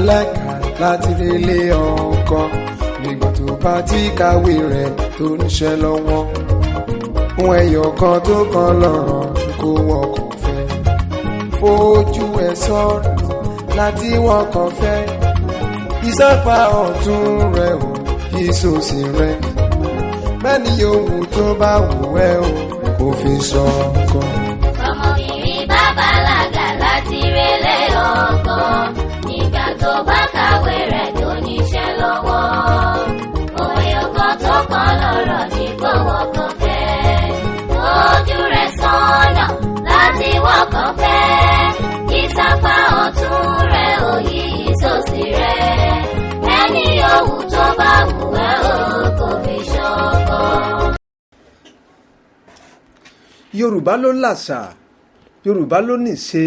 bàlágà láti relé ọkọ nígbà tó bá ti kàwé rẹ̀ tó níṣẹ́ lọ́wọ́. Ohun ẹyọ kan tó kan lọ́rọ̀ kó wọkọ̀ fẹ́. Fojú ẹ̀ sọ́nà láti wọkọ̀ fẹ́. Ìsápá ọ̀tún rẹ̀ ò ìsòsì rẹ̀. Bẹ́ẹ̀ni yòówù tó bá wù ẹ́ o kò fi ṣọkọ. Ọmọbìnrin bá bàlágà láti relé ọkọ nígbà tó bá kàwé rẹ̀ tó níṣẹ́ lọ́wọ́. Òwe ọkọ tó kàn lọ́rọ̀ ní kó wọkọ̀ fẹ́. Ojú rẹ̀ sọ́nà láti wọkọ̀ fẹ́. Ìsapá ọ̀tún rẹ̀ òyì ìsòsì rẹ̀. Ẹni yòówù tó bá wù ẹ́ o kò fi ṣọkọ. Yorùbá ló làṣà, Yorùbá ló ní ìṣe,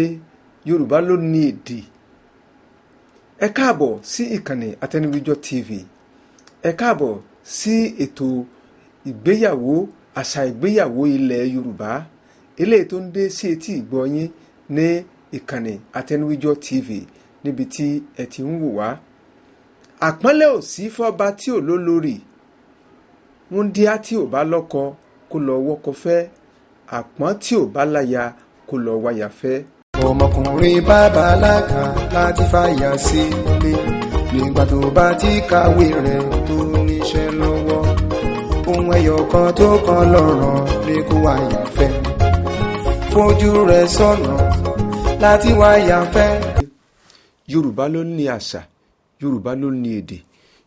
Yorùbá ló ní èdè. Ẹ káàbọ̀ sí ìkànnì Atẹnuwíjọ TV. Ẹ káàbọ̀ sí ètò ìgbéyàwó, àṣà ìgbéyàwó ilẹ̀ Yorùbá, eléyìí tó ń dé sí etí ìgbọ́ yín ní ìkànnì Atẹnuwíjọ TV níbi tí ẹ ti ń wò wá. Àpọ́nlé ò sí fọ́ba tí ò lólórí. Wúńdíá tí ò bá lọ́kọ kó lọ wọ́kọ fẹ́, àpọ́n tí ò bá láya kó lọ wáyà fẹ́. Ọmọkùnrin bá bàlágà láti fàyà sílé nígbà tó bá ti kàwé rẹ̀ tó níṣẹ́ lọ́wọ́. Ohun ẹyọ kan tó kan lọ́rọ̀ ní kó wáyà fẹ́. Fojú rẹ̀ sọ́nà láti wáyà fẹ́. Yorùbá ló ní àṣà, Yorùbá ló ní èdè,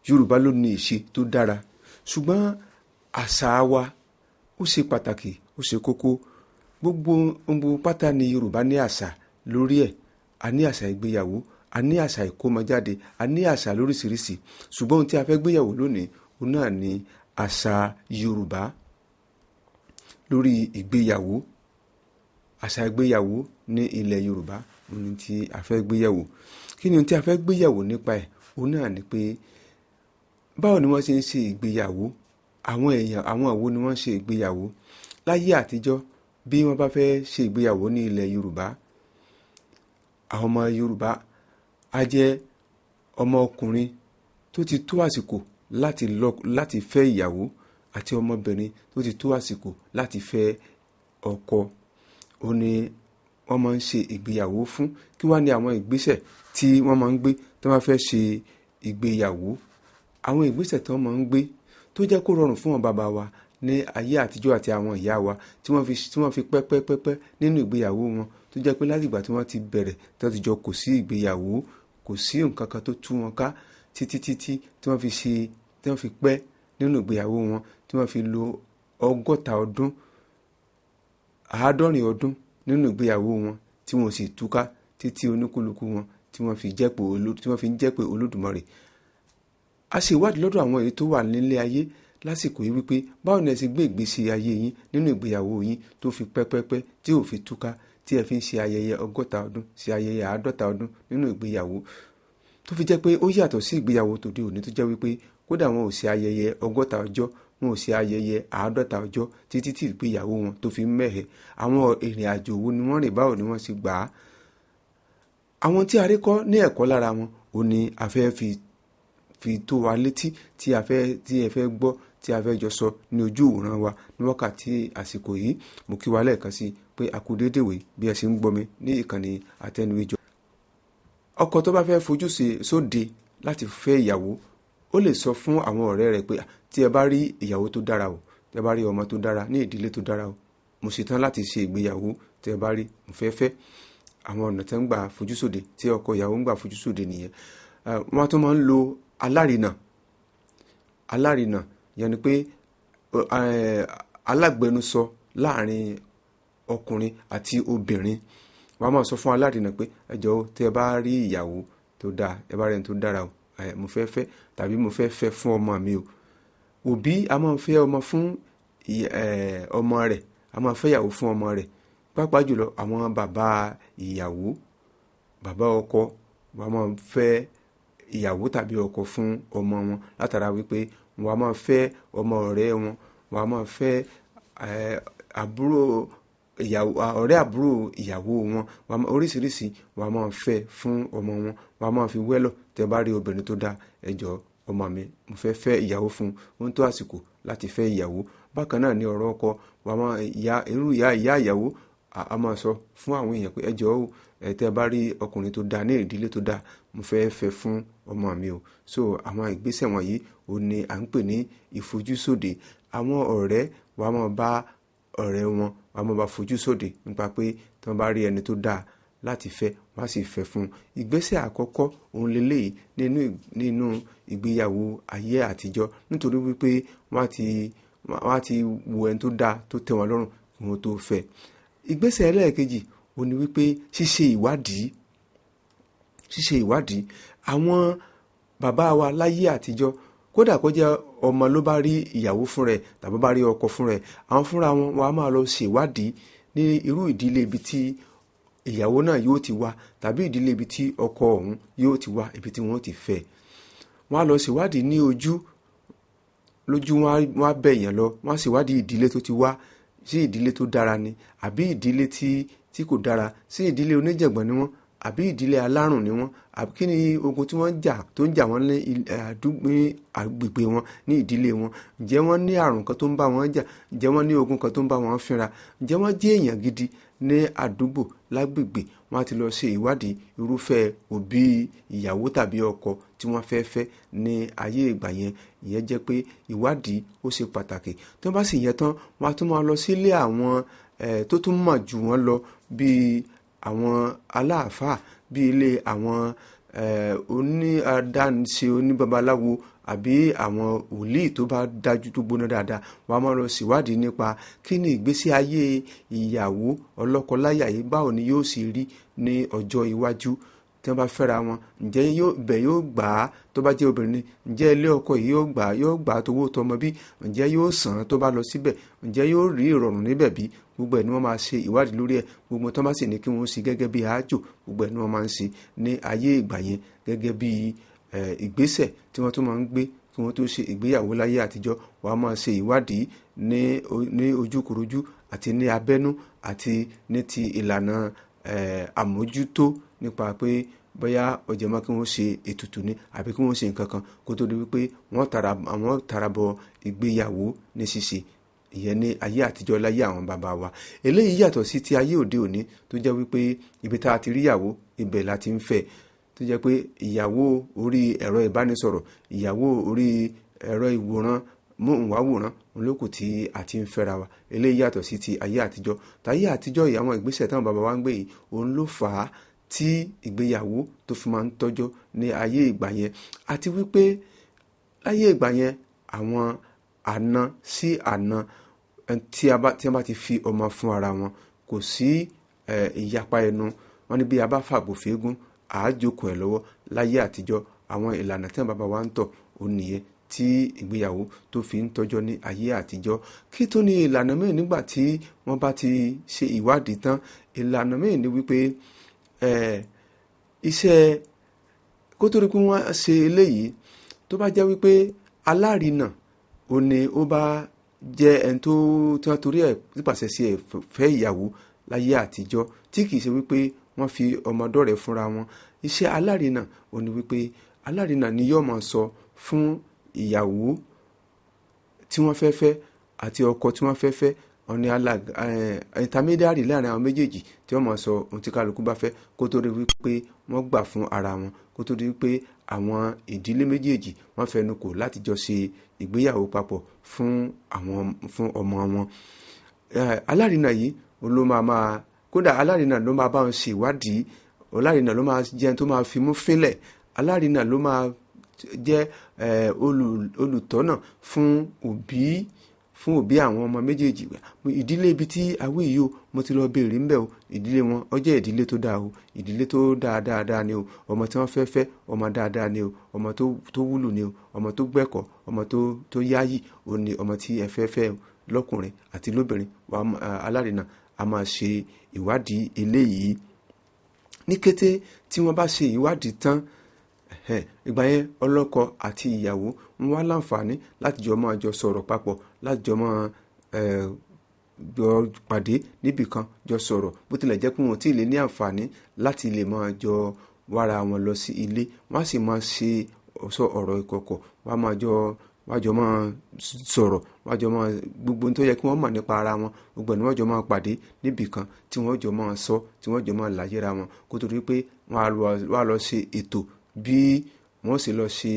Yorùbá ló ní ìṣe tó dára. Ṣùgbọ́n àṣà wa ó ṣe pàtàkì, ó ṣe kókó. Gbogbo ohun pátá ni Yorùbá ní àṣà lórí ẹ̀. A ní àṣà ìgbéyàwó, a ní àṣà ìkómọjáde, a ní àṣà lóríṣiríṣi. Ṣùgbọ́n ohun tí a fẹ́ gbéyàwó lónìí, òun náà ni àṣà Yorùbá lórí ìgbéyàwó. Àṣà ìgbéyàwó ní ilẹ̀ Yorùbá ohun tí a fẹ́ gbéyàwó. Kí ni ohun tí a fẹ́ gbéyàwó nípa ẹ̀? Òun náà ni pé báwo ni wọ́n ṣe ń ṣe ìgbéyàwó? Àwọn èèyàn, àwọn wo ni wọ́n ń ṣe ìgbéyàwó? Láyé àtijọ́, bí wọ́n bá fẹ́ ṣe ìgbéyàwó ní ilẹ̀ Yorùbá, àwọn ọmọ Yorùbá á jẹ́ ọmọ ọkùnrin tó ti tó àsìkò láti lọ láti fẹ́ ìyàwó àti ọmọbìnrin tó ti tó àsìkò láti fẹ́ ọkọ. Ó ní wọ́n máa ń ṣe ìgbéyàwó fún. Kí wá ní àwọn ìgbésẹ̀ tí wọ́n máa ń gbé tí wọ́n bá fẹ́ ṣe ìgbéyàwó? Àwọn ìgbésẹ̀ tí wọ́n máa ń gbé tó jẹ́ kó rọrùn fún àwọn bàbá wa ní ayé àtijọ́ àti àwọn ìyá wa tí wọ́n fi pẹ́ pẹ́ pẹ́ pẹ́ nínú ìgbéyàwó wọn, tó jẹ́ pé láti ìgbà tí wọ́n ti bẹ̀rẹ̀ tí wọ́n ti jọ kò sí ìgbéyàwó, kò sí nǹkan kan tó tú wọn ká títí títí tí wọ́n fi ṣe, tí wọ́n fi pẹ́ nínú ìgbéyàwó wọn, tí wọ́n fi lo 60 ọdún, 70 ọdún nínú ìgbéyàwó wọn tí wọn ò sì túká títí oníkúlùkù wọn tí wọ́n fi jẹ́ pé tí wọ́n fi ń jẹ́ pé Olódùmarè. A ṣe ìwádìí lọ́dọ̀ àwọn èyí tó wà nílé ayé lásìkò yìí wípé báwo ni ẹ ṣe gbé ìgbésí ayé yín nínú ìgbéyàwó yín tó fi pẹ́pẹ́pẹ́ tí ò fi túká, tí ẹ fi ń ṣe ayẹyẹ 60 ọdún, ṣe ayẹyẹ 50 ọdún nínú ìgbéyàwó, tó fi jẹ́ pé ó yàtọ̀ sí ìgbéyàwó tòde òní tó jẹ́ wípé kódà wọn ò ṣe ayẹyẹ 60 ọjọ́, wọn ò ṣe ayẹyẹ 50 ọjọ́ títí tí ìgbéyàwó wọn tó fi mẹ́hẹ̀. Àwọn ìrìn àjò wo ni wọ́n rìn, báwo ni wọ́n ṣe gbà á? Àwọn tí a rí kọ́ ní ẹ̀kọ́ lára wọn ò ní a fẹ́ fi tó wa létí, tí a fẹ́, tí ẹ fẹ́ gbọ́, tí a fẹ́ jọ sọ ní ojú ìwòran wa ní wákàtí àsìkò yìí. Mo kí wa lẹ́ẹ̀kan sí pé a kú déédéé wé bí ẹ ṣe ń gbọ́ mi ní ìkànnì Atẹnuwíjọ. Ọkọ tó bá fẹ́ fojú sóde láti fẹ́ ìyàwó, ó lè sọ fún àwọn ọ̀rẹ́ rẹ̀ pé tí ẹ bá rí ìyàwó tó dára o, tí ẹ bá rí ọmọ tó dára ní ìdílé tó dára o, mo ṣetán láti ṣe ìgbéyàwó, tí ẹ bá rí, mo fẹ́ fẹ́. Àwọn ọ̀nà tí wọ́n ń gbà fojú sóde, tí ọkọ ìyàwó ń gbà fojú sóde nìyẹn. Wọ́n tún máa ń lo alárinà. Alárinà yẹn ni pé alágbẹnusọ láàrin ọkùnrin àti obìnrin. Wọ́n á máa sọ fún alárinà pé ẹ jọ̀ọ́ tí ẹ bá rí ìyàwó tó dáa, ẹ bá rí ẹni tó dára o, mo fẹ́ fẹ́ tàbí mo fẹ́ fẹ́ fún ọmọ mi o. Òbí a máa ń fẹ́ ọmọ fún ọmọ rẹ̀, a máa fẹ́ ìyàwó fún ọmọ rẹ̀. Pàápàá jùlọ àwọn bàbá ìyàwó, bàbá ọkọ, wọ́n máa ń fẹ́ ìyàwó tàbí ọkọ fún ọmọ wọn látara wípé wọ́n á máa fẹ́ ọmọ ọ̀rẹ́ wọn, wọ́n á máa fẹ́ àbúrò ìyàwó, ọ̀rẹ́ àbúrò ìyàwó wọn, oríṣiríṣi wọn a máa fẹ́ fún ọmọ wọn, wọn a máa fi wẹ́lọ̀. Tẹ́ bá rí obìnrin tó dáa, ẹ jọ̀ọ́ ọmọ mi, mo fẹ́ fẹ́ ìyàwó fún un, ó ń tó àsìkò láti fẹ́ ìyàwó. Bákan náà ni ọ̀rọ̀ ọkọ, wọn a máa ìyá, irú ìyá ìyá ìyàwó a máa sọ fún àwọn èèyàn pé ẹ jọ̀ọ́ o, ẹ tẹ́ bá rí ọkùnrin tó dáa ní ìdílé tó dáa, mo fẹ́ fẹ́ fún ọmọ mi o. So àwọn ìgbésẹ̀ wọ̀nyí òun ni à ń pè ní ìfojúsóde. Àwọn ọ̀rẹ́ wọn a máa bá ọ̀rẹ́ wọn, wọn a máa bá fojúsóde nípa pé tí wọ́n bá rí ẹni tó dáa láti fẹ́, wọ́n á sì fẹ́ fún un. Ìgbésẹ̀ àkọ́kọ́ òun leléyìí nínú ìgbéyàwó ayé àtijọ́, nítorí wípé wọ́n á ti wo ẹni tó dáa tó tẹ́ wọn lọ́rùn kí wọ́n tó fẹ́. Ìgbésẹ̀ ẹlẹ́ẹ̀kejì òun ni wípé ṣíṣe ìwádìí, ṣíṣe ìwádìí. Àwọn bàbá wa láyé àtijọ́, kódà kó jẹ́ ọmọ ló bá rí ìyàwó fún rẹ̀ tàbí bá rí ọkọ fún rẹ̀, àwọn fúnra wọn wọ́n á máa lọ ṣe ìwádìí ní irú ìdílé ibi tí ìyàwó náà yóò ti wá tàbí ìdílé ibi tí ọkọ ọ̀hún yóò ti wá, ibi tí wọ́n ti fẹ́. Wọ́n á lọ ṣe ìwádìí ní ojú, lójú wọ́n á bẹ̀ èèyàn lọ, wọ́n á ṣe ìwádìí ìdílé tó ti wá, sí ìdílé tó dára ni àbí ìdílé tí kò dára, sí ìdílé oníjàngbọ̀n ni wọ́n àbí ìdílé alárùn ni wọ́n, àbí kí ni ogun tí wọ́n ń jà tó ń jà wọ́n ní àdúgbò, ní agbègbè wọn, ní ìdílé wọn. Ǹjẹ́ wọ́n ní àrùn kan tó ń bá wọn jà? Ǹjẹ́ wọ́n ní ogun kan tó ń bá wọn fínra? Ǹjẹ́ wọ́n jẹ́ èèyàn gidi ní àdúgbò lágbègbè? Wọ́n á ti lọ ṣe ìwádìí irúfẹ́ òbí ìyàwó tàbí ọkọ tí wọ́n fẹ́ fẹ́ ní ayé ìgbà yẹn. Ìyẹn jẹ́ pé ìwádìí ó ṣe pàtàkì. Tí wọ́n bá sì yẹn tán, wọ́n á tún máa lọ sílé àwọn tó tún mọ̀ jù wọ́n lọ bí àwọn aláàfáà, bí ilé àwọn oní adáhunṣe, oníbabaláwo àbí àwọn wòlíì tó bá dájú tó gbóná dáadáa. Wọ́n á máa lọ ṣèwádìí nípa kí ni ìgbésí ayé ìyàwó ọlọ́kọláya yìí, báwo ni yóò ṣe rí ní ọjọ́ iwájú tí wọ́n bá fẹ́ra wọn. Ǹjẹ́ ibẹ̀ yóò gbà á tó bá jẹ́ obìnrin ni? Ǹjẹ́ ilé ọkọ yìí yóò gbà á, yóò gbà á tówó tọmọ bí? Ǹjẹ́ yóò sàn án tó bá lọ síbẹ̀? Ǹjẹ́ yóò rí ìrọ̀rùn níbẹ̀ bí? Gbogbo ẹ̀ ni wọ́n máa ṣe ìwádìí lórí ẹ̀. Gbogbo tó bá sì ní kí wọ́n ṣe gẹ́gẹ́ bí àájò, gbogbo ẹ̀ ni wọ́n máa ń ṣe ní ayé ìgbà yẹn gẹ́gẹ́ bí ìgbésẹ̀ tí wọ́n tún máa ń gbé kí wọ́n tó ṣe ìgbéyàwó láyé àtijọ́. Wọ́n á máa ṣe ìwádìí ní ojúkorojú àti ní abẹ́nú àti ní ti ìlànà àmójútó nípa pé bóyá ó jẹ mọ́ kí wọ́n ṣe ètùtù ni àbí kí wọ́n ṣe nǹkan kan kó tó di wípé wọ́n tara bọ ìgbéyàwó ní ṣíṣe. Ìyẹn ní ayé àtijọ́ láyé àwọn bàbá wa. Eléyìí yàtọ̀ sí ti ayé òde òní tó jẹ́ wípé ibi tá a ti rí ìyàwó ibẹ̀ la ti ń fẹ́, tó jẹ́ pé ìyàwó orí ẹ̀rọ ìbánisọ̀rọ̀, ìyàwó orí ẹ̀rọ ìwòran, móhùnmáwòrán, òun ló kù tí a ti ń fẹ́ra wa. Eléyìí yàtọ̀ sí ti ayé àtijọ́. Tayé àtijọ́ yìí, àwọn ìgbésẹ̀ táwọn bàbá wa ń gbé yìí, òun ló fà á tí ìgbéyàwó tó fi máa ń tọ́jọ́ ní ayé ìgbà yẹn. Àti wípé láyé ìgbà yẹn, àwọn àna sí àna tí a bá ti fi ọmọ fún ara wọn, kò sí ìyapa ẹnu. Wọ́n ní bí a bá fàgbò fẹ́gún, à á jókòó ẹ̀ lọ́wọ́. Láyé àtijọ́, àwọn ìlànà tí àwọn bàbá wa ń tọ̀ òun nìyẹn tí ìgbéyàwó tó fi ń tọ́jọ́ ní ayé àtijọ́. Kí tó ní ìlànà mìíràn nígbà tí wọ́n bá ti ṣe ìwádìí tán, ìlànà mìíràn ni wípé iṣẹ́ kó tó rí pé wọ́n ṣe eléyìí, tó bá jẹ́ wípé alárinà òun ni ó bá jẹ́ ẹni tó tí wọ́n torí ẹ̀ nípasẹ̀ sí ẹ̀ fẹ́ ìyàwó láyé àtijọ́, tí kì í ṣe wípé wọ́n fi ọmọdé rẹ̀ fúnra wọn. Iṣẹ́ alárinà òun ni wípé alárinà ni yóò máa sọ fún ìyàwó tí wọ́n fẹ́ fẹ́ àti ọkọ tí wọ́n fẹ́ fẹ́, òun ni intermediary láàrin àwọn méjèèjì tí wọ́n máa sọ ohun tí kálukú bá fẹ́ kó tó rí wípé wọ́n gbà fún ara wọn, kó tó rí wípé àwọn ìdílé méjèèjì wọ́n fẹnu kò láti jọ ṣe ìgbéyàwó papọ̀ fún ọmọ wọn. Alárinà yìí òun ló máa kódà alárinà ló máa bá wọn ṣe ìwádìí, alárinà ló máa jẹ́ ẹni tó máa fimú fínlẹ̀, alárinà ló máa jẹ́ olùtọ́nà fún òbí àwọn ọmọ méjèèjì. Ìdílé ibi tí awí yìí o, mo ti lọ béèrè ńbẹ̀ o, ìdílé wọn ó jẹ́ ìdílé tó dáa o, ìdílé tó dáa dáadáa ni o, ọmọ tí wọ́n fẹ́ fẹ́ ọmọ dáadáa ni o, ọmọ tó wúlò ni o, ọmọ tó gbẹ̀kọ́, ọmọ tó yáyì òun ni ọmọ tí ẹ fẹ́ fẹ́ lọ́kùnrin àti lóbìnrin. Alárinà a máa ṣe ìwádìí eléyìí. Ní kété tí wọ́n bá ṣe ìwádìí tán, ìgbà yẹn ọlọ́kọ àti ìyàwó ń wá láǹfààní láti jọ máa jọ sọ̀rọ̀ papọ̀, láti jọ máa jọ pàdé níbì kan jọ sọ̀rọ̀. Bó tilẹ̀ jẹ́ pé wọn ò tí ì lè ní àǹfààní láti lè máa jọ wára wọn lọ sí ilé, wọ́n á sì máa ṣe sọ ọ̀rọ̀ ìkọ̀kọ̀, wọ́n á máa jọ wọ́n á jọ máa sọ̀rọ̀, wọ́n á jọ máa gbogbo ohun tó yẹ kí wọ́n mọ̀ nípa ara wọn, gbogbo ẹ̀ ni wọ́n jọ máa pàdé níbì kan tí wọ́n jọ máa sọ, tí wọ́n jọ máa láyéra wọn, kó tó di pé wọ́n á lọ ṣe ètò bí wọ́n sì lọ ṣe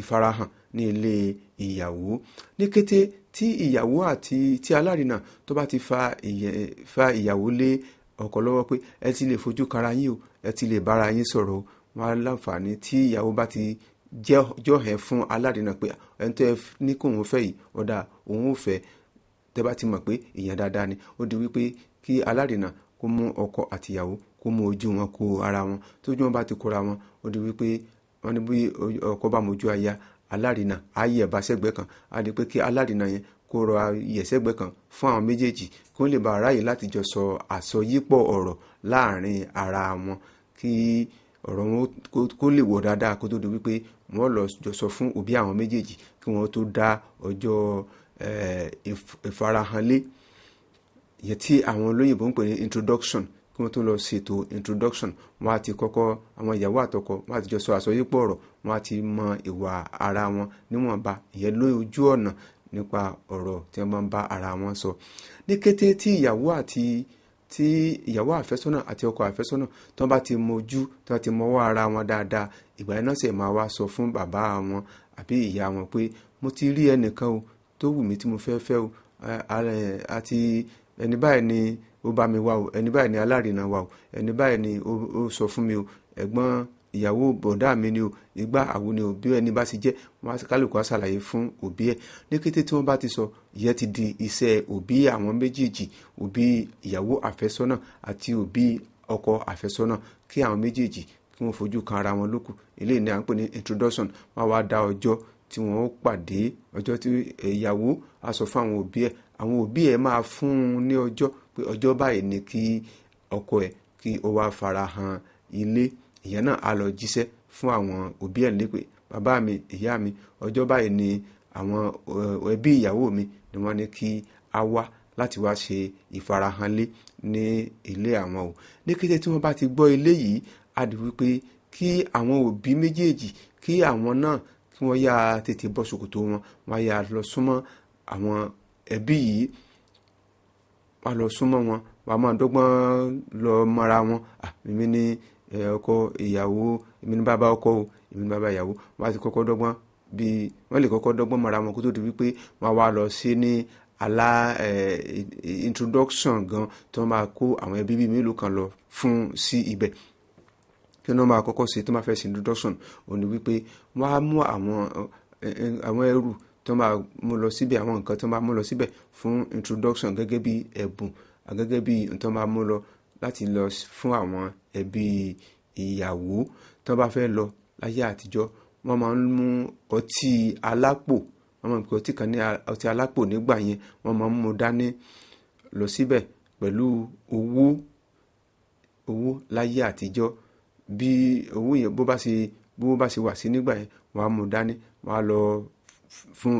ìfarahàn ní ilé ìyàwó. Ní kété tí ìyàwó àti tí alárinà tó bá ti fa ìyàwó lé ọkọ lọ́wọ́ pé ẹ ti lè fojú kara yín o, ẹ ti lè bára yín sọ̀rọ̀ o, wọ́n á láǹfààní tí ìyàwó bá ti jọ́hẹ̀ fún alárinà pé ẹni tó ẹ ní kó òun fẹ́ yìí, ọ̀dà òun ò fẹ́. Tẹ́ bá ti mọ̀ pé èèyàn dáadáa ni, ó di wípé kí alárinà kó mú ọkọ àti ìyàwó kó mú ojú wọn kó ara wọn. Tójú wọn bá ti kóra wọn, ó di wípé wọ́n ní bí ọkọ bá mojú aya, alárinà á yẹ̀ bá sẹ́gbẹ́ kan, á di pé kí alárinà yẹn kó rọ yẹ̀ sẹ́gbẹ́ kan fún àwọn méjèèjì kí wọ́n lè bá aráyè láti jọ sọ àsọyípọ̀ ọ̀rọ̀ láàrin ara wọn, kí ọ̀rọ̀ wọn kó lè wọ̀ dáadáa kó tó di wípé wọ́n lọ jọ sọ fún òbí àwọn méjèèjì kí wọ́n tó dá ọjọ́ ìfarahànlé yẹn tí àwọn olóyìnbó ń pè ní introduction. Kí wọ́n tó lọ ṣètò introduction, wọ́n á ti kọ́kọ́ àwọn ìyàwó àtọkọ wọ́n á ti jọ sọ àsọyípọ̀ ọ̀rọ̀, wọ́n á ti mọ ìwà ara wọn níwọ̀nba, ìyẹn lójú ọ̀nà nípa ọ̀rọ̀ tí wọ́n bá ń bá ara wọn sọ. Ní kété tí ìyàwó àti tí ìyàwó àfẹ́sọ́nà àti ọkọ àfẹ́sọ́nà tí wọ́n bá ti mojú, tí wọ́n ti mọwọ́ ara wọn dáadáa, ìgbà yẹn náà sì máa wá sọ fún bàbá wọn àbí ìyá wọn pé mo ti rí ẹnìkan o tó wù mí tí mo fẹ́ fẹ́ o, àti ẹni báyìí ni ó bá mi wá o, ẹni báyìí ni alárinà wa o, ẹni báyìí ni ó sọ fún mi o, ẹ̀gbọ́n ìyàwó bọ̀dá mi ni o, ìgbà àwo ni o, bí ẹni bá ti jẹ́, wọ́n á kálukú á ṣàlàyé fún òbí ẹ̀. Ní kété tí wọ́n bá ti sọ, ìyẹn ti di iṣẹ́ òbí àwọn méjèèjì, òbí ìyàwó àfẹ́sọ́nà àti òbí ọkọ àfẹ́sọ́nà, kí àwọn méjèèjì kí wọ́n fojú kan ara wọn lókù. Eléyìí ni à ń pè ní introduction. Wọ́n á wá dá ọjọ́ tí wọ́n ó pàdé, ọjọ́ tí ìyàwó á sọ fún àwọn òbí ẹ̀, àwọn òbí ẹ̀ máa fún un ní ọjọ́ pé ọjọ́ báyìí ni kí ọkọ ẹ̀ kí ó wá farahàn ilé. Ìyẹn náà á lọ jíṣẹ́ fún àwọn òbí ẹ̀ lépè, bàbá mi, ìyá mi, ọjọ́ báyìí ni àwọn ẹbí ìyàwó mi ni wọ́n ní kí a wá láti wá ṣe ìfarahànlé ní ilé àwọn o. Ní kété tí wọ́n bá ti gbọ́ ilé yìí, á di wípé kí àwọn òbí méjèèjì kí àwọn náà kí wọ́n yá tètè bọ́ ṣòkòtò wọn, wọ́n á yá lọ súnmọ́ àwọn ẹbí yìí, wọ́n á lọ súnmọ́ wọn, wọ́n á máa dọ́gbọ́n lọ mọ́ra wọn. Èmi ni ọkọ ìyàwó, èmi ni bàbá ọkọ o, èmi ni bàbá ìyàwó. Wọ́n á ti kọ́kọ́ dọ́gbọ́n bí wọ́n lè kọ́kọ́ dọ́gbọ́n mọ́ra wọn kó tó di wípé wọ́n á wá lọ sí ní alá introduction gan tí wọ́n máa kó àwọn ẹbí bíi mélòó kan lọ fún sí ibẹ̀. Kí wọ́n máa kọ́kọ́ ṣe tó máa fẹ́ ṣe introduction, òun ni wípé wọ́n á mú àwọn ẹrù tí wọ́n máa mú lọ síbẹ̀, àwọn nǹkan tí wọ́n máa mú lọ síbẹ̀ fún introduction gẹ́gẹ́ bí ẹ̀bùn, gẹ́gẹ́ bí nǹkan tí wọ́n máa mú lọ láti lọ fún àwọn ẹbí ìyàwó. Tí wọ́n bá fẹ́ lọ láyé àtijọ́, wọ́n máa ń mú ọtí alápò, wọ́n máa ń pè ọtí kan ní ọtí alápò nígbà yẹn, wọ́n máa ń mú dání lọ síbẹ̀ pẹ̀lú owó, owó láyé àtijọ́. Bí owó yẹn bó bá ṣe wà sí nígbà yẹn, wọ́n á mú dání, wọ́n á lọ fún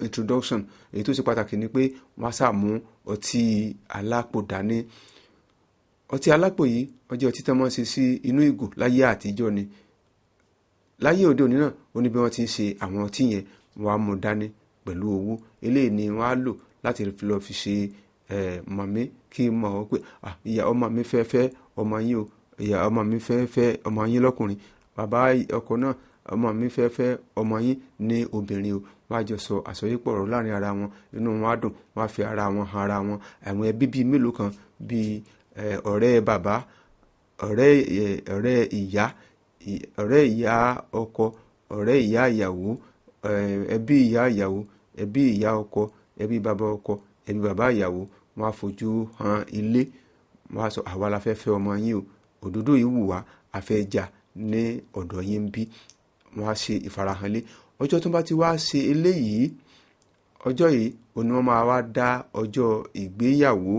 introduction. Èyí tó ṣe pàtàkì ni pé wọ́n á sá mú ọtí alápò dání. Ọtí alápò yìí, ó jẹ́ ọtí tí wọ́n máa ń ṣe sí inú ìgò láyé àtijọ́ ni. Láyé òde òní náà, ó ní bí wọ́n ti ń ṣe àwọn ọtí yẹn, wọ́n á mú dání pẹ̀lú owó. Eléyìí ni wọ́n á lò láti lọ fi ṣe mọ̀mí kí n mọ̀ ọ́ pé ìyá ọmọ mi fẹ́ fẹ́ ọmọ yín o, ìyá ọmọ mi fẹ́ fẹ́ ọmọ yín lọ́kùnrin, bàbá ọkọ náà ọmọ mi fẹ́ fẹ́ ọmọ yín ní obìnrin o. Wọ́n á jọ sọ àsọyípọ̀ ọ̀rọ̀ láàrin ara wọn, inú wọn á dùn, wọ́n á fi ara wọn han ara wọn. Àwọn ẹbí bíi mélòó kan bíi ọ̀rẹ́ bàbá, ọ̀rẹ́ ìyá, ọ̀rẹ́ ìyá ọkọ, ọ̀rẹ́ ìyá ìyàwó, ẹbí ìyá ìyàwó, ẹbí ìyá ọkọ, ẹbí bàbá ọkọ, ẹbí bàbá ìyàwó, wọ́n á fojú han ilé, wọ́n á sọ àwa la fẹ́ fẹ́ ọmọ yín o, òdòdó yìí wù wá, a fẹ́ jà ní ọ̀dọ̀ yín bí. Wọ́n á ṣe ìfarahànlé. Ọjọ́ tó bá ti wá ṣe eléyìí, ọjọ́ yìí òun ni wọ́n máa wá dá ọjọ́ ìgbéyàwó,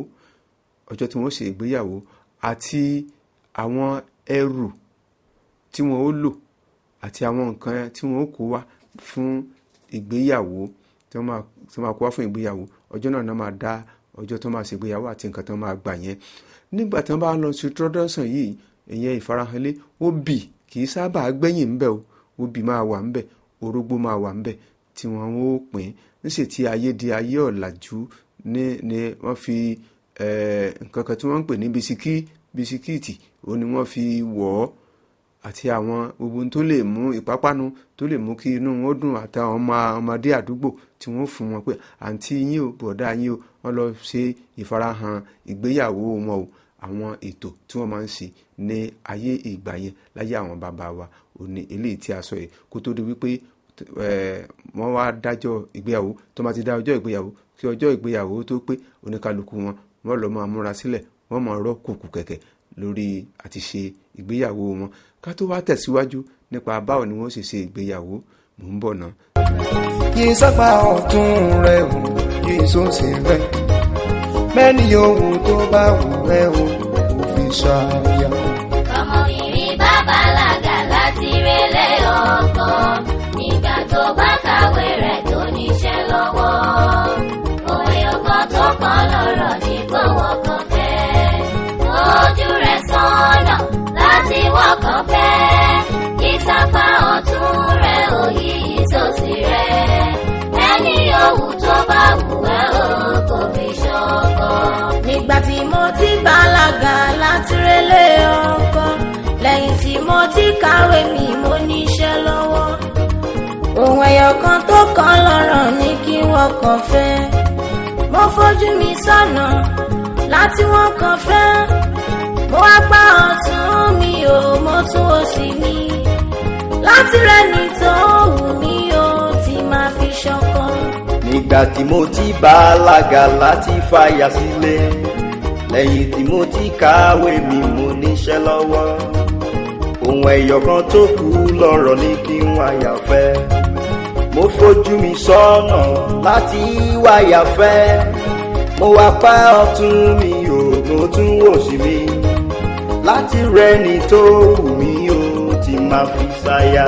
ọjọ́ tí wọ́n ṣe ìgbéyàwó àti àwọn ẹrù tí wọ́n ó lò àti àwọn nǹkan tí wọ́n ó kó wá fún ìgbéyàwó, tí wọ́n máa kó wá fún ìgbéyàwó. Ọjọ́ náà náà máa dá Ọjọ́ tó máa ṣègbéyàwó àti nǹkan tó máa gbà yẹn. Nígbà tí wọ́n bá lọ sí introduction yìí, ìyẹn ìfarahànlé, obì kì í sábà gbẹ̀yìn ńbẹ̀ o. Obì máa wà ńbẹ̀, orógbó máa wà ńbẹ̀ tí wọ́n ó pín. Níṣe tí ayé di ayé ọ̀làjú ní wọ́n fi nǹkan kan tí wọ́n ń pè ní bisikíìtì, òun ni wọ́n fi wọ̀ ọ́, àti àwọn gbogbo tó lè mú ìpápánu tó lè mú kí inú wọn dùn, àtàwọn ọmọdé àdúgbò tí wọ́n fún wọn pé àǹtí yín o, bọ̀dá yín o, wọ́n lọ ṣe ìfarahàn ìgbéyàwó wọn o. Àwọn ètò tí wọ́n máa ń ṣe ní ayé ìgbà yẹn láyé àwọn bàbá wa ò ní eléyìí tí a sọ yìí, kó tó di wípé wọ́n wá dájọ́ ìgbéyàwó. Tó máa ti dá ọjọ́ ìgbéyàwó, kí ọjọ́ ìgbéyàwó tó pé, oníkálukú wọn wọ́n lọ máa múra sílẹ̀, wọ́n máa rọ́ kùkù kẹ̀kẹ́ lórí àti ṣe ìgbéyàwó wọn. Ká tó wá tẹ̀síwájú nípa báwo ni wọ́n ṣe ṣe ìgbéyàwó, mò ń bọ̀ ná. Yìí sápá ọ̀tún rẹ̀ o, yìí sósì rẹ̀, mẹ́ni yòówù tó bá wù ẹ́ o, kò fi ṣàyà. Ọmọbìnrin bá bàlágà láti relé ọkọ nígbà tó bá kàwé rẹ̀ tó níṣẹ́ lọ́wọ́. Òwe ọkọ tó kàn lọ́rọ̀ ní kó wọ́kàn fẹ́. Ojú rẹ̀ sọ́nà láti wọ́kàn fẹ́. Ìsapá ọ̀tún rẹ̀ òyì ìsòsì rẹ̀. Ẹni yòówù tó bá wù ẹ́ o, kò fi ṣọkọ. Nígbà tí mo ti bàlágà láti relé ọkọ, lẹ́yìn tí mo ti kàwé mi, mo níṣẹ́ lọ́wọ́. Ohun ẹyọ kan tó kàn lọ́rọ̀ ní kí wọ́n kàn fẹ́. Mo fojú mi sọ́nà láti wọ́n kàn fẹ́. Mo wá pa ọ̀tún mi ò, mo tún òsì mi, láti rẹ́ni tó wù mí o ti máa fi ṣọkọ. Nígbà tí mo ti bàlágà láti fàyà sílé, lẹ́yìn tí mo ti kàwé mi, mo níṣẹ́ lọ́wọ́. Ohun ẹyọ kan tó kù lọ́rọ̀ ní kí n wáyà fẹ́. Mo fojú mi sọ́nà láti wáyà fẹ́. Mo wá pa ọ̀tún mi ò, mo tún òsì mi, láti rẹ́ni tó wù mí o ti máa fi ṣaya.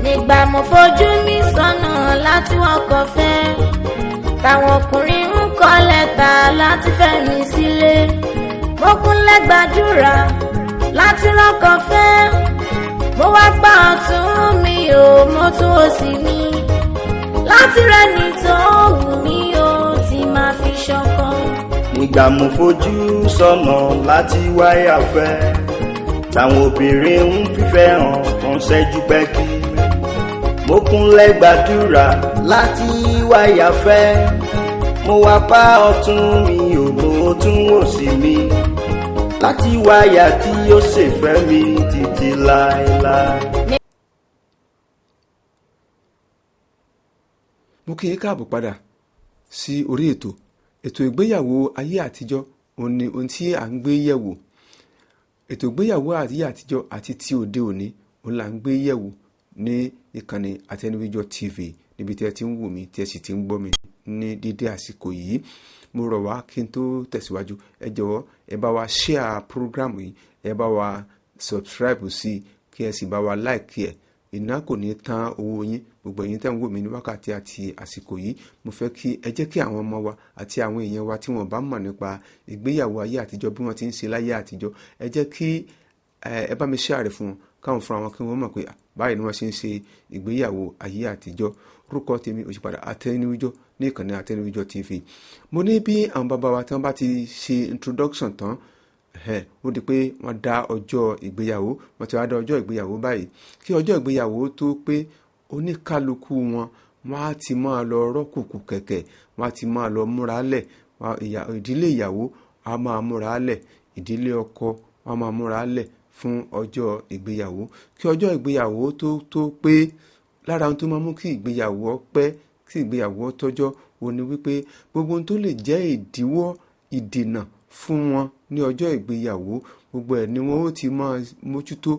Nígbà mo fojú mi sọ́nà láti wọ́n kàn fẹ́, táwọn ọkùnrin ń kọ lẹ́tà láti fẹ́ mi sílé, mo kúnlẹ̀ gbàdúrà láti rọ́kàn fẹ́. Mo wá pa ọ̀tún mi ò, mo tún òsì mi, láti rẹ́ni tó wù mí o ti máa fi ṣọkọ. Nígbà mo fojú sọ́nà láti wáyà fẹ́, táwọn obìnrin ń fífẹ́ hàn kan ṣẹ́jú pẹ́kí, mo kúnlẹ̀ gbàdúrà láti wáyà fẹ́. Mo wá pa ọ̀tún mi ò, mo tún òsì mi, láti wáyà tí ó ṣèfẹ́ mi títí láéláé. Mo kí yín káàbọ̀ padà sí orí ètò ìgbéyàwó ayé àtijọ́. Òun ni ohun tí à ń gbé yẹ̀wò. Ètò ìgbéyàwó ayé àtijọ́ àti ti òde òní, òun là ń gbé yẹ̀wò ní ìkànnì Àtẹnuwíjọ TV, níbi tí ẹ ti ń wò mí, tí ẹ sì ti ń gbọ́ mi ní dédé àsìkò yìí. Mo rọ̀ wá kí n tó tẹ̀síwájú, ẹ jọ̀wọ́, ẹ bá wa share program yìí, ẹ bá wa subscribe sí i, kí ẹ sì bá wa like ẹ. Iná kò ní tán owó yín. Gbogbo ẹ̀yin tẹ́ ń wò mí ní wákàtí àti àsìkò yìí, mo fẹ́ kí ẹ jẹ́ kí àwọn ọmọ wa àti àwọn èèyàn wa tí wọ́n bá mọ̀ nípa ìgbéyàwó ayé àtijọ́, bí wọ́n ti ń ṣe láyé àtijọ́, ẹ jẹ́ kí ẹ bá mi share rẹ̀ fún wọn, káwọn fúnra wọn kí wọ́n mọ̀ pé báyìí ni wọ́n ṣe ń ṣe ìgbéyàwó ayé àtijọ́. Orúkọ tèmi Òṣìpadà Àtẹnuwíjọ ní ìkànnì Àtẹnuwíjọ TV. Mo ní bí àwọn bàbá wa tí wọ́n bá ti ṣe introduction tán, ó di pé wọ́n dá ọjọ́ ìgbéyàwó. Wọ́n ti wá dá ọjọ́ ìgbéyàwó báyìí. Kí ọjọ́ ìgbéyàwó tó pé, oníkálukú wọn wọ́n á ti máa lọ rọ́kùkù kẹ̀kẹ́, wọ́n á ti máa lọ múra lẹ̀. Ìdílé ìyàwó á máa múra lẹ̀, ìdílé ọkọ wọ́n á máa múra lẹ̀ fún ọjọ́ ìgbéyàwó. Kí ọjọ́ ìgbéyàwó tó pé, lára ohun tó máa mú kí ìgbéyàwó pẹ́, kí ìgbéyàwó tọ́jọ́, òun ni wípé gbogbo ohun tó lè jẹ́ ìdíwọ́, ìdènà fún wọn ní ọjọ́ ìgbéyàwó, gbogbo ẹ̀ ni wọ́n ó ti máa mójútó,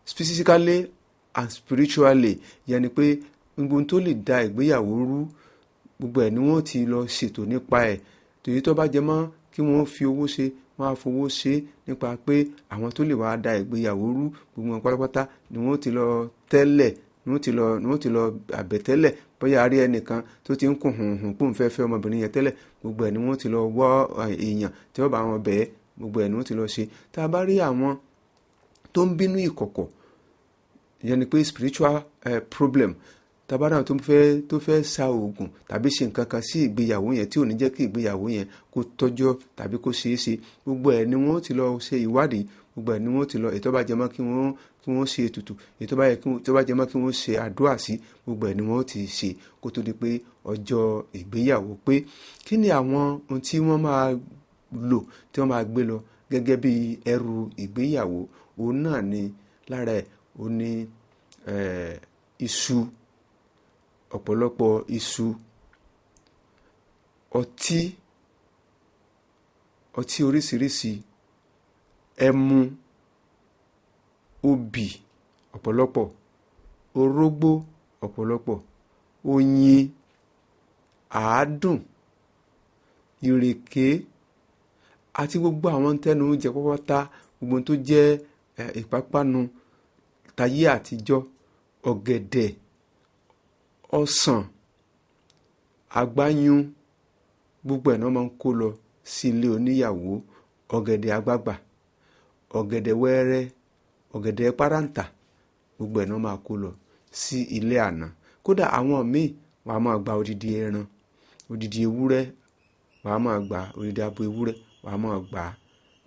physically and spiritually. Yẹn ni pé gbogbo ohun tó lè da ìgbéyàwó rú, gbogbo ẹ̀ ni wọ́n ti lọ ṣètò nípa ẹ̀. Tòyí tó bá jẹ mọ́ kí wọ́n fi owó ṣe, wọ́n á fowó ṣe, nípa pé àwọn tó lè wá da ìgbéyàwó rú, gbogbo wọn pátápátá ni wọ́n ti lọ tẹ́lẹ̀. ni wọ́n ti lọ ni wọ́n ti lọ àbẹ̀tẹ́lẹ̀. Bóyá a rí ẹnìkan tó ti ń kùn hùn hùn pòun fẹ́ fẹ́ ọmọbìnrin yẹn tẹ́lẹ̀, gbogbo ẹ̀ ni wọ́n ti lọ wọ́ èèyàn tí wọ́n bá wọn bẹ̀ẹ́, gbogbo ẹ̀ ni wọ́n ti lọ ṣe. Tá a bá rí àwọn tó ń bínú ìkọ̀kọ̀, ìyẹn ni pé spiritual problem, tá a bá rí àwọn tó fẹ́ sa oògùn tàbí ṣe nǹkan kan sí ìgbéyàwó yẹn tí ò ní jẹ́ kí ìgbéyàwó yẹn kó tọ́jọ́ tàbí kó ṣeé ṣe, gbogbo ẹ̀ ni wọ́n ti lọ ṣe ìwádìí, gbogbo ẹ̀ ni wọ́n ti lọ. Ètò bá jẹmọ́ kí wọ́n ṣe ètùtù, ètò bá yẹ kí wọ́n, tó bá jẹmọ́ kí wọ́n ṣe àdúrà sí, gbogbo ẹ̀ ni wọ́n ti ṣe kó tó di pé ọjọ́ ìgbéyàwó pé. Kí ni àwọn ohun tí wọ́n máa lò tí wọ́n máa gbé lọ gẹ́gẹ́ bí ẹrù ìgbéyàwó? Òun náà ni lára ẹ̀, òun ni iṣu, ọ̀pọ̀lọpọ̀ iṣu, ọtí, ọtí oríṣiríṣi, ẹmu, obì ọ̀pọ̀lọpọ̀, orógbó ọ̀pọ̀lọpọ̀, oyin, àádùn, ìrèké àti gbogbo àwọn tẹnu oúnjẹ pátápátá, gbogbo tó jẹ́ ìpápánu tayé àtijọ́, ọ̀gẹ̀dẹ̀, ọsàn, àgbáyún, gbogbo ẹ̀ náà máa ń kó lọ sí ilé oníyàwó. Ọ̀gẹ̀dẹ̀ àgbagbà, ọ̀gẹ̀dẹ̀ wẹ́rẹ́, ọ̀gẹ̀dẹ̀ páráǹtà, gbogbo ẹ̀ náà máa kó lọ sí ilé àná. Kódà àwọn míì wọ́n á máa gba odidi ẹran, odidi ewúrẹ́, wọ́n á máa gba odidi abo ewúrẹ́, wọ́n á máa gbà á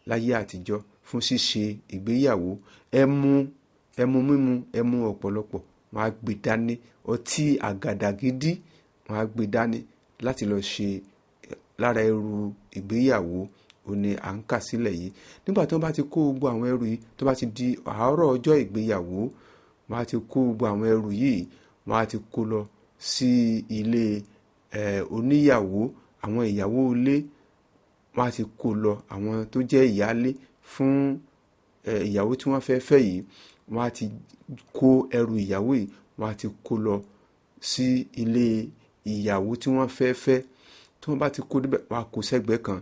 láyé àtijọ́ fún ṣíṣe ìgbéyàwó. Ẹmu, ẹmu mímu, ẹmu ọ̀pọ̀lọpọ̀ wọ́n á gbé dání, ọtí àgàdàgídí wọ́n á gbé dání láti lọ ṣe lára ẹrù ìgbéyàwó òun ni à ń kà sílẹ̀ yìí. Nígbà tí wọ́n bá ti kó gbogbo àwọn ẹrù yìí, tó bá ti di àárọ̀ ọjọ́ ìgbéyàwó, wọ́n á ti kó gbogbo àwọn ẹrù yìí, wọ́n á ti kó lọ sí ilé oníyàwó. Àwọn ìyàwó ilé wọ́n á ti kó lọ, àwọn tó jẹ́ ìyálé fún ìyàwó tí wọ́n fẹ́ fẹ́ yìí, wọ́n á ti kó ẹrù ìyàwó yìí, wọ́n á ti kó lọ sí ilé ìyàwó tí wọ́n fẹ́ fẹ́. Tí wọ́n bá ti kó débẹ̀, wọ́n á kó sẹ́gbẹ̀ẹ́ kan,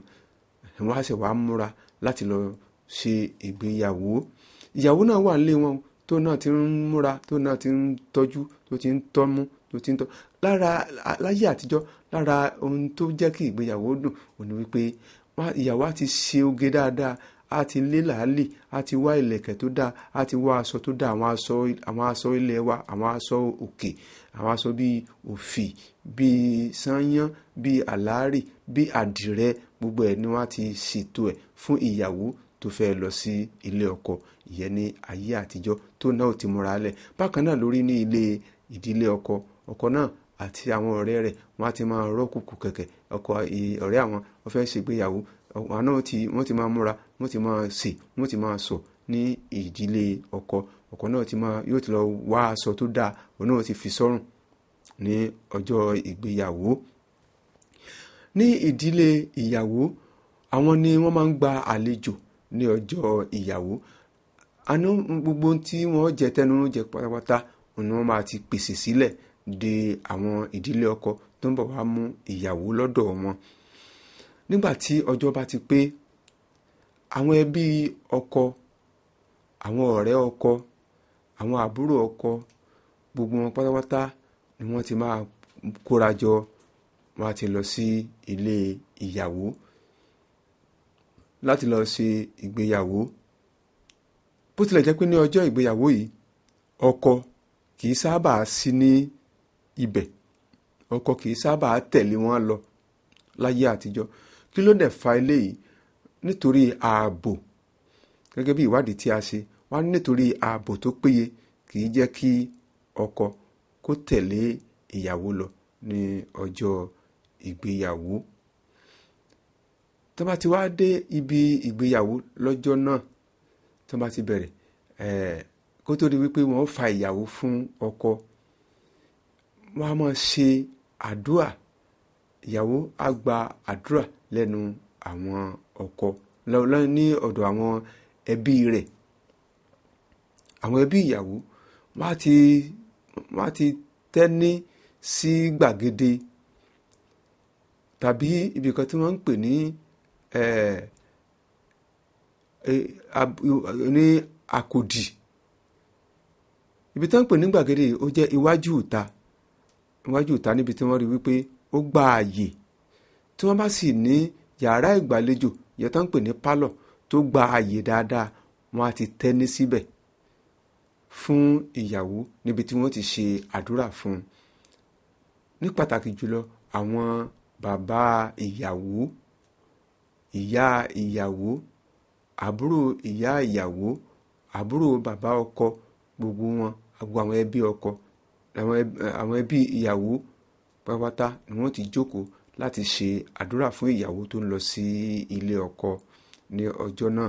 wọ́n á sì wá múra láti lọ ṣe ìgbéyàwó. Ìyàwó náà wà nílé wọn, tó náà ti ń múra, tó náà ti ń tọ́jú, tó ti ń tọ́mú, tó ti ń tọ́. Lára láyé àtijọ́, lára ohun tó jẹ́ kí ìgbéyàwó dùn, òun ni wípé ìyàwó á ti ṣe oge dáadáa, á ti lé làálì, á ti wá ìlẹ̀kẹ̀ tó dáa, á ti wá aṣọ tó dáa, àwọn aṣọ ilẹ̀ wa, àwọn aṣọ òkè, àwọn aṣọ bíi òfì, bíi sányán, bíi àlárì, bíi àdìrẹ, gbogbo ẹ̀ ni wọ́n á ti ṣètò ẹ̀ fún ìyàwó tó fẹ́ lọ sí ilé ọkọ. Ìyẹn ní ayé àtijọ́ tó náà ò ti múra lẹ̀. Bákan náà lórí ní ilé ìdílé ọkọ, ọkọ náà àti àwọn ọ̀rẹ́ rẹ̀ wọ́n á ti máa rọ́kùkù kẹ̀kẹ́. Ọkọ ọ̀rẹ́ àwọn wọ́n fẹ́ ṣègbéyàwó, àwọn náà wọ́n ti máa múra, wọ́n ti máa sè, wọ́n ti máa sọ̀ ní ìdílé ọkọ. Ọkọ náà yóò ti lọ wá aṣọ tó dáa, òun náà ti fi sọ́rùn ní ọjọ́ ìgbéyàwó. Ní ìdílé ìyàwó, àwọn ni wọ́n máa ń gba àlejò ní ọjọ́ ìyàwó. Àná gbogbo ohun tí wọ́n jẹ tẹnu jẹ pátápátá, òun ni wọ́n máa ti pèsè sílẹ̀ de àwọn ìdílé ọkọ tó ń bọ̀ wá mú ìyàwó lọ́dọ̀ wọn. Nígbà tí ọjọ́ bá ti pé, àwọn ẹbí ọkọ, àwọn ọ̀rẹ́ ọkọ, àwọn àbúrò ọkọ, gbogbo wọn pátápátá ni wọ́n ti máa kóra jọ, wọ́n á ti lọ sí ilé ìyàwó láti lọ ṣe ìgbéyàwó. Bó tilẹ̀ jẹ́ pé ní ọjọ́ ìgbéyàwó yìí, ọkọ kì í sábà sí ní ibẹ̀, ọkọ kì í sábà tẹ̀lé wọn lọ láyé àtijọ́. Kí ló dẹ̀ fa eléyìí? Nítorí ààbò. Gẹ́gẹ́ bí ìwádìí tí a ṣe, wọ́n ní nítorí ààbò tó péye kì í jẹ́ kí ọkọ kó tẹ̀lé ìyàwó lọ ní ọjọ́ ìgbéyàwó. Tí wọ́n bá ti wá dé ibi ìgbéyàwó lọ́jọ́ náà, tí wọ́n bá ti bẹ̀rẹ̀, kó tó di wípé wọ́n fa ìyàwó fún ọkọ, wọ́n á máa ṣe àdúrà. Ìyàwó á gba àdúrà lẹ́nu àwọn ọkọ, ní ọ̀dọ̀ àwọn ẹbí rẹ̀. Àwọn ẹbí ìyàwó wọ́n á ti tẹ́ní sí gbàgede tàbí ibi kan tí wọ́n ń pè ní ní àkòdì. Ibi tó ń pè ní gbàgede yìí ó jẹ́ iwájú ìta, iwájú ìta níbi tí wọ́n rí wípé ó gba ààyè. Tí wọ́n bá sì ní yàrá ìgbàlejò ìyẹn tó ń pè ní pálọ̀ tó gba ààyè dáadáa, wọ́n á ti tẹ́ní síbẹ̀ fún ìyàwó níbi tí wọ́n ti ṣe àdúrà fún un. Ní pàtàkì jùlọ àwọn bàbá ìyàwó, ìyá ìyàwó, àbúrò ìyá ìyàwó, àbúrò bàbá ọkọ, gbogbo wọn, gbogbo àwọn ẹbí ọkọ, àwọn ẹbí ìyàwó pátápátá ni wọ́n ti jókòó láti ṣe àdúrà fún ìyàwó tó ń lọ sí ilé ọkọ ní ọjọ́ náà.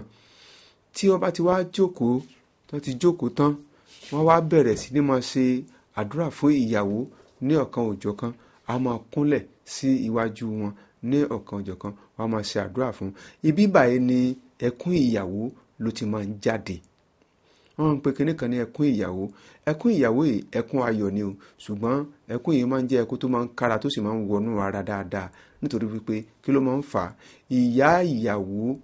Tí wọ́n bá ti wá jókòó, tí wọ́n ti jókòó tán, wọ́n wá bẹ̀rẹ̀ sí ní máa ṣe àdúrà fún ìyàwó ní ọ̀kan òjọ̀kan. A máa kúnlẹ̀ sí iwájú wọn ní ọ̀kan òjọ̀kan, wọ́n á máa ṣe àdúrà fún. Ibi báyìí ni ẹkún ìyàwó ló ti máa ń jáde. Wọ́n ń pe kinní kan ní ẹkún ìyàwó. Ẹkún ìyàwó yìí ẹkún ayọ̀ ni o, ṣùgbọ́n ẹkún yìí máa ń jẹ́ ẹkún tó máa ń kára tó sì máa ń wọnú ara dáadáa. Nítorí wípé kí ló máa ń fà á? Ìyá ìyàwó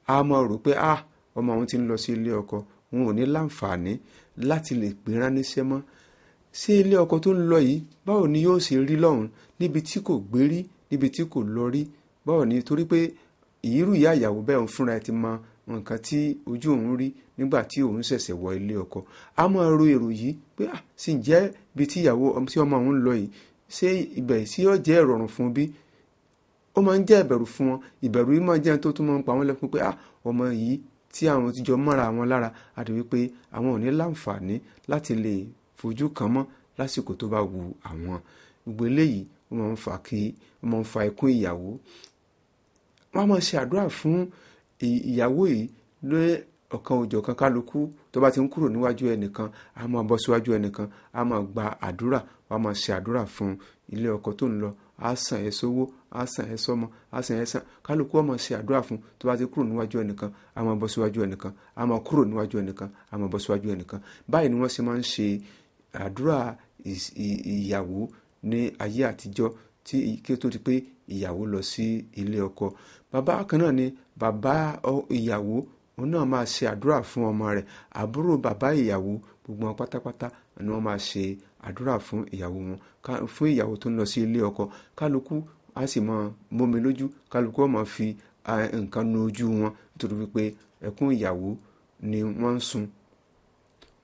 a máa rò pé ah, ọmọ òun ti ń lọ sí ilé ọkọ, òun ò ní láǹfààní láti lè pè ránníṣẹ́ mọ́. Ṣé ilé ọkọ tó ń lọ yìí, báwo ni yóò ṣe rí lọ́hùn níbi tí kò gbé rí, níbi tí kò lọ rí? Báwo ni? Torí pé ìrú ìyá ìyàwó bẹ́ẹ̀ òun fúnra ẹ ti mọ nǹkan tí ojú òun rí nígbà tí òun ṣẹ̀ṣẹ̀ wọ ilé ọkọ. A máa ro èrò yìí pé ah, sì ń jẹ́ ibi tí ìyàwó tí ọmọ òun ń lọ yìí, ṣé ibẹ̀ sí yóò jẹ́ ìrọ̀rùn fún bí? Ó máa ń jẹ́ ìbẹ̀rù fún wọn. Ìbẹ̀rù yìí máa ń jẹ́ ohun tó tún máa ń pa wọ́n lẹ́kún pé ah, ọmọ yìí tí àwọn ti jọ mọ́ra wọn lára, àti wípé àwọn ò ní láǹfààní láti lè fojú kan mọ́ lásìkò tó bá wu àwọn. Gbogbo eléyìí ó máa ń fa kí, ó máa ń fa ẹkún ìyàwó. Wọ́n á máa ṣe àdúrà fún ìyàwó yìí lé ọ̀kan òjọ̀kan. Kálukú tó bá ti ń kúrò níwájú ẹnìkan, a máa bọ́ síwájú ẹnìkan, a máa gba àdúrà, wọ́n á máa ṣe àdúrà fún ilé ọkọ tó ń lọ. Á sàn ẹ́ sówó, á sàn ẹ́ sọ́mọ, á sàn ẹ́ sàn. Kálukú ó máa ṣe àdúrà fún tó bá ti kúrò níwájú ẹnìkan, a máa bọ́ síwájú ẹnìkan, a máa kúrò níwájú ẹnìkan, a máa bọ́ síwájú ẹnìkan. Báyìí ni wọ́n ṣe máa ń ṣe àdúrà ìyàwó ní ayé àtijọ́ tí kí ó tó di pé ìyàwó lọ sí ilé ọkọ. Bàbá kan náà ni bàbá ìyàwó, òun náà máa ṣe àdúrà fún ọmọ rẹ̀. Àbúrò bàbá ìyàwó, gbogbo wọn pátápátá ni wọ́n máa ṣe àdúrà fún ìyàwó wọn, fún ìyàwó tó ń lọ sí ilé ọkọ. Kálukú á sì máa mómi lójú, kálukú ó máa fi nǹkan nu ojú wọn nítorí wípé ẹkún ìyàwó ni wọ́n ń sun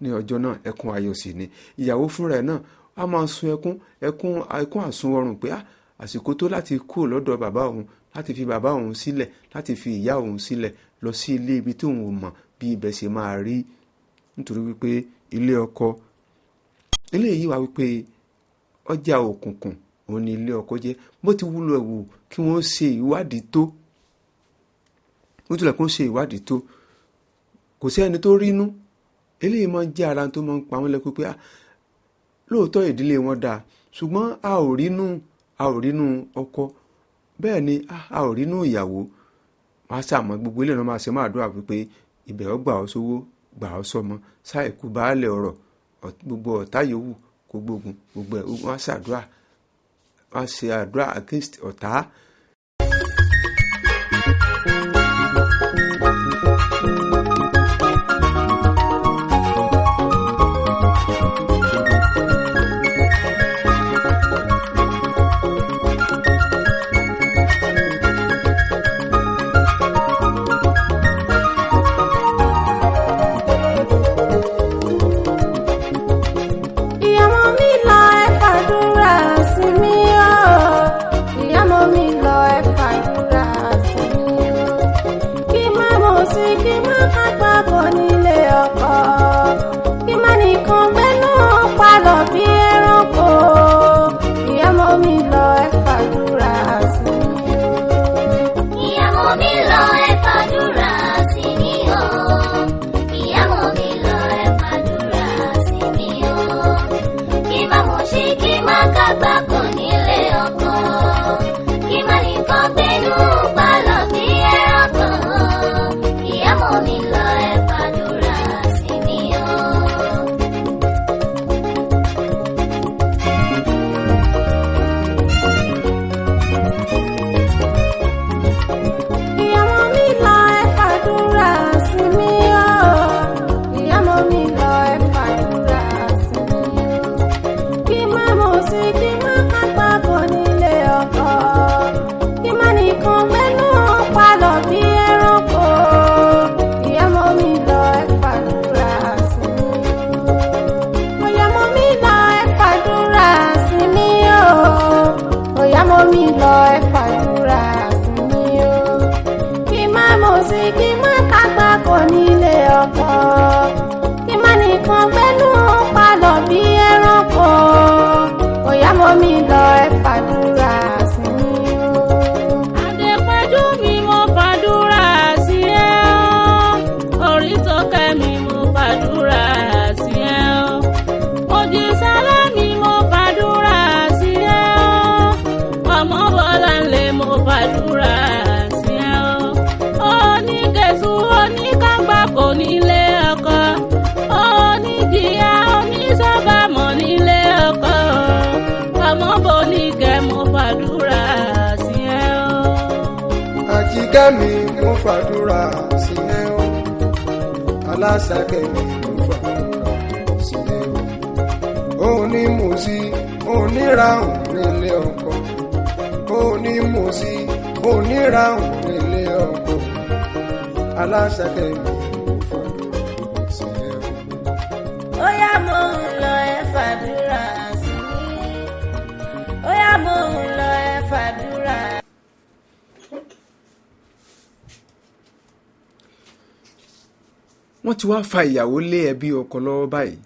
ní ọjọ́ náà. Ẹkún ayọ̀ sì ni. Ìyàwó fúnra ẹ̀ náà á máa sun ẹkún, ẹkún, ẹkún àsunwọ̀rùn pé ah, àsìkò tó láti kúrò lọ́dọ̀ bàbá òun, láti fi bàbá òun sílẹ̀, láti fi ìyá òun sílẹ̀ lọ sí ilé ibi tí òun ò mọ̀ bí ibẹ̀ ṣe máa rí. Nítorí wípé ilé ọkọ, eléyìí wá wípé ọjà òkùnkùn òun ni ilé ọkọ jẹ́. Bó ti wúlò ẹ̀wù kí wọ́n ṣe ìwádìí tó, bó tilẹ̀ kí wọ́n ṣe ìwádìí tó, kò sí ẹni tó rínú. Eléyìí máa ń jẹ́ ara tó máa ń pa wọ́n lẹ́kún pé ah, lóòótọ́ ìdílé wọn dáa, ṣùgbọ́n a ò rínú, a ò rínú ọkọ. Bẹ́ẹ̀ ni a ò rínú ìyàwó. Wọ́n á ṣàmọ́ gbogbo ilé náà máa ṣe máa dúrà wípé ibẹ̀ ó gbà ọ́ sówó, gbà ọ́ sọ́mọ, ṣáà ikú baálẹ̀ ọ̀rọ̀, gbogbo ọ̀tá yòówù kó gbógun, gbogbo ẹ̀ wọ́n á ṣàdúrà, wọ́n á ṣe àdúrà against ọ̀tá. Ìyàwó mi lọ ẹ fàdúrà sí mi o. Ìyàwó mi lọ ẹ fàdúrà sí mi o. Kí má mọ̀ sí kí má kápá bọ̀ nílé ọkọ. Kí má nìkan gbẹ́nu palọ̀ bí ẹranko. Ìyàwó mi lọ ẹ fàdúrà sí mi o. Ìyàwó mi lọ ẹ fàdúrà sí mi o. Ìyàwó mi lọ ẹ fàdúrà sí mi o. Kí má mọ̀ ṣe kí má kágbá kan nílé ọkọ. Kí má nìkan gbénú palọ̀ bí ẹranko. Ìyàwó mi lọ ẹ fàdúrà sí mi o. Kẹ́mi mo fàdúrà sí ẹ o. Mojísọ́lá mi mo fàdúrà sí ẹ o. Ọmọ Bọ́láńlé mo fàdúrà sí ẹ o. Oníkẹ̀sù oníkàgbà kò nílé ọkọ. Oníjìyà onísábàámọ̀ nílé ọkọ. Ọmọ Bọ́níkẹ́ mo fàdúrà sí ẹ o. Àjíkẹ́ mi mo fàdúrà sí ẹ o. Alásàkẹ́ mi mo fàdúrà sí ẹ o. Òun ní mò sí oníràhùn nílé ọkọ. Òun ní mò sí oníràhùn nílé ọkọ. Alásàkẹ́ mi mo fàdúrà sí ẹ o. Ó yá mo ń lọ, ẹ fàdúrà sí mi. Ó yá mo ń lọ, ẹ fàdúrà. Wọ́n ti wá fa ìyàwó lé ẹbí ọkọ lọ́wọ́ báyìí.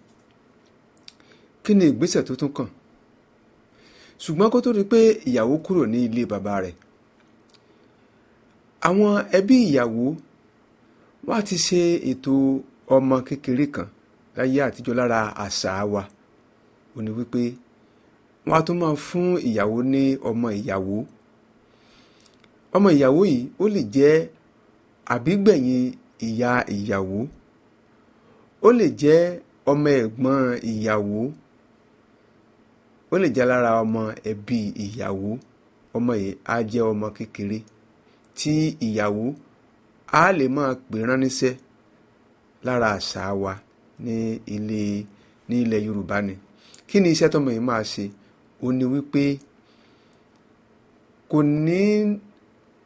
Kí ni ìgbésẹ̀ tó tún kàn? Ṣùgbọ́n kó tó di pé ìyàwó kúrò ní ilé bàbá rẹ̀, àwọn ẹbí ìyàwó wọ́n á ti ṣe ètò ọmọ kékeré kan láyé àtijọ́. Lára àṣà wa ó ní wípé wọ́n á tún máa fún ìyàwó ní ọmọ ìyàwó. Ọmọ ìyàwó yìí ó lè jẹ́ àbígbẹ̀yìn ìyá ìyàwó, ó lè jẹ́ ọmọ ẹ̀gbọ́n ìyàwó, ó lè jẹ́ lára ọmọ ẹbí ìyàwó. Ọmọ yìí á jẹ́ ọmọ kékeré tí ìyàwó á lè máa pè ránníṣẹ́. Lára àṣà wa ní ilé ní ilẹ̀ Yorùbá ni. Kí ni iṣẹ́ tọmọ yìí máa ṣe? Ó ní wípé kò ní,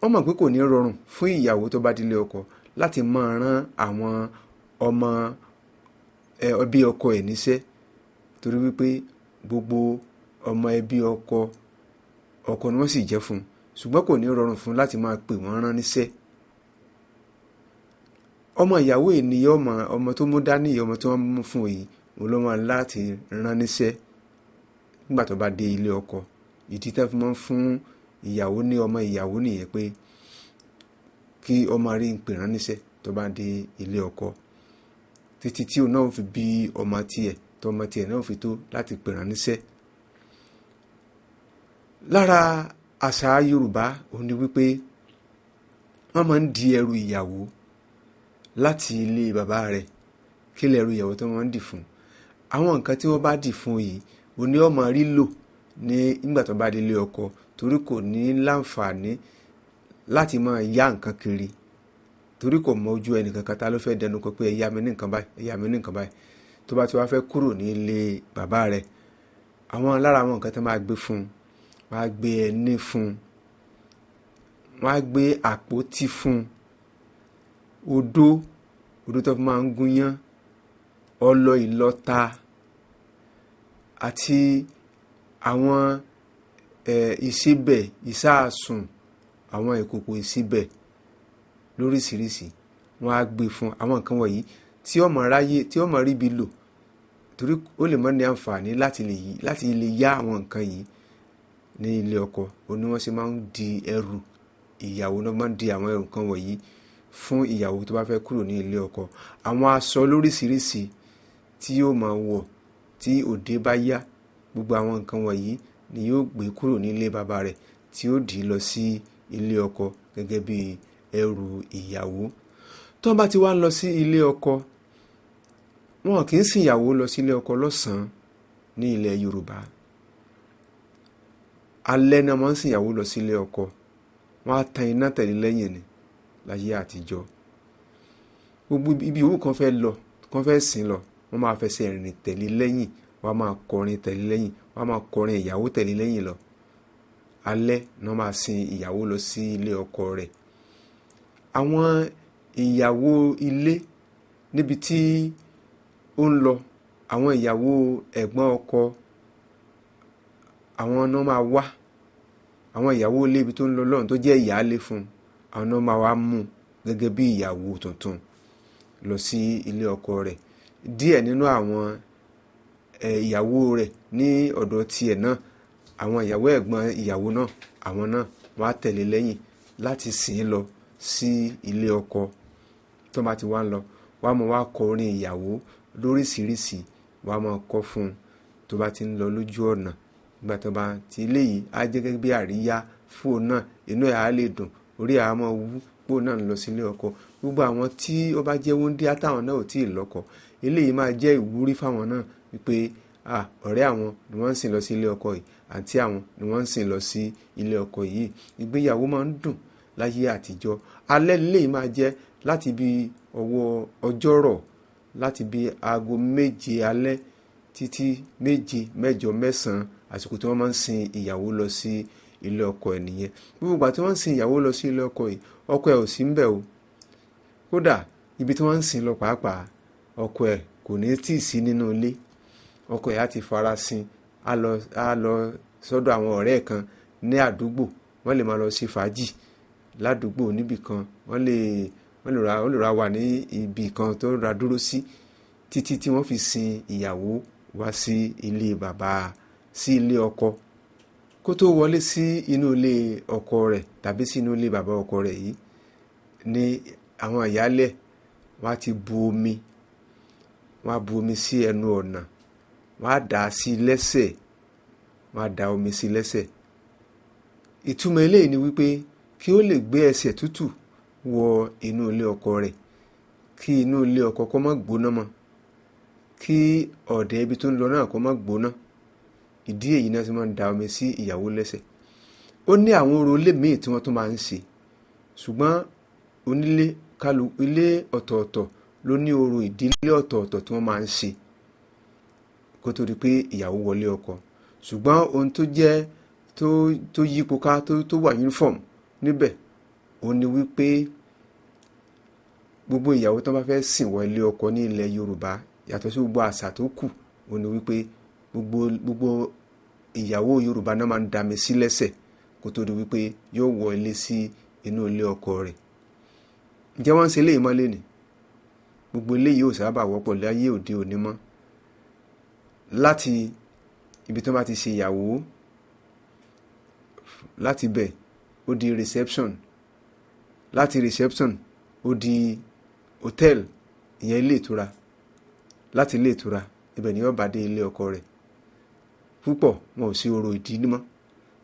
wọ́n mọ̀ pé kò ní rọrùn fún ìyàwó tó bá délé ọkọ láti máa rán àwọn ọmọ ẹbí ọkọ ẹ̀ níṣẹ́, torí wípé gbogbo ọmọ ẹbí ọkọ ọkọ ni wọ́n sì jẹ́ fún un, ṣùgbọ́n kò ní rọrùn fún un láti máa pè wọ́n rán níṣẹ́. Ọmọ ìyàwó ènìyàn, ọmọ tó mú dání yìí, ọmọ tó wọ́n mú fún yìí, òun ló máa láti rán níṣẹ́ nígbà tó bá dé ilé ọkọ. Ìdí tá fi máa ń fún ìyàwó ní ọmọ ìyàwó nìyẹn, pé kí ọmọ rí ń pè rán níṣẹ́ tó bá dé ilé ọkọ, títí tí òun náà fi bí ọmọ tiẹ̀, tọmọ tiẹ̀ náà fi tó láti pè rán níṣẹ́. Lára àṣà Yorùbá òun ni wípé wọ́n máa ń di ẹrù ìyàwó láti ilé bàbá rẹ̀. Kí lẹ ẹrù ìyàwó tó máa ń dì fún? Àwọn nǹkan tí wọ́n bá dì fún yìí òun ni ọmọ rí lò ní nígbà tó bá dé ilé ọkọ, torí kò ní láǹfààní láti máa yá nǹkan kiri, torí kò mọ ojú ẹnì kankan tá ló fẹ́ dẹnu kọ pé ẹ yá mi ní nǹkan báyìí, ẹ yá mi ní nǹkan báyìí. Tó bá ti wá fẹ́ kúrò ní ilé bàbá rẹ̀, àwọn lára àwọn nǹkan tó máa gbé fún un, wọ́n á gbé ẹní fún un, wọ́n á gbé àpótí fún un, odó, odó tó fi máa ń gúnyán, ọlọ ìlọta àti àwọn ìsebẹ̀, ìsáàsùn, àwọn ìkòkò ìsebẹ̀ lóríṣiríṣi, wọ́n á gbé fún. Àwọn nǹkan wọ̀nyí tí ọmọ ráyè, tí ọmọ ríbi lò, torí ó lè má ní àǹfààní láti lè yá àwọn nǹkan yìí ní ilé ọkọ, òun ni wọ́n ṣe máa ń di ẹrù ìyàwó náà, máa ń di àwọn ẹrù kan wọ̀nyí fún ìyàwó tó bá fẹ́ kúrò ní ilé ọkọ. Àwọn aṣọ lóríṣiríṣi tí yóò máa wọ̀ tí òde bá yá, gbogbo àwọn nǹkan wọ̀nyí ni yóò gbé kúrò ní ilé bàbá rẹ̀ tí ó dì í lọ sí ilé ọkọ gẹ́gẹ́ bí ẹrù ìyàwó. Tó bá ti wá ń lọ sí ilé ọkọ, wọn kì í sin ìyàwó lọ sí ilé ọkọ lọ́sàn-án ní ilẹ̀ Yorùbá. Alẹ́ náà wọ́n ń sin ìyàwó lọ sí ilé ọkọ. Wọ́n á tan iná tẹ̀lé lẹ́yìn ni láyé àtijọ́. Gbogbo ibi òwú kan fẹ́ lọ, kan fẹ́ sìn lọ, wọ́n máa fẹsẹ̀ rìn tẹ̀lé lẹ́yìn, wọ́n á máa kọrin tẹ̀lé lẹ́yìn, wọ́n á máa kọrin ìyàwó tẹ̀lé lẹ́yìn lọ. Alẹ́ ni wọ́n máa sin ìyàwó lọ sí ilé ọkọ rẹ̀. Àwọn ìyàwó ilé níbi tí ó ń lọ, àwọn ìyàwó ẹ̀gbọ́n ọkọ, àwọn náà máa wá. Àwọn ìyàwó ilé ibi tó ń lọ lọ́hùn tó jẹ́ ìyáálé fún un, àwọn náà máa wá mú gẹ́gẹ́ bí ìyàwó tuntun lọ sí ilé ọkọ rẹ̀. Díẹ̀ nínú àwọn ìyàwó rẹ̀ ní ọ̀dọ̀ tiẹ̀ náà, àwọn ìyàwó ẹ̀gbọ́n ìyàwó náà, àwọn náà wọ́n á tẹ̀lé lẹ́yìn láti sìn lọ sí ilé ọkọ. Tó bá ti wá ń lọ, Wàá mọ̀ wá kọ orin ìyàwó lóríṣiríṣi, wàá mọ̀ kọ fún un tó bá ti ń lọ lójú ọ̀nà. Nígbà tó bá ti eléyìí á jẹ́ gẹ́gẹ́ bí àríyá fún òun náà, inú ẹ̀ á lè dùn, orí ẹ̀ á máa wú pé òun náà ń lọ sílé ọkọ. Gbogbo àwọn tí ó bá jẹ́ wúńdíá táwọn náà ò tí ì lọ́kọ, eléyìí máa jẹ́ ìwúrí fáwọn náà wípé ọ̀rẹ́ àwọn ni wọ́n ń sìn lọ sí ilé ọkọ yìí, àǹtí àwọn ni wọ́n ń sìn lọ sí ilé ọkọ yìí. Ìgbéyàwó máa ń dùn láyé àtijọ́. Alẹ́ eléyìí máa jẹ́ láti bí ọwọ́ ọjọ́rọ̀, láti bí aago 7 alẹ́ títí 7, 8, 9, àsìkò tí wọ́n máa ń sin ìyàwó lọ sí ilé ọkọ ẹ̀ nìyẹn. Gbogbo ìgbà tí wọ́n ń sin ìyàwó lọ sí ilé ọkọ yìí, ọkọ ẹ̀ ò sí ńbẹ̀ o. Kódà ibi tí wọ́n ń sin lọ pàápàá, ọkọ ẹ̀ kò ní tíì sí nínú ilé. Ọkọ ẹ̀ á ti farasin, á lọ sọ́dọ̀ àwọn ọ̀rẹ́ kan ní àdúgbò, wọ́n lè máa lọ ṣe fàájì ládùúgbò níbì kan, wọ́n lè ra wà ní ibì kan tó ra dúró sí títí tí wọ́n fi sin ìyàwó wá sí ilé bàbá, sí ilé ọkọ. Kó tó wọlé sí inú ilé ọkọ rẹ̀ tàbí sí inú ilé bàbá ọkọ rẹ̀ yìí ní àwọn ìyálẹ̀ wọ́n á ti bu omi, wọ́n á bu omi sí ẹnu ọ̀nà, wọ́n á dà á sí lẹ́sẹ̀, wọ́n á da omi sí lẹ́sẹ̀. Ìtumọ̀ eléyìí ni wípé kí ó lè gbé ẹsẹ̀ tútù wọ inú ilé ọkọ rẹ̀, kí inú ilé ọkọ kó má gbóná mọ́, kí ọ̀dẹ̀ ibi tó ń lọ náà kó má gbóná. Ìdí èyí náà ti máa ń da omi sí ìyàwó lẹ́sẹ̀. Ó ní àwọn orò ilé míì tí wọ́n tún máa ń ṣe, ṣùgbọ́n onílé kálu ilé ọ̀tọ̀ọ̀tọ̀ ló ní orò ìdílé ọ̀tọ̀ọ̀tọ̀ tí wọ́n máa ń ṣe kó tó di pé ìyàwó wọlé ọkọ. Ṣùgbọ́n ohun tó jẹ́ tó yípo ká tó wà uniform níbẹ̀, òun ni wípé gbogbo ìyàwó tó bá fẹ́ sìn wọ ilé ọkọ ní ilẹ̀ Yorùbá, yàtọ̀ sí gbogbo àṣà tó kù, òun ni wípé gbogbo ìyàwó Yorùbá náà máa ń dami sí lẹ́sẹ̀ kó tó di wípé yóò wọ ilé sí inú ilé ọkọ rẹ̀. Ǹjẹ́ wọ́n ń ṣe eléyìí mọ́ lénìí? Gbogbo eléyìí ò sábà wọ́pọ̀ láyé òde òní mọ́. Láti ibi tí wọ́n bá ti ṣe ìyàwó, láti bẹ̀ ó di reception, láti reception ó di hotel, ìyẹn ilé ìtura. Láti ilé ìtura ibẹ̀ ni yóò bá dé ilé ọkọ rẹ̀. Púpọ̀ wọn ò sí orò ìdílé mọ́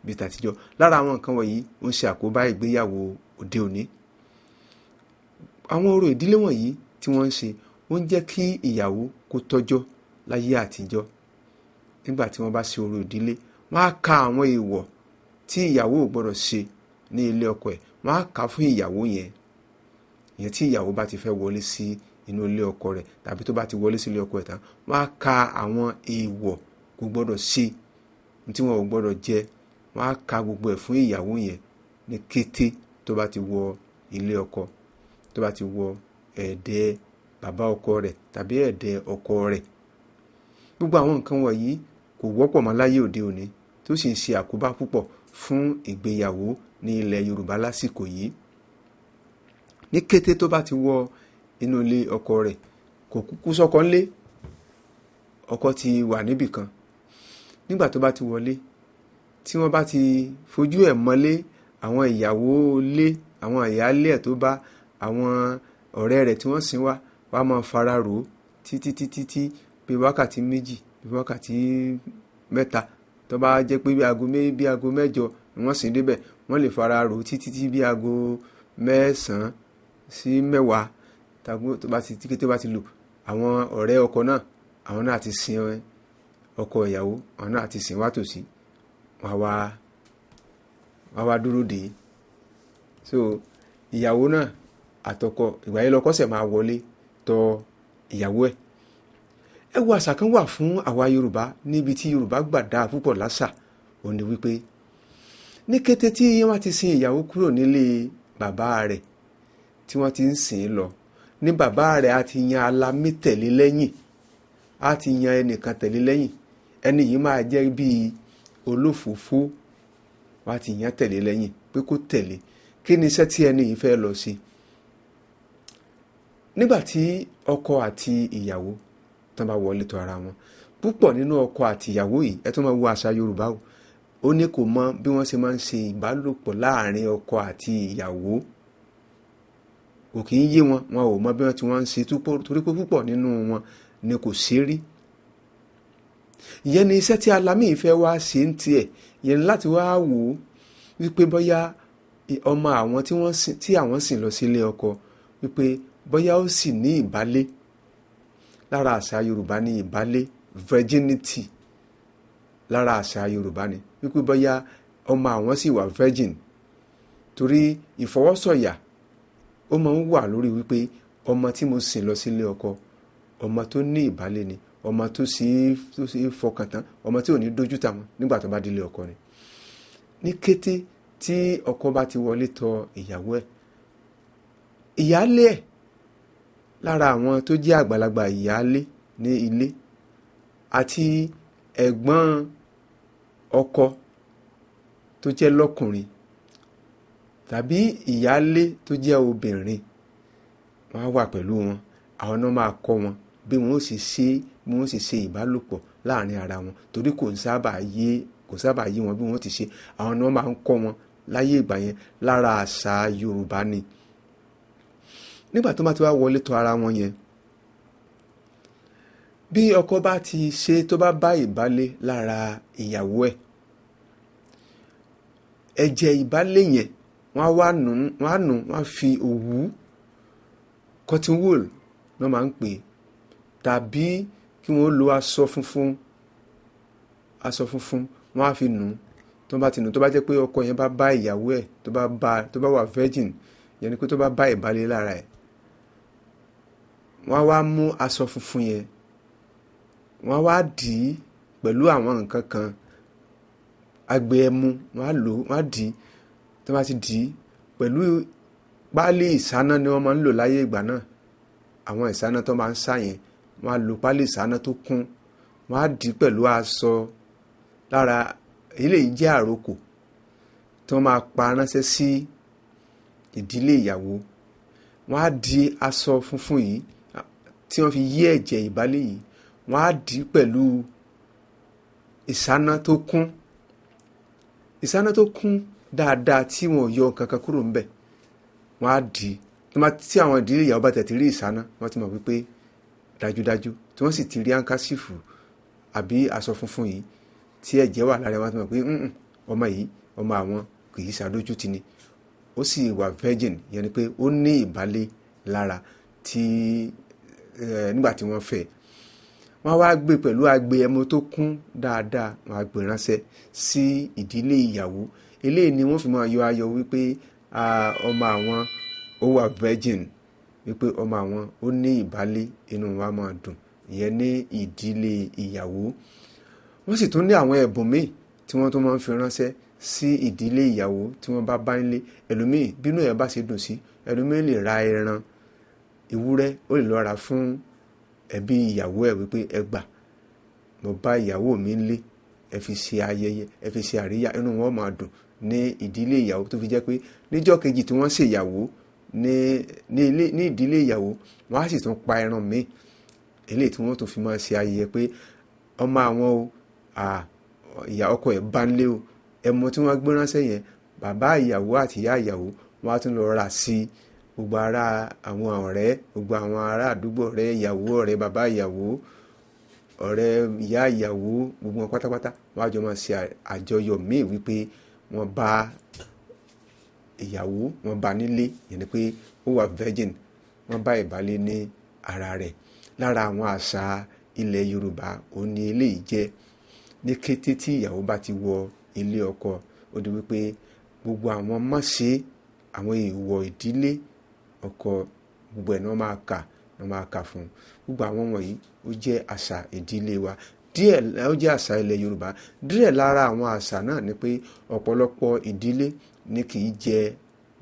bíi tàtijọ́. Lára àwọn nǹkan wọ̀nyí ó ń ṣe àkóbá ìgbéyàwó òde òní. Àwọn orò ìdílé wọ̀nyí tí wọ́n ń ṣe ó ń jẹ́ kí ìyàwó kó tọ́jọ́ láyé àtijọ́. Nígbà tí wọ́n bá ṣe orò ìdílé, wọ́n á ka àwọn èèwọ̀ tí ìyàwó ò gbọ́dọ̀ ṣe ní ilé ọkọ ẹ̀, wọ́n á kà fún ìyàwó yẹn. Ìyẹn tí ìyàwó bá ti fẹ́ wọlé sí inú ilé ọkọ rẹ̀ tàbí tó bá ti wọlé sí ilé ọkọ ẹ̀ tán, wọ́n á ka àwọn èèwọ̀ kò gbọ́dọ̀ ṣe, tí wọn ò gbọ́dọ̀ jẹ, wọ́n á ka gbogbo ẹ̀ fún ìyàwó yẹn ní kété tó bá ti wọ ilé ọkọ, tó bá ti wọ ẹ̀dẹ̀ bàbá ọkọ rẹ̀ tàbí ẹ̀dẹ̀ ọkọ rẹ̀. Gbogbo àwọn nǹkan wọ̀nyí kò wọ́pọ̀ mọ́ láyé òde òní, tó sì ń ṣe àkóbá púpọ̀ fún ìgbéyàwó ní ilẹ̀ Yorùbá lásìkò yìí. Ní kété tó bá ti wọ inú ilé ọkọ rẹ̀, kò kúkú sọ́kọ ńlé, ọkọ ti wà níbì kan. Nígbà tó bá ti wọlé, tí wọ́n bá ti fojú ẹ̀ mọ́lé, àwọn ìyàwó ilé, àwọn ìyáálé ẹ̀ tó bá àwọn ọ̀rẹ́ rẹ̀ tí wọ́n sin wá, wá máa fara rò ó títí títí tí bí wákàtí 2, bí wákàtí 3. Tó bá jẹ́ pé bí aago 8 ni wọ́n sin débẹ̀, wọ́n lè fara rò ó títí tí bí aago 9 sí 10. Tó bá ti kété bá ti lù, àwọn ọ̀rẹ́ ọkọ náà, àwọn náà ti sin ọkọ ìyàwó, àwọn náà ti sin wá tòsí, wọ́n wá dúró dè é. So ìyàwó náà àtọkọ, ìgbà yẹn lọkọ ṣẹ̀ máa wọlé tọ̀ ìyàwó ẹ̀. Ẹ wo àṣà kan wà fún àwa Yorùbá níbi tí Yorùbá gbà dáa púpọ̀ láṣà, òun ni wípé ní kété tí wọ́n ti sin ìyàwó kúrò nílé bàbá rẹ̀ tí wọ́n ti ń sìn ín lọ, ní bàbá rẹ̀ á ti yan alamí tẹ̀lé lẹ́yìn, á ti yan ẹnìkan tẹ̀lé lẹ́yìn. Ẹni yìí máa jẹ́ bíi olófòófó, wọ́n á ti yan tẹ̀lé lẹ́yìn pé kó tẹ̀lé. Kí ni iṣẹ́ tí ẹni yìí fẹ́ lọ sí? Nígbà tí ọkọ àti ìyàwó tán bá wọlé tọ̀ ara wọn, púpọ̀ nínú ọkọ àti ìyàwó yìí, ẹ tún máa wo àṣà Yorùbá o, ó ní kò mọ bí wọ́n ṣe máa ń ṣe ìbálòpọ̀ láàrin ọkọ àti ìyàwó. Kò kì í yé wọn, wọn ò mọ bí wọ́n ti wọ́n ń ṣe, torí pé púpọ̀ nínú wọn ni kò ṣe rí. Ìyẹn ni iṣẹ́ tí Alámì fẹ́ wá ṣe ń tiẹ̀. Ìyẹn ni láti wá wò ó wípé bóyá ọmọ àwọn tí àwọn sìn lọ sílé ọkọ, wípé bóyá ó sì ní ìbálé. Lára àṣà Yorùbá ní ìbálé, virginity, lára àṣà Yorùbá ni wípé bóyá ọmọ àwọn sì wà virgin, torí ìfọwọ́sọ̀yà ó máa ń wà lórí wípé ọmọ tí mo sìn lọ sílé ọkọ, ọmọ tó ní ìbálé ni, ọmọ tó sì fọkàn tán, ọmọ tí ò ní dójú tà wọn nígbà tó bá délé ọkọ ni. Ní kété tí ọkọ bá ti wọlé tọ̀ ìyàwó ẹ̀, ìyáálé ẹ̀, lára àwọn tó jẹ́ àgbàlagbà ìyáálé ní ilé àti ẹ̀gbọ́n ọkọ tó jẹ́ lọ́kùnrin tàbí ìyáálé tó jẹ́ obìnrin, wọ́n á wà pẹ̀lú wọn. Àwọn náà máa kọ́ wọn bí wọ́n ó sì ṣe, bí wọ́n ó sì ṣe ìbálòpọ̀ láàrin ara wọn, torí kò sábà yé wọn bí wọ́n ti ṣe. Àwọn náà máa ń kọ́ wọn láyé ìgbà yẹn, lára àṣà Yorùbá ni. Nígbà tó bá ti wá wọlé tọ̀ ara wọn yẹn, bí ọkọ bá ti ṣe tó bá bá ìbálé lára ìyàwó ẹ̀, ẹ̀jẹ̀ ìbálé yẹn wọ́n á wá nù, wọ́n á fi òwú, cotton wool ló máa ń pè, tàbí kí wọ́n lo aṣọ funfun, wọ́n á fi nù. Tó bá ti nù, tó bá jẹ́ pé ọkọ yẹn bá bá ìyàwó ẹ̀, tó bá wà virgin, yẹn ni pé tó bá bá ìbálé lára ẹ̀, wọ́n á wá mú aṣọ funfun yẹn, wọ́n á wá dì í pẹ̀lú àwọn nǹkan kan, agbe ẹmu, wọ́n á lò, wọ́n á dì í. Tó bá ti dì í pẹ̀lú páálí ìsáná ni wọ́n máa ń lò láyé ìgbà náà. Àwọn ìsáná tó máa ń sá yẹn, wọ́n á lo páálí ìsáná tó kún, wọ́n á dì í pẹ̀lú aṣọ lára. Eléyìí jẹ́ àrokò tí wọ́n máa pa ránṣẹ́ sí ìdílé ìyàwó. Wọ́n á di aṣọ funfun yìí tí wọ́n fi yí ẹ̀jẹ̀ ìbálé yìí, wọ́n á dì í pẹ̀lú ìsáná tó kún, ìsáná tó kún dáadáa tí wọn ò yọ kankan kúrò ńbẹ̀. Wọ́n á dì í. Tí àwọn ìdílé ìyàwó bá tẹ̀ ti rí ìsáná, wọ́n ti mọ̀ wípé dájúdájú, tí wọ́n sì ti rí áńkásífù àbí aṣọ funfun yìí tí ẹ̀jẹ̀ wà lára wọn, ti mọ̀ pé ọmọ yìí, ọmọ àwọn kì í ṣàdójútì ni, ó sì wà virgin. Ìyẹn ni pé ó ní ìbálé lára tí nígbà tí wọ́n fẹ́. Wọ́n wá gbé pẹ̀lú agbe ẹmu tó kún dáadáa, wọ́n á gbé ránṣẹ́ sí ìdílé ìyàwó. Eléyìí ni wọ́n fi máa yọ ayọ̀ wípé ọmọ àwọn ó wà virgin, wípé ọmọ àwọn ó ní ìbálé, inú wa máa dùn. Ìyẹn ní ìdílé ìyàwó. Wọ́n sì tún ní àwọn ẹ̀bùn míì tí wọ́n tún máa ń fi ránṣẹ́ sí ìdílé ìyàwó tí wọ́n bá bá ń lé. Ẹlòmíì, bínú ẹ̀ bá ṣe dùn sí, ẹlòmíì lè ra ẹran ewúrẹ́, ó lè lọ ra fún ẹbí ìyàwó ẹ̀ wípé ẹ gbà, mo bá ìyàwó mi lé, ẹ fi ṣe ayẹyẹ, ẹ fi ṣe àríyá, inú wọn máa dùn ní ìdílé ìyàwó. Tó fi jẹ́ pé níjọ́ kejì tí wọ́n ṣe ìyàwó ní ìdílé ìyàwó, wọ́n á sì tún pa ẹran míì, eléyìí tí wọ́n tún fi máa ṣe ayẹyẹ pé ọmọ àwọn o, ìyá ọkọ ẹ̀ bá ń lé o. Ẹmu tí wọ́n gbé ránṣẹ́ yẹn, bàbá ìyàwó àti ìyá ìyàwó wọ́n á tún lọ rà sí gbogbo ará àwọn ọ̀rẹ́, gbogbo àwọn ará àdúgbò, ọ̀rẹ́ ìyàwó, ọ̀rẹ́ bàbá ìyàwó, ọ̀rẹ́ ìyá ìyàwó, gbogbo wọn pátápátá wọ́n á jọ máa ṣe àjọyọ̀ míì wípé wọ́n bá ìyàwó, wọ́n bá nílé, yẹn ni pé ó wà virgin, wọ́n bá ìbálé ní ara rẹ̀. Lára àwọn àṣà ilẹ̀ Yorùbá òun ni eléyìí jẹ́. Ní kété tí ìyàwó bá ti wọ ilé ọkọ, ó di wípé gbogbo àwọn mọ̀ṣẹ́, àwọn èèwọ̀ ìdílé ọkọ, gbogbo ẹ̀ ni wọ́n máa kà, wọ́n máa kà fún un. Gbogbo àwọn wọ̀nyí ó jẹ́ àṣà ìdílé wa. Díẹ̀ ó jẹ́ àṣà ilẹ̀ Yorùbá. Díẹ̀ lára àwọn àṣà náà ni pé ọ̀pọ̀lọpọ̀ ìdílé ni kì í jẹ,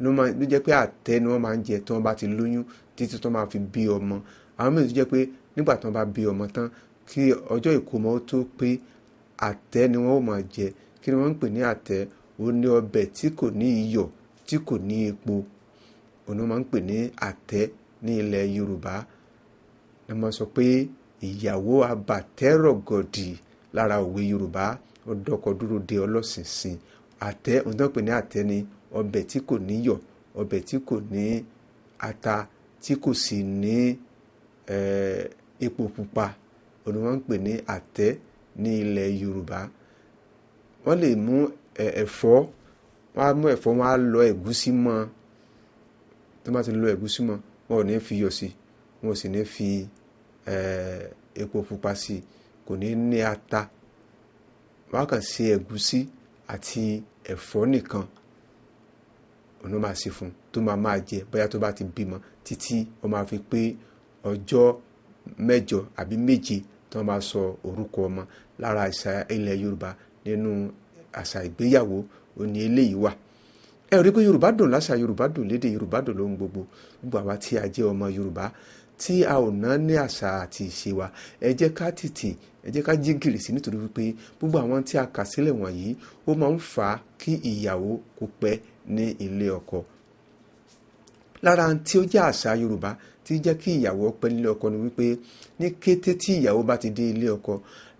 ló jẹ́ pé àtẹ ni wọ́n máa ń jẹ tí wọ́n bá ti lóyún títí tí wọ́n máa fi bí ọmọ. Àwọn mìíràn tó jẹ́ pé nígbà tí wọ́n bá bí ọmọ tán, kí ọjọ́ ìkómọ ó tó pé, àtẹ ni wọ́n ó máa jẹ. Kí ni wọ́n ń pè ní àtẹ? Ó ní ọbẹ̀ tí kò ní iyọ̀, tí kò ní epo. Òun ni wọ́n máa ń pè ní àtẹ ní ilẹ̀ Yorùbá. Wọ́n máa sọ pé ìyàwó abàtẹ́rọ̀gọ̀dì lára òwe Yorùbá, ó dọ́kọ dúró de ọlọ́sìnsìn. Àtẹ, ohun tí wọ́n ń pè ní àtẹ ni ọbẹ̀ tí kò ní iyọ̀, ọbẹ̀ tí kò ní ata, tí kò sì ní epo pupa, òun ni wọ́n ń pè ní àtẹ́ ní ilẹ̀ Yorùbá. Wọ́n lè mú ẹ̀fọ́, wọ́n á mú ẹ̀fọ́, wọ́n á lọ ẹ̀gúsí mọ́. Tó bá ti lọ ẹ̀gúsí mọ́, wọn ò ní fi iyọ̀ sí, wọn ò sì ní fi epo pupa sí, kò ní ní ata. Wọ́n á kàn ṣe ẹ̀gúsí àti ẹ̀fọ́ nìkan, òun ló máa ṣe fún un tó máa máa jẹ bóyá tó bá ti bímọ títí ó máa fi pé ọjọ́ 8 àbí 7 tí wọ́n máa sọ orúkọ ọmọ. Lára àṣà ilẹ̀ Yorùbá nínú àṣà ìgbéyàwó òní eléyìí wà. Ẹ rí i pé Yorùbá dùn láṣà, Yorùbá dùn lédè, Yorùbá dùn lóhun gbogbo. Gbogbo àwa tí a jẹ́ ọmọ Yorùbá tí a ò ná ní àṣà àti ìṣe wa, ẹ jẹ́ ká tètè, ẹ jẹ́ ká jí gìrì sí, nítorí wípé gbogbo àwọn tí a kà sílẹ̀ wọ̀nyí ó máa ń fà á kí ìyàwó kó pẹ́ ní ilé ọkọ. Lára tí ó jẹ́ àṣà Yorùbá tí jẹ́ kí ìyàwó pẹ́ nílé ọkọ ni wípé ní kété tí ìyàwó bá ti dé ilé ọkọ,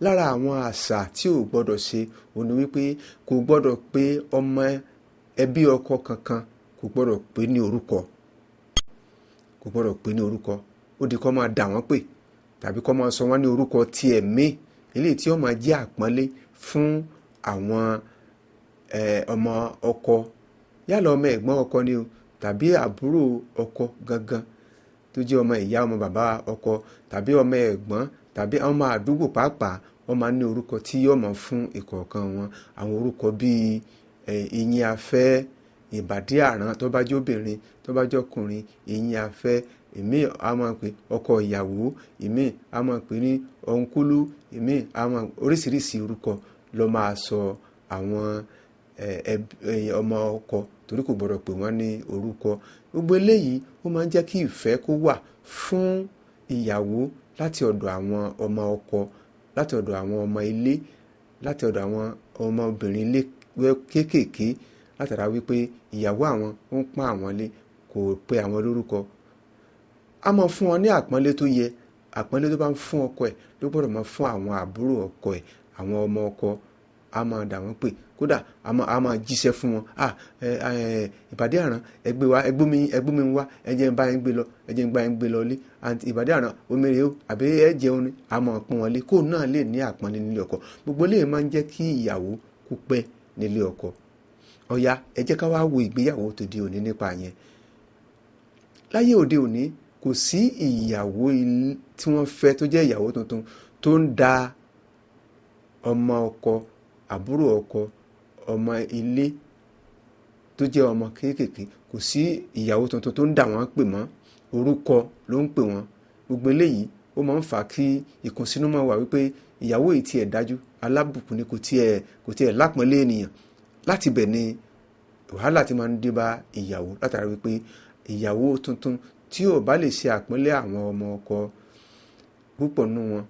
lára àwọn àṣà tí ò gbọ́dọ̀ ṣe òun ni wípé kò gbọ́dọ̀ pé ọmọ ẹbí ọkọ kankan, kò gbọ́dọ̀ pé ní orúkọ, kò gbọ́dọ̀ pé ní orúkọ. Ó di kó máa dà wọ́n pè tàbí kó máa sọ wọ́n ní orúkọ tiẹ̀ mí, eléyìí tí ó máa jẹ́ àpọ́nlé fún àwọn ọmọ ọkọ, yálà ọmọ ẹ̀gbọ́n ọkọ ni o tàbí àbúrò ọkọ gangan tó jẹ́ ọmọ ìyá ọmọ bàbá ọkọ tàbí ọmọ ẹ̀gbọ́n tàbí ọmọ àdúgbò pàápàá. Wọ́n máa ní orúkọ tí yóò máa fún ìkọ̀ọ̀kan wọn. Àwọn orúkọ bíi ìyìn afẹ́, ìbàdí àrán tó bá jẹ́ obìnrin, tó bá jẹ́ ọkùnrin ìyìn afẹ́, ìmí a máa pè ọkọ ìyàwó, ìmí a máa pè ní ọ̀nkúlú, ìmí a máa oríṣiríṣi orúkọ ló máa sọ àwọn ọmọ ọkọ, torí kò gbọdọ̀ pè wọ́n ní orúkọ. Gbogbo eléyìí ó máa ń jẹ́ kí ìfẹ́ kó wà fún ìyàwó láti ọ̀dọ̀ àwọn ọmọ ọkọ, láti ọ̀dọ̀ àwọn ọmọ ilé, láti ọ̀dọ̀ àwọn ọmọbìnrin ilé kéékèèké, látara wípé ìyàwó àwọn ó ń pọ́n àwọn lé, kò pe àwọn lórúkọ. A máa fún wọn ní àpọ́nlé tó yẹ. Àpọ́nlé tó bá ń fún ọkọ ẹ̀ ló gbọ́dọ̀ máa fún àwọn àbúrò ọkọ ẹ̀, àwọn ọmọ ọkọ. A máa dà wọ́n pè, kódà a máa jíṣẹ́ fún wọn. Ìbàdí àrán, ẹgbẹ́ wa, ẹgbẹ́ mi wá, ẹ jẹ́ n bá yín gbé lọ, ẹ jẹ́ n bá yín gbé lọ lé. Àǹtí ìbàdí àrán, omi rèé o, àbí ẹ jẹun ni. A máa pọ́n wọn lé kó náà lè ní àpọ́nlé nílé ọkọ. Gbogbo eléyìí máa ń jẹ́ kí ìyàwó kó pẹ́ nílé ọkọ. Ọ̀ya, ẹ jẹ́ ká wá wo ìgbéyàwó tòde òní nípa yẹn. Láyé òde òní kò sí ìyàwó tí wọ́n fẹ́ tó jẹ́ ìyàwó tuntun tó ń da ọmọ ọkọ, àbúrò ọkọ, ọmọ ilé tó jẹ́ ọmọ kéékèèké, kò sí ìyàwó tuntun tó ń dà wọ́n pè mọ́, orúkọ ló ń pè wọ́n. Gbogbo eléyìí ó máa ń fà á kí ìkùnsínú máa wà wípé ìyàwó yìí tiẹ̀ dájú, alábùkún ni, kò tiẹ̀ lápọ́nlé ènìyàn. Láti bẹ̀ ni wàhálà ti máa ń dé bá ìyàwó, látara wípé ìyàwó tuntun tí ò bá lè ṣe àpọ́nlé àwọn ọmọ ọkọ, púpọ̀ nínú wọn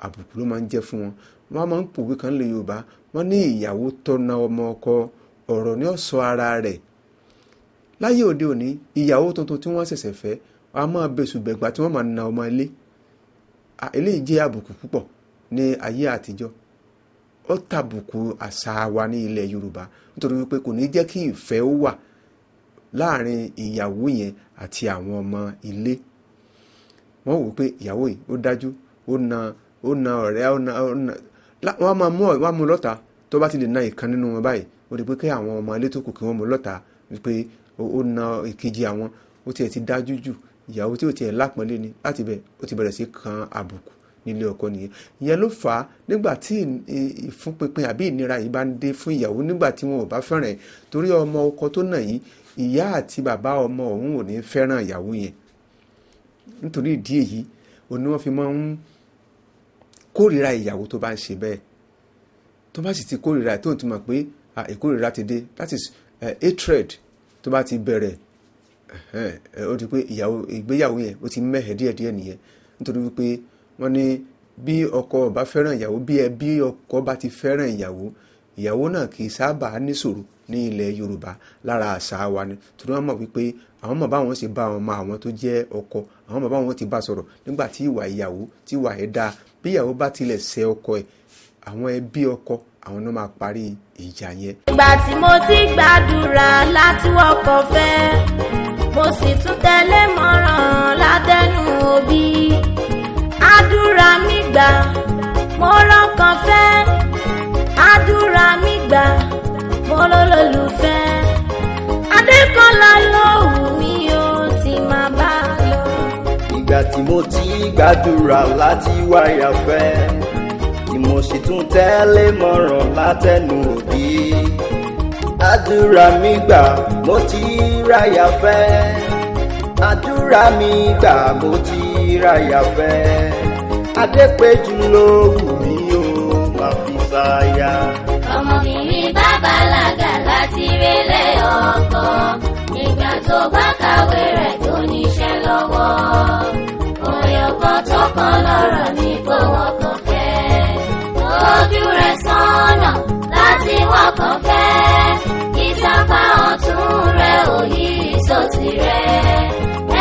àbùkù ló máa ń jẹ́ fún wọn. Wọ́n máa ń pòwe kan lè Yorùbá, wọ́n ní ìyàwó tọ́na ọmọ ọkọ, ọ̀rọ̀ ni ó sọ ara rẹ̀. Láyé òde òní ìyàwó tuntun tí wọ́n ṣẹ̀ṣẹ̀ fẹ́, a máa bẹ̀sù bẹ̀gbà tí wọ́n máa na ọmọ ilé. Eléyìí jẹ́ àbùkù púpọ̀ ní ayé àtijọ́. Ó tàbùkù àṣà wa ní ilẹ̀ Yorùbá, nítorí wípé kò ní jẹ́ kí ìfẹ́ ó wà láàrin ìyàwó yẹn àti àwọn ọmọ ilé. Wọ́n wò pé ìyàwó yìí ó dájú, ó na ọ̀rẹ́, ó na wọ́n máa mú, wọ́n mú lọ́ta. Tó bá ti lè na ìkan nínú wọn báyìí, ó di pé kí àwọn ọmọ ilé tó kù kí wọ́n mú lọ́ta wípé ó na ìkejì àwọn, ó tiẹ̀ ti dájú jù, ìyàwó tí ò tiẹ̀ lápọ́nlé ni. Láti bẹ̀ ó ti bẹ̀rẹ̀ sí kan àbùkù nílé ọkọ nìyẹn. Ìyẹn ló fà á nígbà tí ìfúnpinpin àbí ìnira yìí bá ń dé fún ìyàwó nígbà tí wọn ò bá fẹ́ràn ẹ̀, torí ọmọ ọkọ tó nà yìí, ìyá àti bàbá ọmọ òun ò ní fẹ́ràn ìyàwó yẹn. Nítorí ìdí èyí òun ni wọ́n fi máa ń kórìíra ìyàwó tó bá ń ṣe bẹ́ẹ̀. Tó bá sì ti kórìíra, tó ń túmọ̀ pé ìkórìíra ti dé, that is hatred tó bá ti bẹ̀rẹ̀, ó di pé ìgbéyàwó yẹn ó ti mẹ́hẹ̀ díẹ̀díẹ̀ nìyẹn. Nítorí wípé wọ́n ní bí ọkọ bá fẹ́ràn ìyàwó, bí ẹbí ọkọ bá ti fẹ́ràn ìyàwó, ìyàwó náà kì í sábà níṣòro ní ilẹ̀ Yorùbá. Lára àṣà wa ni, torí wọ́n mọ̀ wípé àwọn mọ̀ báwọn ṣe bá ọmọ àwọn tó jẹ́ ọkọ, àwọn mọ̀ báwọn ti bá sọ̀rọ̀ nígbà tí ìwà ìyàwó tí ìwà ẹ̀ dáa. Bí ìyàwó bá tilẹ̀ ṣẹ̀ ọkọ ẹ̀, àwọn ẹbí ọkọ àwọn náà máa parí ìjà yẹn. Ìgbà tí mo ti gbàdúrà láti wọkọ̀ fẹ́, Mo sì tún tẹ̀lé mọ̀ràn látẹnu òbí. Àdúrà mi gbà, mo rọ́kàn fẹ́. Àdúrà mi gbà, mo lólùfẹ́. Adékọ́lá ló wù mí ó ti máa bá lọ. Ìgbà tí mo ti gbàdúrà láti wáyà fẹ́, tí mo sì tún tẹ́lẹ̀ mọ̀ràn látẹnu òbí. Àdúrà mi gbà, mo ti ráyà fẹ́. Àdúrà mi gbà, mo ti ráyà fẹ́. Adépéjú ló wù mí ó máa fi ṣaya. Ọmọbìnrin bá bàlágà láti relé ọkọ nígbà tó bá kàwé rẹ̀ tó níṣẹ́ lọ́wọ́. Òye ọkọ tó kan lọ́rọ̀ ní kó wọ́kàn fẹ́. Ojú rẹ̀ sọ́nà láti wọ́kàn fẹ́. Ìsapá ọ̀tún rẹ̀ òyì sósì rẹ̀.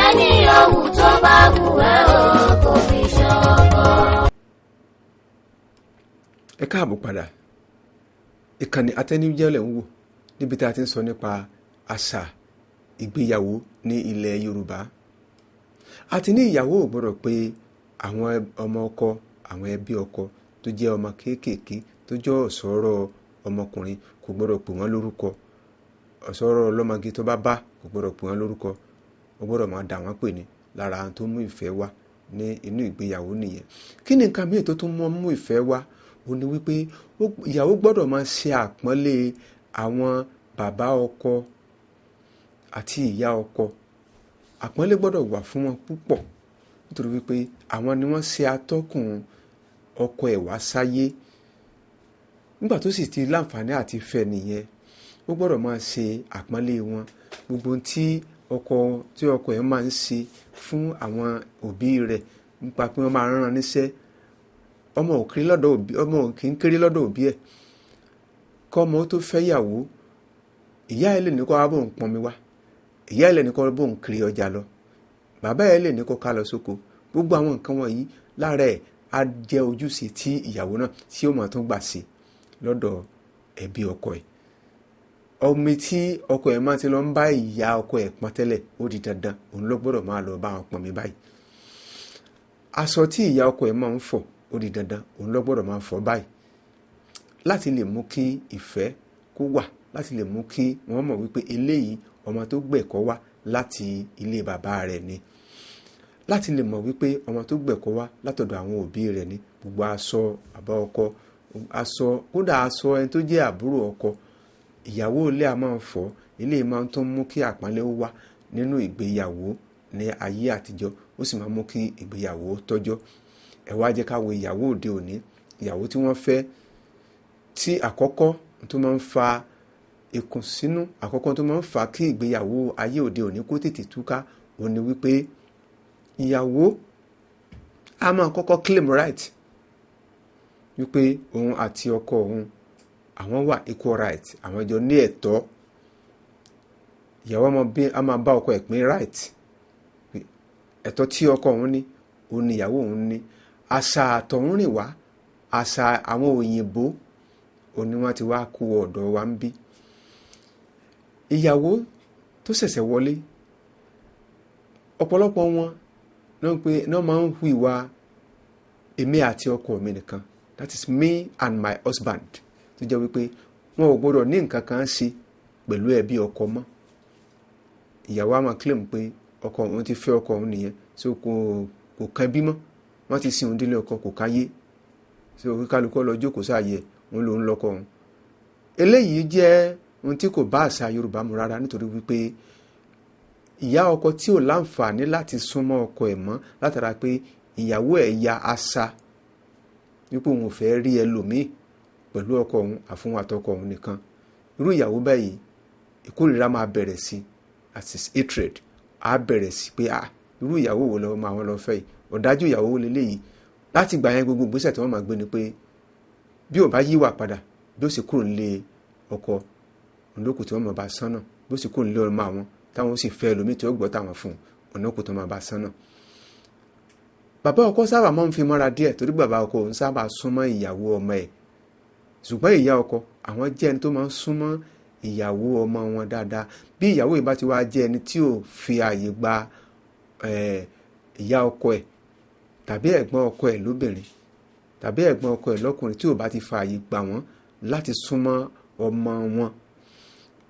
Ẹni yòówù tó bá wù ẹ́ o kò fi ṣọkọ. Ẹ káàbọ̀ padà. Ìkànnì Atẹnujẹ́lẹ̀ ń wò níbi tí a ti ń sọ nípa àṣà ìgbéyàwó ní ilẹ̀ Yorùbá. Àti ní ìyàwó ò gbọ́dọ̀ pé àwọn ọmọ ọkọ, àwọn ẹbí ọkọ tó jẹ́ ọmọ kéékèèké tó jẹ́ ọ̀ṣọ́rọ̀ ọmọkùnrin kò gbọ́dọ̀ pè wọ́n lórúkọ. Ọ̀ṣọ́rọ̀ ọlọ́mọge tó bá bá kò gbọ́dọ̀ pè wọ́n lórúkọ. Ó gbọ́dọ̀ máa dà wọ́n pè ní lára àwọn tó mú ìfẹ́ wá ní inú ìgbéyàwó nìyẹn. Kí ni nǹkan mìíràn tó tún mú ìfẹ́ wá? Ó ní wípé ìyàwó gbọ́dọ̀ máa ṣe àpọ́nlé àwọn bàbá ọkọ àti ìyá ọkọ. Àpọ́nlé gbọ́dọ̀ wà fún wọn púpọ̀ nítorí wípé àwọn ni wọ́n ṣe atọ́kùn ọkọ ẹ̀ wá sáyé. Nígbà tó sì ti láǹfààní àti fẹ́ nìyẹn, ó gbọ́dọ̀ máa ṣe àpọ́nlé wọn. Gbogbo ohun tí ọkọ ẹ̀ máa ń ṣe fún àwọn òbí rẹ̀ nípa pé wọ́n máa ń rán níṣẹ́. Ọmọ ò kéré lọ́dọ̀ òbí, ọmọ ò kì í kéré lọ́dọ̀ òbí ẹ̀. Kọ́ ọmọ tó fẹ́ yàwó, ìyá ẹ̀ lè ní kó wá bóun pọnmi wá, ìyá ẹ̀ lè ní kó bóun kiri ọjà lọ, bàbá ẹ̀ lè ní kó ká lọ sóko. Gbogbo àwọn nǹkan wọ̀nyí lára ẹ̀ á jẹ́ ojúṣe tí ìyàwó náà tí ó máa tún gbà sí lọ́dọ̀ ẹbí ọkọ ẹ̀. Omi tí ọkọ ẹ̀ máa ti lọ ń bá ìyá ọkọ ẹ̀ pọn tẹ́lẹ̀, ó di dandan òun ló gbọ́dọ̀ máa lọ bá wọn pọnmi báyìí. Aṣọ tí ìyá ọkọ ẹ̀ máa ń fọ̀, ó di dandan òun ló gbọ́dọ̀ máa fọ̀ báyìí. Láti lè mú kí ìfẹ́ kó wà, láti lè mú kí wọ́n mọ̀ wípé eléyìí ọmọ tó gbẹ̀kọ́ wá láti ilé bàbá rẹ̀ ni. Láti lè mọ̀ wípé ọmọ tó gbẹ̀kọ́ wá látọ̀dọ̀ àwọn òbí rẹ̀ ni. Gbogbo aṣọ bàbá ọkọ, aṣọ kódà aṣọ ẹni tó jẹ́ àbúrò ọkọ, ìyàwó ilé a máa ń fọ̀. Eléyìí máa ń tún mú kí àpọ́nlé ó wà nínú ìgbéyàwó ní ayé àtijọ́, ó sì máa ń mú kí ìgbéyàwó tọ́jọ́. Ẹ wá jẹ́ ká wo ìyàwó òde òní, ìyàwó tí wọ́n fẹ́, tí àkọ́kọ́ tó máa ń fa ìkùnsínú, àkọ́kọ́ tó máa ń fa kí ìgbéyàwó ayé òde òní kó tètè túká, òun ni wípé ìyàwó a máa kọ́kọ́ claim right wípé òun àti ọkọ òun àwọn wà equal right, àwọn jọ ní ẹ̀tọ́. Ìyàwó a máa bá ọkọ ẹ̀ pín right, ẹ̀tọ́ tí ọkọ òun ní, òun ni ìyàwó òun ní. Àṣà àtọ̀húnrìnwá, àṣà àwọn òyìnbó, òun ni wọ́n ti wá kó ọ̀dọ̀ wa ń bí. Ìyàwó tó ṣẹ̀ṣẹ̀ wọlé, ọ̀pọ̀lọpọ̀ wọn náà máa ń hu ìwà èmi àti ọkọ mi nìkan, that is me and my husband, tó jẹ́ wípé wọn ò gbọ́dọ̀ ní nǹkan kan ṣe pẹ̀lú ẹbí ọkọ mọ́. Ìyàwó á máa claim pé ọkọ òun ti fẹ́ ọkọ òun nìyẹn, so kò kan bí mọ́, wọ́n ti sin òun délé ọkọ, kò káyé, so kíkálukú lọ jókòó sáàyè òun lòún lọ́kọ òun. Eléyìí jẹ́ ohun tí kò bá àṣà Yorùbá mu rárá, nítorí wípé ìyá ọkọ tí ò láǹfààní láti súnmọ́ ọkọ ẹ̀ mọ́ látara pé ìyàwó ẹ̀ ya àṣà wípé òun ò fẹ́ rí ẹlòmíì pẹ̀lú ọkọ òun àfún àtọkọ òun nìkan. Irú ìyàwó báyìí ìkórìíra máa bẹ̀rẹ̀ sí, as is hatred, á bẹ̀rẹ̀ sí pé irú ìyàwó wo lọ́wọ́ máa wọn lọ fẹ́ yìí, ọ̀dájú ìyàwó wo leléyìí. Láti ìgbà yẹn gbogbo ìgbésẹ̀ tí wọ́n máa gbé ni pé bí ò bá yíwà padà, bí ó sì kúrò nílé ọkọ òǹdókù tí wọ́n máa bá sánà, bí ó sì kúrò nílé ọmọ àwọn táwọn sì fẹ́ ẹlòmíì tí ó gbọ́ táwọn fún òǹdókù tó máa bá sánà. Bàbá ọkọ sábà máa ń fi mọ́ra díẹ̀ torí bàbá ọkọ òun sábà súnmọ́ ìyàwó ọmọ ẹ̀, ṣùgbọ́n ìyá ọkọ àwọn jẹ́ ẹni tó máa ń súnmọ́ ìyàwó ọmọ wọn dáadáa. Bí ìyàwó yìí bá ti wá jẹ́ ẹni tí ò fi ààyè gba ìyá ọkọ ẹ̀ tàbí ẹ̀gbọ́n ọkọ ẹ̀ lóbìnrin tàbí ẹ̀gbọ́n ọkọ ẹ̀ lọ́kùnrin, tí ò bá ti fa ààyè gbà wọ́n láti súnmọ́ ọmọ wọn,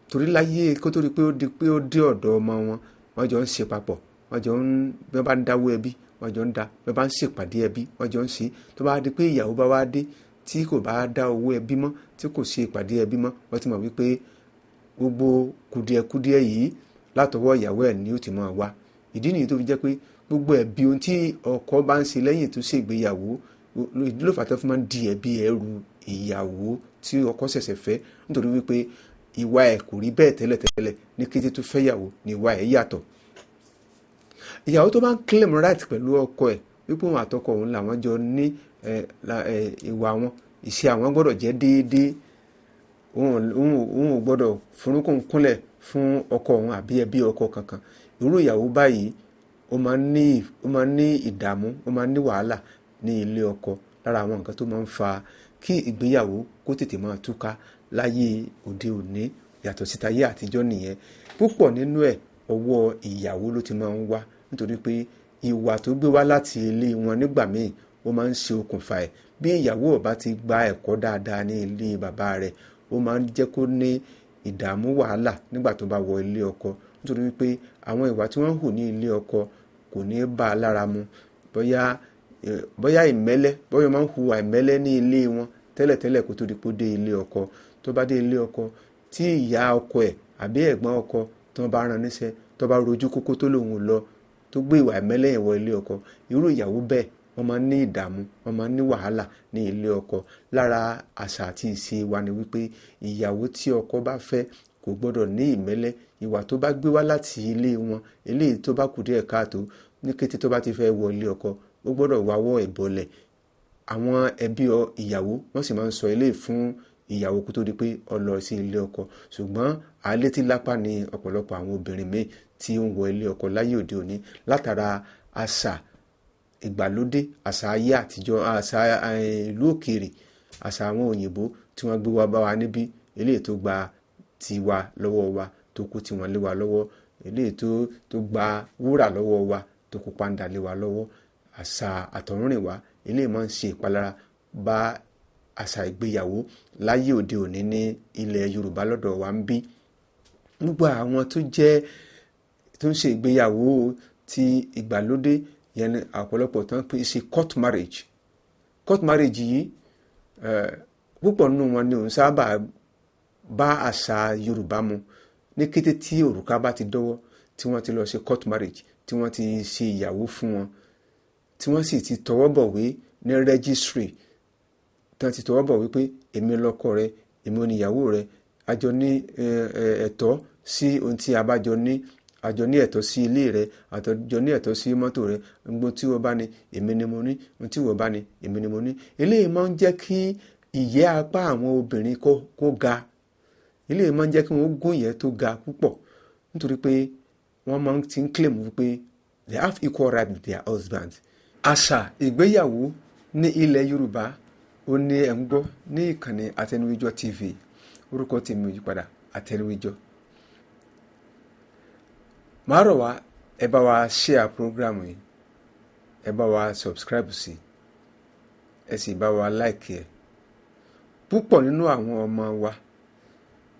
torí láyé kó tó di pé ó di pé ó dé ọ̀dọ̀ ọmọ wọn, wọ́n jọ ń ṣe papọ̀, wọ́n jọ ń, bí wọ́n bá ń dáwó ẹbí, wọ́n jọ ń da, bí wọ́n bá ń ṣèpàdé ẹbí, wọ́n jọ ń ṣe. Tó bá di pé ìyàwó bá wá dé tí kò bá dá owó ẹbí mọ́, tí kò ṣe ìpàdé ẹbí mọ́, wọ́n ti mọ̀ wípé gbogbo kùdìẹ̀kudiẹ yìí látọwọ́ ìyàwó ẹ̀ ni ó ti máa wá. Ìdí nìyí tó fi jẹ́ pé gbogbo ẹ̀bi ohun tí ọkọ bá ń ṣe lẹ́yìn tó ṣègbéyàwó, ìdí ló fà tó fi máa ń di ẹ̀bi ẹrù ìyàwó tí ọkọ ṣẹ̀ṣẹ̀ fẹ́, nítorí wípé ìwà ẹ̀ kò rí bẹ́ẹ̀ tẹ́lẹ̀tẹ́lẹ̀. Ní kété tó fẹ́yàwó ni ìwà ẹ̀ yàtọ̀. Ìyàwó tó bá ń claim right pẹ̀lú ọkọ ẹ̀ wípé òun àtọkọ òun làwọn jọ ní ìwà wọn, ìṣe àwọn gbọ́dọ̀ jẹ́ déédéé, òun ò gbọ́dọ̀ forúnkún kúnlẹ̀ fún ọkọ òun àbí ẹbí ọkọ kankan. Irú ìyàwó báyìí ó máa ń ní ìdààmú, ó máa ń ní wàhálà ní ilé ọkọ. Lára àwọn nǹkan tó máa ń fa kí ìgbéyàwó kó tètè máa túká láyé òde òní yàtọ̀ sí tayé àtijọ́ nìyẹn. Púpọ̀ nínú ẹ̀ ọwọ́ ìyàwó ló ti máa ń wá, nítorí pé ìwà tó gbé wá láti ilé wọn nígbà míì ó máa ń ṣe okùnfà ẹ̀. Bí ìyàwó ò bá ti gba ẹ̀kọ́ dáadáa ní ilé bàbá rẹ̀, ó máa ń jẹ́ kó ní ìdààmú wàhálà nígbà tó bá wọ ilé ọkọ, nítorí wípé àwọn ìwà tí wọ́n ń hù ní ilé ọkọ kò ní bá a lára mu. Bóyá ìmẹ́lẹ́, bóyá ó máa ń hùwà ìmẹ́lẹ́ ní ilé wọn tẹ́lẹ̀tẹ́lẹ̀ kó tó di pé ó dé ilé ọkọ. Tó bá dé ilé ọkọ, tí ìyá ọkọ ẹ̀ àbí ẹ̀gbọ́n ọkọ tó bá rán níṣẹ́, tó bá rojú kókó tó lòun lọ, tó gbé ìwà ìmẹ́lẹ́ yẹn wọ ilé ọkọ, irú ìyàwó bẹ́ẹ̀ wọ́n máa ń ní ìdààmú, wọ́n máa ń ní wàhálà ní ilé ọkọ. Lára àṣà àti ìṣe wa ni wípé ìyàwó tí ọkọ bá fẹ́ kò gbọ́dọ̀ ní ìmẹ́lẹ́. Ìwà tó bá gbé wá láti ilé wọn, eléyìí tó bá kù díẹ̀ káàtó, ní kété tó bá ti fẹ́ wọ ilé ọkọ, ó gbọ́dọ̀ wáwọ́ ìbọlẹ̀. Àwọn ẹbí ìyàwó wọ́n sì máa ń sọ eléyìí fún ìyàwó kó tó di pé ó lọ sí ilé ọkọ. Ṣùgbọ́n àlétí lápá ni ọ̀pọ̀lọpọ̀ àwọn obìnrin míì tí ó ń wọ ilé ọkọ láyé òde òní látara àṣà ìgbàlódé, àṣà ayé àtijọ́, àṣà ìlú òkèèrè, àṣà àwọn òyìnbó tí wọ́n gbé wá bá wa níbí, eléyìí tó gba tiwa lọ́wọ́ wa tó kó tiwọn lé wa lọ́wọ́, eléyìí tó gba wúrà lọ́wọ́ wa tó kó pàǹdà lé wa lọ́wọ́. Àṣà àtọ̀húnrìnwá eléyìí máa ń ṣe ìpalára bá àṣà ìgbéyàwó láyé òde òní ní ilẹ̀ Yorùbá lọ́dọ̀ wa ń bí. Gbogbo àwọn tó jẹ́ tó ń ṣe ìgbéyàwó ti ìgbàlódé yẹn ni ọ̀pọ̀lọpọ̀ tó ń pè ṣe court marriage. Court marriage yìí, púpọ̀ nínú wọn ni òun sábà bá àṣà Yorùbá mu. Ní kété tí òrùka bá ti dọ́wọ́, tí wọ́n ti lọ ṣe court marriage, tí wọ́n ti ṣe ìyàwó fún wọn, tí wọ́n sì ti tọwọ́ bọ̀wé ní registry, tí wọ́n ti tọwọ́ bọ̀wé pé èmi lọ́kọ rẹ, èmi oníyàwó rẹ, a jọ ní ẹ̀tọ́ sí ohun tí a bá jọ ní, a jọ ní ẹ̀tọ́ sí ilé rẹ, a jọ ní ẹ̀tọ́ sí mọ́tò rẹ, gbogbo tí wọ́n bá ní èmi ni mo ní, ohun tí wọ́n bá ní èmi ni mo ní. Eléyìí máa ń jẹ́ kí ìyẹ́ apá àwọn obìnrin kó ga. Eléyìí máa ń jẹ́ kí wọ́n gún ìyẹ́ tó ga púpọ̀, nítorí pé wọ́n máa ń ti ń claim wípé they have equal right with their husband. Àṣà ìgbéyàwó ní ilẹ̀ Yorùbá ó ní ẹ̀ ń gbọ́ ní ìkànnì Àtẹnuwíjọ TV. Orúkọ tèmi ò yípadà, Àtẹnuwíjọ. Màá rọ̀ wá, ẹ bá wa share program yìí, ẹ bá wa subscribe sí, ẹ sì bá wa like ẹ. Púpọ̀ nínú àwọn ọmọ wa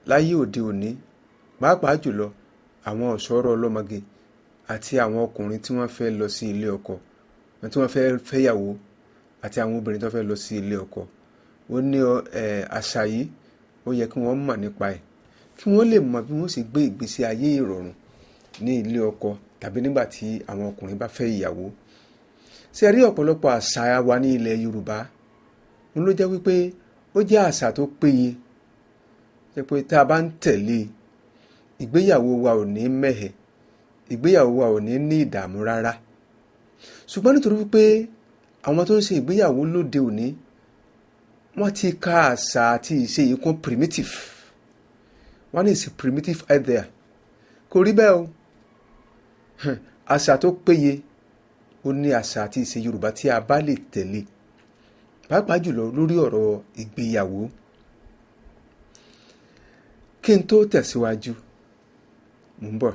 láyé òde òní, pàápàá jùlọ àwọn ọ̀ṣọ́rọ̀ ọlọ́mọge àti àwọn ọkùnrin tí wọ́n fẹ́ lọ sí ilé ọkọ, tí wọ́n fẹ́ fẹ́yàwó, àti àwọn obìnrin tó fẹ́ lọ sí ilé ọkọ, ó ní àṣà yìí ó yẹ kí wọ́n mọ̀ nípa ẹ̀, kí wọ́n lè mọ bí wọ́n sì gbé ìgbésí ayé ìrọ̀rùn ní ilé ọkọ tàbí nígbà tí àwọn ọkùnrin bá fẹ́ ìyàwó. Ṣé ẹ rí ọ̀pọ̀lọpọ̀ àṣà wa ní ilẹ̀ Yorùbá, òun ló jẹ́ wípé ó jẹ́ àṣà tó péye, jẹ́ pé tá a bá ń tẹ̀lé, ìgbéyàwó wa ò ní mẹ́hẹ̀, ìgbéyàwó wa ò ní ní ìdààmú rárá. Ṣùgbọ́n nítorí wípé àwọn tó ń ṣe ìgbéyàwó lóde òní, wọ́n ti ka àṣà àti ìṣe yìí kún primitive. Wọ́n ní it's a primitive idea. Kò rí bẹ́ẹ̀ o. Àṣà tó péye ó ní àṣà àti ìṣe Yorùbá tí a bá lè tẹ̀lé, pàápàá jùlọ lórí ọ̀rọ̀ ìgbéyàwó. Kí n tó tẹ̀síwájú, mò ń bọ̀.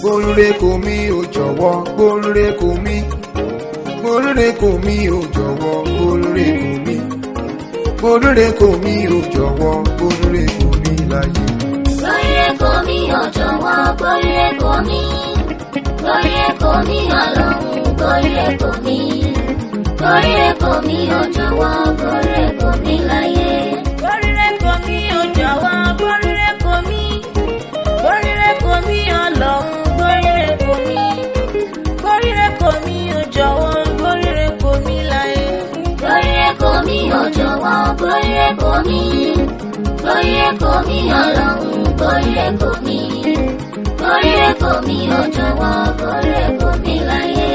Gbóríre kò mí ò jọ̀wọ́, gbóríre kò mí. Gbóríre kò mí ò jọ̀wọ́, gbóríre kò mí. Gbóríre kò mí ò jọ̀wọ́, gbóríre kò mí láyé. Gbóríre kò mí ò jọ̀wọ́, gbóríre kò mí. Gbóríre kò mí Ọlọ́run, gbóríre kò mí. Gbóríre kò mí ò jọ̀wọ́, gbóríre kò mí láyé. Gbóríre kò mí ò jọ̀wọ́, gbóríre kò mí. Gbóríre kò mí Ọlọ́run, gbóríre kò mí. Gbóríre kò mí ò jọ̀wọ́, gbóríre kò mí láyé. Gbóríre kò mí ò jọ̀wọ́, gbóríre kò mí. Gbóríre kò mí Ọlọ́run, gbóríre kò mí. Gbóríre kò mí ò jọ̀wọ́, gbóríre kò mí láyé.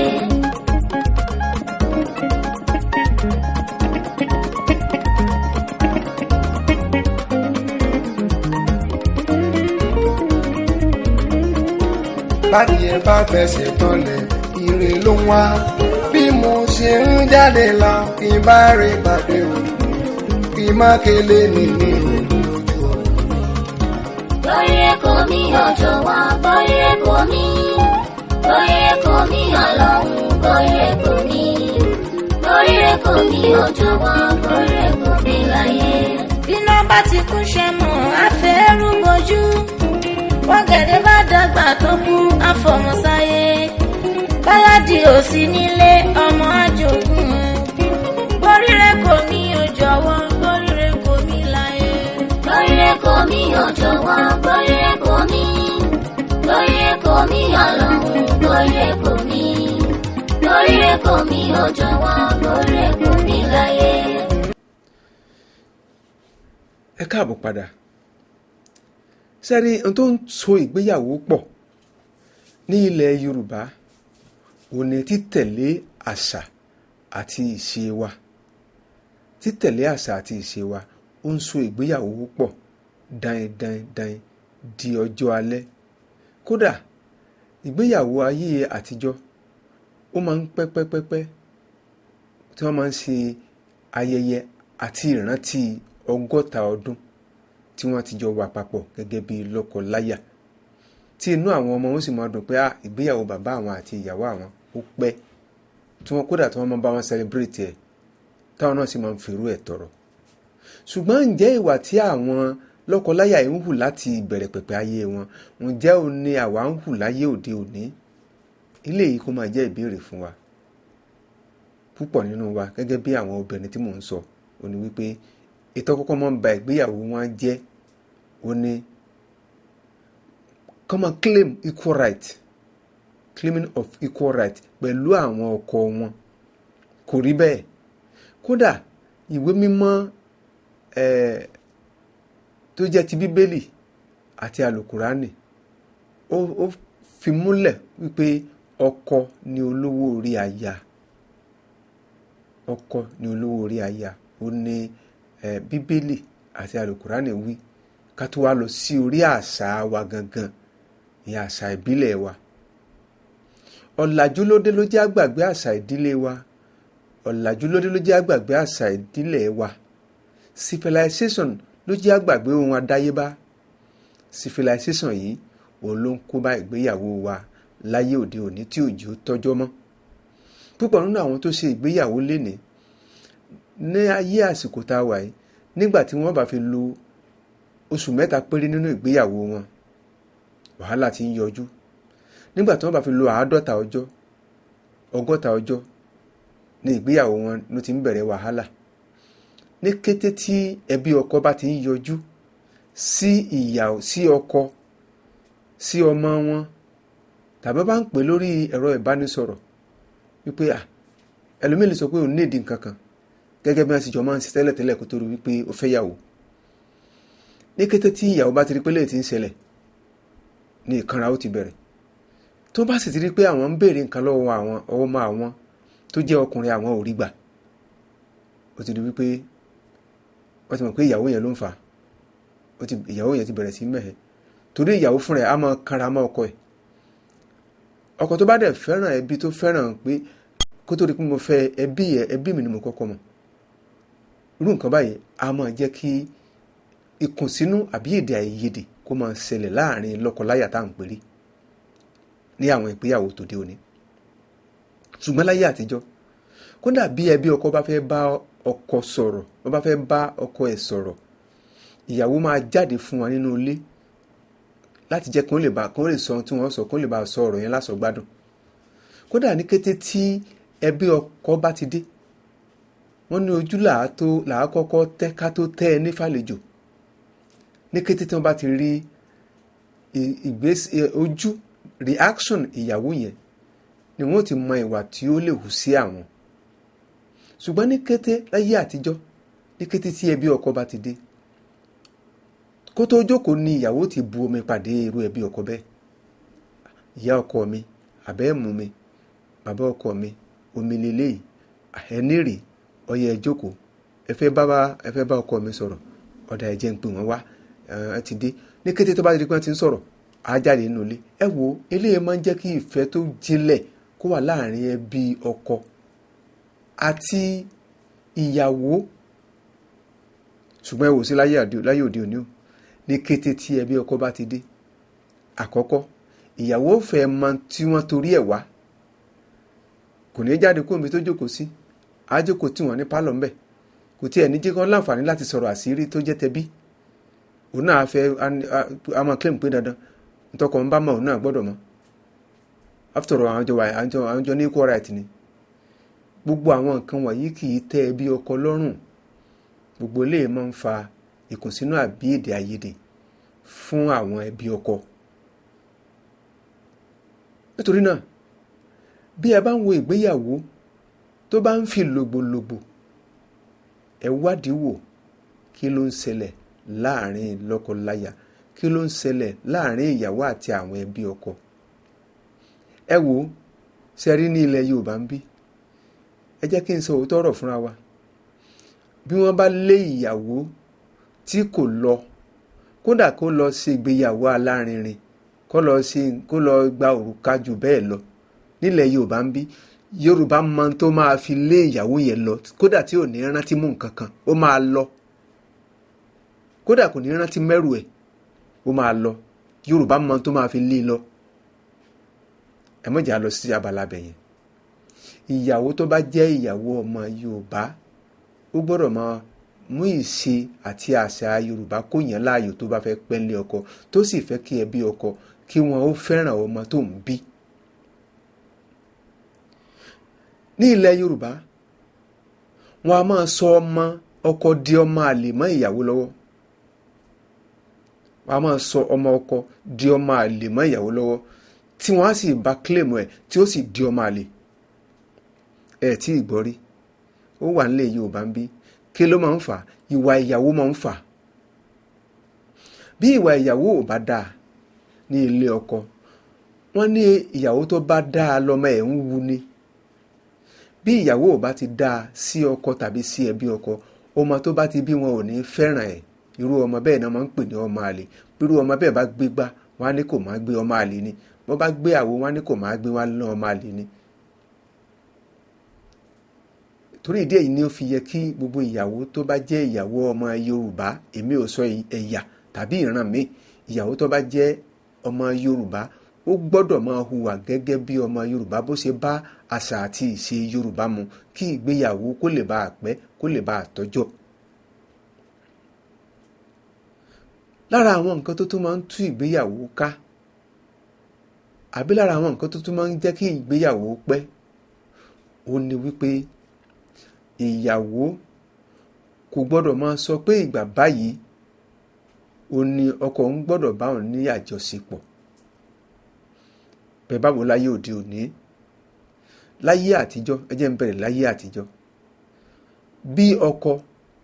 Bádìẹ bá fẹsẹ̀ tọlẹ̀, ire ló ń wá. Bí mo ṣe ń jáde lọ, kí n bá rí pàdé o. Kí má kele nìní o lójú ọ̀nà. Gbóríre kò mí ò jọ̀wọ́, gbóríre kò mí. Gbóríre kò mí Ọlọ́run, gbóríre kò mí. Gbóríre kò mí ò jọ̀wọ́, gbóríre kò mí láyé. Bíná bá ti kú ṣe mọ̀, àfẹ́rù bojú. Bọ́gẹ̀dẹ̀ bá dàgbà tó kú, àfọmọ́sáyé. Báládì ò sí nílé, ọmọ àjogún. Gbóríre kò mí ò jọ̀wọ́, gbóríre kò mí láyé. Gbóríre kò mí ò jọ̀wọ́, gbóríre kò mí. Gbóríre kò mí Ọlọ́run, gbóríre kò mí. Gbóríre kò mí ò jọ̀wọ́, gbóríre kò mí láyé. Ẹ káàbọ̀ padà. Sẹ́rí ohun tó ń so ìgbéyàwó pọ̀ ní ilẹ̀ Yorùbá òun ni títẹ̀lé àṣà àti ìṣe wa. Títẹ̀lé àṣà àti ìṣe wa ó ń so ìgbéyàwó pọ̀ dain dain dain di ọjọ́ alẹ́. Kódà ìgbéyàwó ayé àtijọ́ ó máa ń pẹ́ pẹ́ pẹ́ pẹ́ tí wọ́n máa ń ṣe ayẹyẹ àti ìrántí 60 ọdún tí wọ́n ti jọ wà papọ̀ gẹ́gẹ́ bí lọ́kọ-láyà, tí inú àwọn ọmọ wọn sì máa dùn pé ìgbéyàwó bàbá àwọn àti ìyàwó àwọn ó pẹ́, tí wọ́n kódà tí wọ́n máa bá wọn celebrate ẹ̀, táwọn náà sì máa ń fèrú ẹ̀ tọrọ. Ṣùgbọ́n ǹjẹ́ ìwà tí àwọn lọ́kọ-láyà yìí ń hù láti ìbẹ̀rẹ̀ pẹ̀pẹ̀ ayé wọn, ǹjẹ́ ó ní àwa ń hù láyé òde òní? Ilé yìí kó máa jẹ́ ìbéèrè fún wa. Púpọ̀ nínú wa gẹ́gẹ́ bí àwọn obìnrin tí mò ń sọ, ó ní wípé ètò kọ́kọ́ máa ń ba ìgbéyàwó wọn jẹ́, ó ní kọ́ máa claim equal right, claiming of equal right pẹ̀lú àwọn ọkọ wọn. Kò rí bẹ́ẹ̀. Kódà ìwé mímọ́ tó jẹ́ ti Bíbélì àti Àlùkùránì ó fi múlẹ̀ wípé ọkọ ni olówó orí aya. Ọkọ ni olówó orí aya. Ó ní Bíbélì àti Àlùkùránì wí. Ká tó wá lọ sí orí àṣà wa gangan, ìyẹn àṣà ìbílẹ̀ wa. Ọ̀làjú lóde ló jẹ́ àgbàgbé àṣà ìdílé wa. Ọ̀làjú lóde ló jẹ́ àgbàgbé àṣà ìdílé wa. Civilization ló jẹ́ àgbàgbé ohun àdáyébá. Civilization yìí òun ló ń kó bá ìgbéyàwó wa láyé òde òní tí òjò tọ́jọ́ mọ́. Púpọ̀ nínú àwọn tó ṣe ìgbéyàwó lénìí ní ayé àsìkò tá a wà yìí, nígbà tí wọ́n bá fi lo oṣù 3 péré nínú ìgbéyàwó wọn, wàhálà ti ń yọjú. Nígbà tí wọ́n bá fi lo 50 ọjọ́, 60 ọjọ́ ní ìgbéyàwó wọn ló ti ń bẹ̀rẹ̀ wàhálà. Ní kété tí ẹbí ọkọ bá ti ń yọjú sí ìyàwó, sí ọkọ, sí ọmọ wọn, tàbí bá ń pè lórí ẹ̀rọ ìbánisọ̀rọ̀ wípé ẹlòmíì lè sọ pé òun ní ìdí nǹkan kan gẹ́gẹ́ bí wọ́n ti jọ máa ń ṣe tẹ́lẹ̀tẹ́lẹ̀ kó tó rí wípé ó fẹ́ yàwó. Ní kété tí ìyàwó bá ti rí pé léyìí ti ń ṣẹlẹ̀ ní ìkanra ó ti bẹ̀rẹ̀. Tó bá sì ti rí pé àwọn ń béèrè nǹkan lọ́wọ́ àwọn ọmọ àwọn tó jẹ́ ọkùnrin àwọn ò rí gbà, ó ti di wípé wọ́n ti mọ̀ pé ìyàwó yẹn ló ń fà á. Ìyàwó yẹn ti bẹ̀rẹ̀ sí mẹ́hẹ̀, torí ìyàwó fúnra ẹ̀ á máa kanra mọ́ ọkọ ẹ̀. Ọkọ tó bá dẹ̀ fẹ́ràn ẹbí, tó fẹ́ràn pé kó tó di pé mo fẹ́ ẹbí ẹ, ẹbí mi ni mo kọ́kọ́ mọ̀, irú nǹkan báyìí á máa jẹ́ kí ìkùnsínú àbí èdè àìyedè kó máa ṣẹlẹ̀ láàrin lọ́kọláya tá à ń pèrè ní àwọn ìgbéyàwó tòde òní. Ṣùgbọ́n láyé àtijọ́, kódà bí ẹbí ọkọ bá fẹ́ bá ọkọ sọ̀rọ̀, wọ́n bá fẹ́ bá ọkọ ẹ̀ sọ̀rọ̀, ìyàwó máa jáde fún wa nínú ilé láti jẹ́ kó lè bá kó lè sọ ohun tí wọ́n sọ, kó lè bá sọ ọ̀rọ̀ yẹn lásọ gbádùn. Kódà ní kété tí ẹbí ọkọ bá ti dé, wọ́n ní ojú làá kọ́kọ́ tẹ́ ká tó tẹ́ ẹ ní fàlejò. Ní kété tí wọ́n bá ti rí ìgbésí ojú reaction ìyàwó yẹn ni wọ́n ti mọ ìwà tí ó lè hù sí àwọn. Ṣùgbọ́n ní kété láyé àtijọ́, ní kété tí ẹbí ọkọ bá ti dé, kó tó jókòó ni ìyàwó ti bu omi pàdé irú ẹbí ọkọ bẹ́ẹ̀. Ìyá ọkọ mi, àbẹ́ mú mi, bàbá ọkọ mi, omi leléyìí, ẹni rè, ọyẹ ẹ jókòó, ẹ fẹ́ bá ọkọ mi sọ̀rọ̀, ọ̀dà ẹ jẹ́ ń pè wọ́n wá, ẹ ti dé. Ní kété tó bá ti di pé wọ́n ti ń sọ̀rọ̀, á jáde nínú ilé. Ẹ wo, eléyìí máa ń jẹ́ kí ìfẹ́ tó jinlẹ̀ kó wà láàrin ẹbí ọkọ àti ìyàwó. Ṣùgbọ́n ẹ wò sí láyé òde òní o, ní kété tí ẹbí ọkọ bá ti dé, àkọ́kọ́ ìyàwó fẹ́ mọ tí wọ́n torí ẹ̀ wá, kò ní jáde kó omi tó jókòó sí, á jókòó tí wọ́n ní pálọ̀ ńbẹ̀, kò tiẹ̀ ní jẹ́ kó láǹfààní láti sọ̀rọ̀ àṣírí tó jẹ́ tẹbí. Òun náà fẹ́ a máa claim pé dandan ntọ́kọ ń bá mọ̀, òun náà gbọ́dọ̀ mọ̀. After all, àwọn jọ wà, àwọn jọ ní equal right ni. Gbogbo àwọn nǹkan wọ̀nyí kì í tẹ́ ẹbí ọkọ lọ́rùn. Gbogbo eléyìí máa ń fa ìkùnsínú àbí èdè àìyedè fún àwọn ẹbí ọkọ. Nítorí náà, bí ẹ bá ń wo ìgbéyàwó tó bá ń fi lògbòlògbò, ẹ wádìí wò kí ló ń ṣẹlẹ̀ láàrin lọ́kọláya, kí ló ń ṣẹlẹ̀ láàrin ìyàwó àti àwọn ẹbí ọkọ. Ẹ wò ó, ṣe rí ní ilẹ̀ Yorùbá ń bí. Ẹ jẹ́ kí n sọ òótọ́ ọ̀rọ̀ fúnra wa. Bí wọ́n bá lé ìyàwó tí kò lọ, kódà kó lọ ṣe ìgbéyàwó alárinrin, kó lọ gba òrùka jù bẹ́ẹ̀ lọ nílẹ̀ Yorùbá ń bí, Yorùbá mọ tó máa fi lé ìyàwó yẹn lọ, kódà tí ò ní rántí mú nǹkan kan, ó máa lọ. Kódà kò ní rántí mẹ́rù ẹ̀, ó máa lọ. Yorùbá mọ tó máa fi lé lọ. Ẹ má jà lọ sí abala bẹ̀ yẹn. Ìyàwó tó bá jẹ́ ìyàwó ọmọ Yorùbá, ó gbọ́dọ̀ máa mú ìṣe àti àṣà Yorùbá kó yàn láàyò tó bá fẹ́ pẹ́ lé ọkọ, tó sì fẹ́ kí ẹbí ọkọ kí wọn ó fẹ́ràn ọmọ tó ń bí. Ní ilẹ̀ Yorùbá, wọn a máa sọ ọmọ ọkọ di ọmọ àlè mọ́ ìyàwó lọ́wọ́. Wọn a máa sọ ọmọ ọkọ di ọmọ àlè mọ́ ìyàwó lọ́wọ́, tí wọ́n á sì bá claim ẹ̀ tí ó sì di ọmọ àlè. Ẹ tí ì gbọ́ rí, ó wà nílẹ̀ Yorùbá ń bí. Kí ló máa ń fà? Ìwà ìyàwó máa ń fà. Bí ìwà ìyàwó ò bá dáa ní ilé ọkọ, wọ́n ní ìyàwó tó bá dáa lọ́mọ ẹ̀ ń wu ni. Bí ìyàwó ò bá ti dáa sí ọkọ tàbí sí ẹbí ọkọ, ọmọ tó bá ti bí wọn ò ní fẹ́ràn ẹ̀. Irú ọmọ bẹ́ẹ̀ náà máa ń pè ní ọmọ àlè. Irú ọmọ bẹ́ẹ̀ bá gbé gbá, wọ́n á ní kò máa gbé, ọmọ àlè ni. Bọ́ bá gbé àwo, wọ́n á ní kò máa gbé, wọ́n á ná ọmọ àlè ni. Torí ìdí èyí ni ó fi yẹ kí gbogbo ìyàwó tó bá jẹ́ ìyàwó ọmọ Yorùbá, èmi ò sọ ẹ̀yà tàbí ìran mi, ìyàwó tó bá jẹ́ ọmọ Yorùbá, ó gbọ́dọ̀ máa hùwà gẹ́gẹ́ bí ọmọ Yorùbá bó ṣe bá àṣà àti ìṣe Yorùbá mu, kí ìgbéyàwó kó lè bá a pẹ́, kó lè bá a tọ́jọ́. Lára àwọn nǹkan tó tún máa ń tú ìgbéyàwó ká, àbí lára àwọn nǹkan tó tún máa ń jẹ́ kí ìgbéyàwó pẹ́, ó ní wípé ìyàwó kò gbọ́dọ̀ máa sọ pé ìgbà báyìí ó ní ọkọ òun gbọ́dọ̀ bá òun ní àjọṣepọ̀. Bẹ́ẹ̀ báwo láyé òde òní, láyé àtijọ́, ẹ jẹ́ n bẹ̀rẹ̀ láyé àtijọ́. Bí ọkọ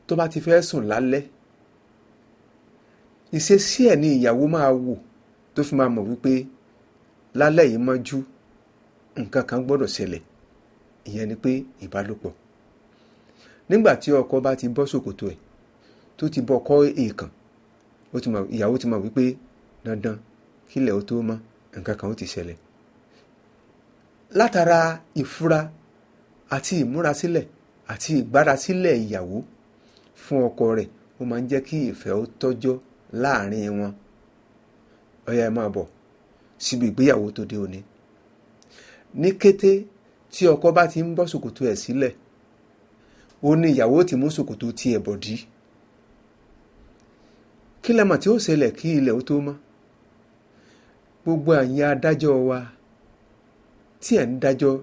tó bá ti fẹ́ sùn lálẹ́, ìṣesí ẹ̀ ní ìyàwó máa wò tó fi máa mọ̀ wípé lálẹ́ yìí mọ́jú nǹkan kan gbọ́dọ̀ ṣẹlẹ̀. Ìyẹn ni pé ìbálòpọ̀. Nígbà tí ọkọ bá ti bọ́ ṣòkòtò ẹ̀ tó ti bọ́ kọ́ èèkàn, ìyàwó ti mọ̀ wípé dandan kílẹ̀ ó tó mọ́, nǹkan kan ó ti ṣẹlẹ̀. Látara ìfura àti ìmúrasílẹ̀ àti ìgbárasílẹ̀ ìyàwó fún ọkọ rẹ̀, ó máa ń jẹ́ kí ìfẹ́ ó tọ́jọ́ láàrin wọn. Ọ̀yá, ẹ máa bọ̀ síbi ìgbéyàwó tó dé òní. Ní kété tí ọkọ bá ti ń bọ́ ṣòkòtò ẹ̀ sílẹ̀, ó ní ìyàwó ti mú ṣòkòtò tiẹ̀ bọ̀dí. Kí lẹ mọ̀ tí ó ṣẹlẹ̀ kí ilẹ̀ ó tó mọ́? Gbogbo àyìn adájọ́ wa tí ẹ̀ ń dájọ́,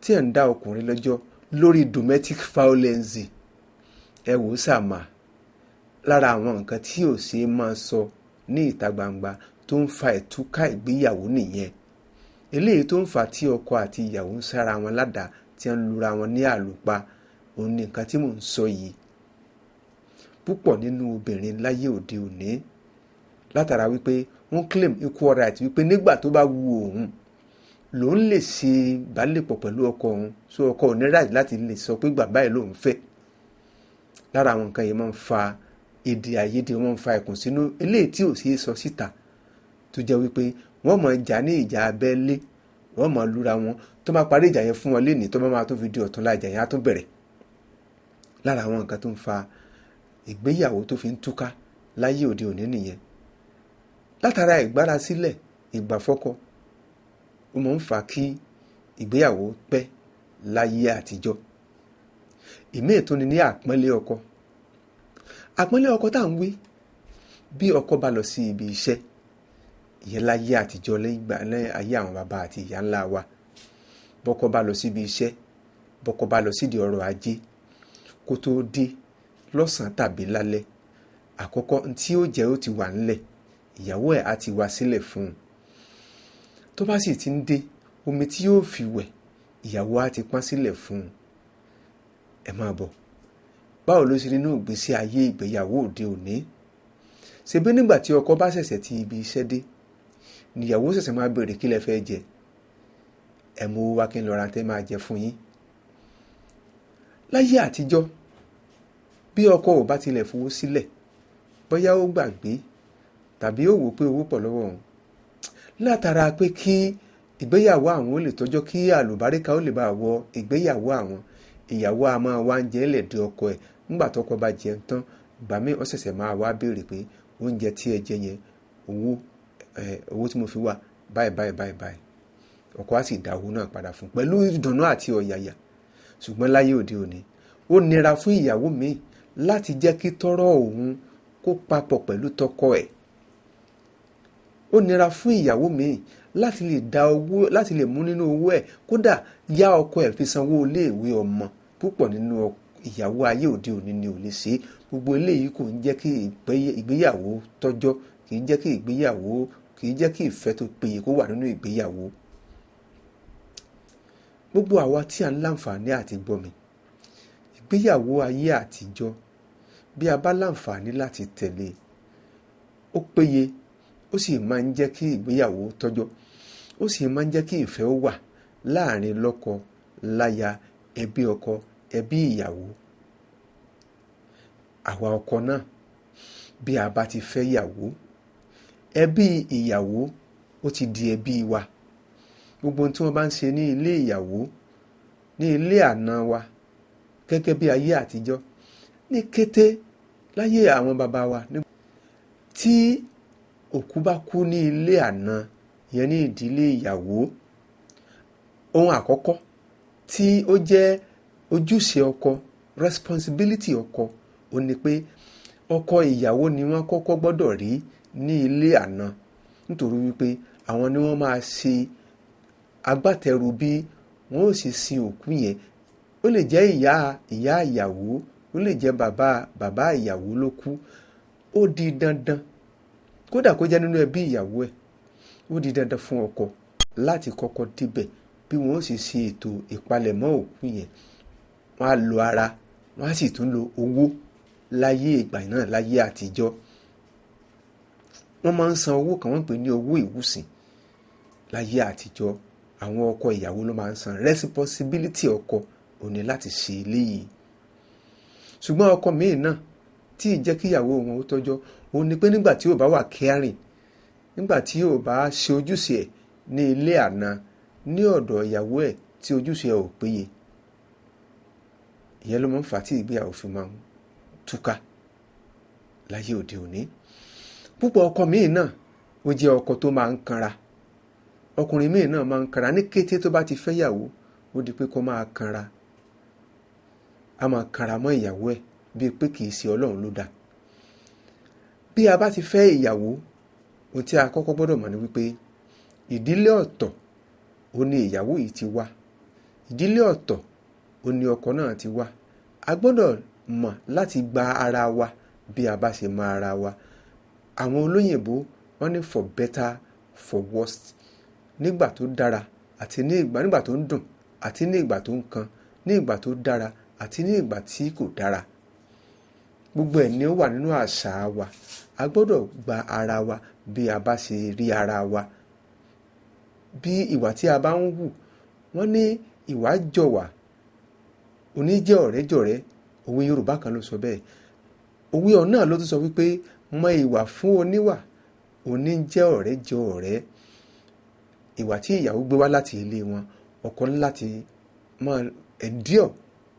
tí ẹ̀ ń dá ọkùnrin lẹ́jọ́ lórí domestic violence, ẹ wò ó sàmà, lára àwọn nǹkan tí ò ṣe é máa sọ ní ìta gbangba tó ń fa ìtúká ìgbéyàwó nìyẹn. Eléyìí tó ń fa tí ọkọ àti ìyàwó ń sára wọn ládàá, tí ń lura wọn ní àlùpà, òun ni nǹkan tí mò ń sọ yìí. Púpọ̀ nínú obìnrin láyé òde òní, látara wípé wọ́n claim equal right, wípé nígbà tó bá wu òun lòun lè ṣe ìbálòpọ̀ pẹ̀lú ọkọ òun, so ọkọ ò ní right láti lè sọ pé bàbá ẹ̀ lòun fẹ́. Lára àwọn nǹkan yìí máa ń fa èdè àìyedè, wọ́n ń fa ìkùnsínú eléyìí tí ò ṣeé sọ síta, tó jẹ́ wípé wọ́n máa jà ní ìjà abẹ́lé, wọ́n máa lura wọn. Tó máa parí ìjà yẹn fún wọn lénìí, tó máa tó fi di ọ̀túnla, ìjà yẹn á tún bẹ̀rẹ̀. Lára àwọn nǹkan tó ń fa ìgbéyàwó tó fi ń túká láyé òde òní nìyẹn. Látara ìgbárasílẹ̀ ìgbàfọ́kọ, ó máa ń fa kí ìgbéyàwó pẹ́ láyé àtijọ́. Ìmíì tún ni ní àpọ́nlé ọkọ. Àpọ́nlé ọkọ tá à ń wí, bí ọkọ bá lọ sí ibi iṣẹ́, ìyẹn láyé àtijọ́, lẹ́yìn ayé àwọn bàbá àti ìyá ńlá wa, bọ́kọ bá lọ síbi iṣẹ́, bọ́kọ bá lọ sídìí ọrọ̀ ajé, kó tó dé lọ́sàn-án tàbí lálẹ́, àkọ́kọ́ tí ó jẹ́ ó ti wà ńlẹ̀, ìyàwó ẹ̀ á ti wá sílẹ̀ fún un. Tó bá sì ti ń dé, omi tí yóò fi wẹ̀, ìyàwó á ti pọ́n sílẹ̀ fún un. Ẹ máa bọ̀. Báwo ló ṣe nínú ìgbésí ayé ìgbéyàwó òde òní? Ṣebí nígbà tí ọkọ bá ṣẹ̀ṣẹ̀ ti ibi iṣẹ́ dé, níyàwó ṣẹ̀ṣẹ̀ máa béèrè kí lẹ fẹ́ jẹ. Ẹ mú owó wá kí n lọ ra tẹ́ máa jẹ fún yín. Láyé àtijọ́, bí ọkọ ò bá tilẹ̀ fowó sílẹ̀, bóyá ó gbàgbé tàbí ó wò pé owó pọ̀ lọ́wọ́ òun, látara pé kí ìgbéyàwó àwọn ó lè tọ́jọ́, kí àlùbáríkà ó lè bá wọ ìgbéyàwó àwọn, ìyàwó a máa wá oúnjẹ lẹ̀ dé ọkọ ẹ̀. Nígbà tọkọ bá jẹun tán, ìgbà míì ó ṣẹ̀ṣẹ̀ máa wá béèrè pé oúnjẹ tí ẹ jẹ yẹn, owó tí mo fi wá báyìí báyìí báyìí báyìí. Ọkọ á sì dá owó náà padà fún un pẹ̀lú ìdùnnú àti ọ̀yàyà. Ṣùgbọ́n láyé òde òní, ó nira fún ìyàwó míì láti jẹ́ kí tọ́rọ̀ òun kó papọ̀ pẹ̀lú tọkọ ẹ̀. Ó nira fún ìyàwó míì láti lè dá owó, láti lè mú nínú owó ẹ̀, kódà yá ọkọ ẹ̀ fi sanwó iléèwé ọmọ. Púpọ̀ nínú ìyàwó ayé òde òní ni ò lè ṣe. Gbogbo eléyìí kò ń jẹ́ kí ìgbéyàwó tọ́jọ́, kì í jẹ́ kí ìgbéyàwó, kì í jẹ́ kí ìfẹ́ tó péye kó wà nínú ìgbéyàwó. Gbogbo àwa tí à ń láǹfààní àti gbọ́ mi, ìgbéyàwó ayé àtijọ́, bí a bá láǹfààní láti tẹ̀lé, ó péye, ó sì máa ń jẹ́ kí ìgbéyàwó tọ́jọ́, ó sì máa ń jẹ́ kí ìfẹ́ ó wà láàrin lọ́kọ láya, ẹbí ọkọ, ẹbí ìyàwó. Àwa ọkọ náà, bí a bá ti fẹ́ ìyàwó, ẹbí ìyàwó ó ti di ẹbí wa. Gbogbo ohun tí wọ́n bá ń ṣe ní ilé ìyàwó, ní ilé àna wa, gẹ́gẹ́ bí ayé àtijọ́, ní kété láyé àwọn bàbá wa, tí òkú bá kú ní ilé àna, ìyẹn ní ìdílé ìyàwó, ohun àkọ́kọ́ tí ó jẹ́ ojúṣe ọkọ, responsibility ọkọ, ó ní pé ọkọ ìyàwó ni wọ́n kọ́kọ́ gbọ́dọ̀ rí ní ilé àna, nítorí wípé àwọn ni wọ́n máa ṣe agbátẹrù bí wọ́n ó sì sin òkú yẹn. Ó lè jẹ́ ìyá ìyá ìyàwó, ó lè jẹ́ bàbá bàbá ìyàwó ló kú. Ó di dandan, kódà kó jẹ́ nínú ẹbí ìyàwó ẹ̀, ó di dandan fún ọkọ láti kọ́kọ́ débẹ̀ bí wọ́n ó sì ṣe ètò ìpalẹ̀mọ́ òkú yẹn. Wọ́n á lo ara, wọ́n á sì tún lo owó. Láyé ìgbà náà, láyé àtijọ́, wọ́n máa ń san owó kan, wọ́n ń pè ní owó ìwúsìn. Láyé àtijọ́, Àwọn ọkọ ìyàwó ló máa ń san. Responsibility ọkọ ò ní láti ṣe eléyìí. Ṣùgbọ́n ọkọ míì náà tí ì jẹ́ kí ìyàwó wọn ó tọ́jọ́, òun ni pé nígbà tí ò bá wà caring, nígbà tí ò bá ṣe ojúṣe ẹ̀ ní ilé àná, ní ọ̀dọ̀ ìyàwó ẹ̀ tí ojúṣe ẹ̀ ò péye, ìyẹn ló máa ń fà á tí ìgbéyàwó fi máa ń túká láyé òde òní. Púpọ̀ ọkọ míì náà ó jẹ́ ọkọ tó máa ń kanra. Ọkùnrin míì náà máa ń kanra ní kété tó bá ti fẹ́ yàwó, ó di pé kó máa kanra. A máa kanra mọ́ ìyàwó ẹ̀ bíi pé kì í ṣe Ọlọ́run ló dá. Bí a bá ti fẹ́ ìyàwó, ohun tí a kọ́kọ́ gbọ́dọ̀ mọ̀ ni wípé ìdílé ọ̀tọ̀ ó ní ìyàwó yìí ti wá, ìdílé ọ̀tọ̀ ó ní ọkọ náà ti wá. A gbọ́dọ̀ mọ̀ láti gba ara wa bí a bá ṣe mọ ara wa. Àwọn olóyìnbó wọ́n ní for better for worst. Nígbà tó dára àti ní ìgbà, nígbà tó ń dùn àti ní ìgbà tó ń kan, ní ìgbà tó dára àti ní ìgbà tí kò dára. Gbogbo ẹ̀ ni ó wà nínú àṣà wa. A gbọ́dọ̀ gba ara wa bí a bá ṣe rí ara wa. Bí ìwà tí a bá ń hù, wọ́n ní ìwà jọ̀wà, òní jẹ́ ọ̀rẹ́ jọ̀rẹ́. Òwe Yorùbá kan ló sọ bẹ́ẹ̀. Òwe ọ̀hún náà ló tún sọ wípé mọ ìwà fún oníwà, òní jẹ́ ọ̀rẹ́ jọ ọ̀rẹ́. Ìwà tí ìyàwó gbé wá láti ilé wọn, ọkọ ní láti máa endure,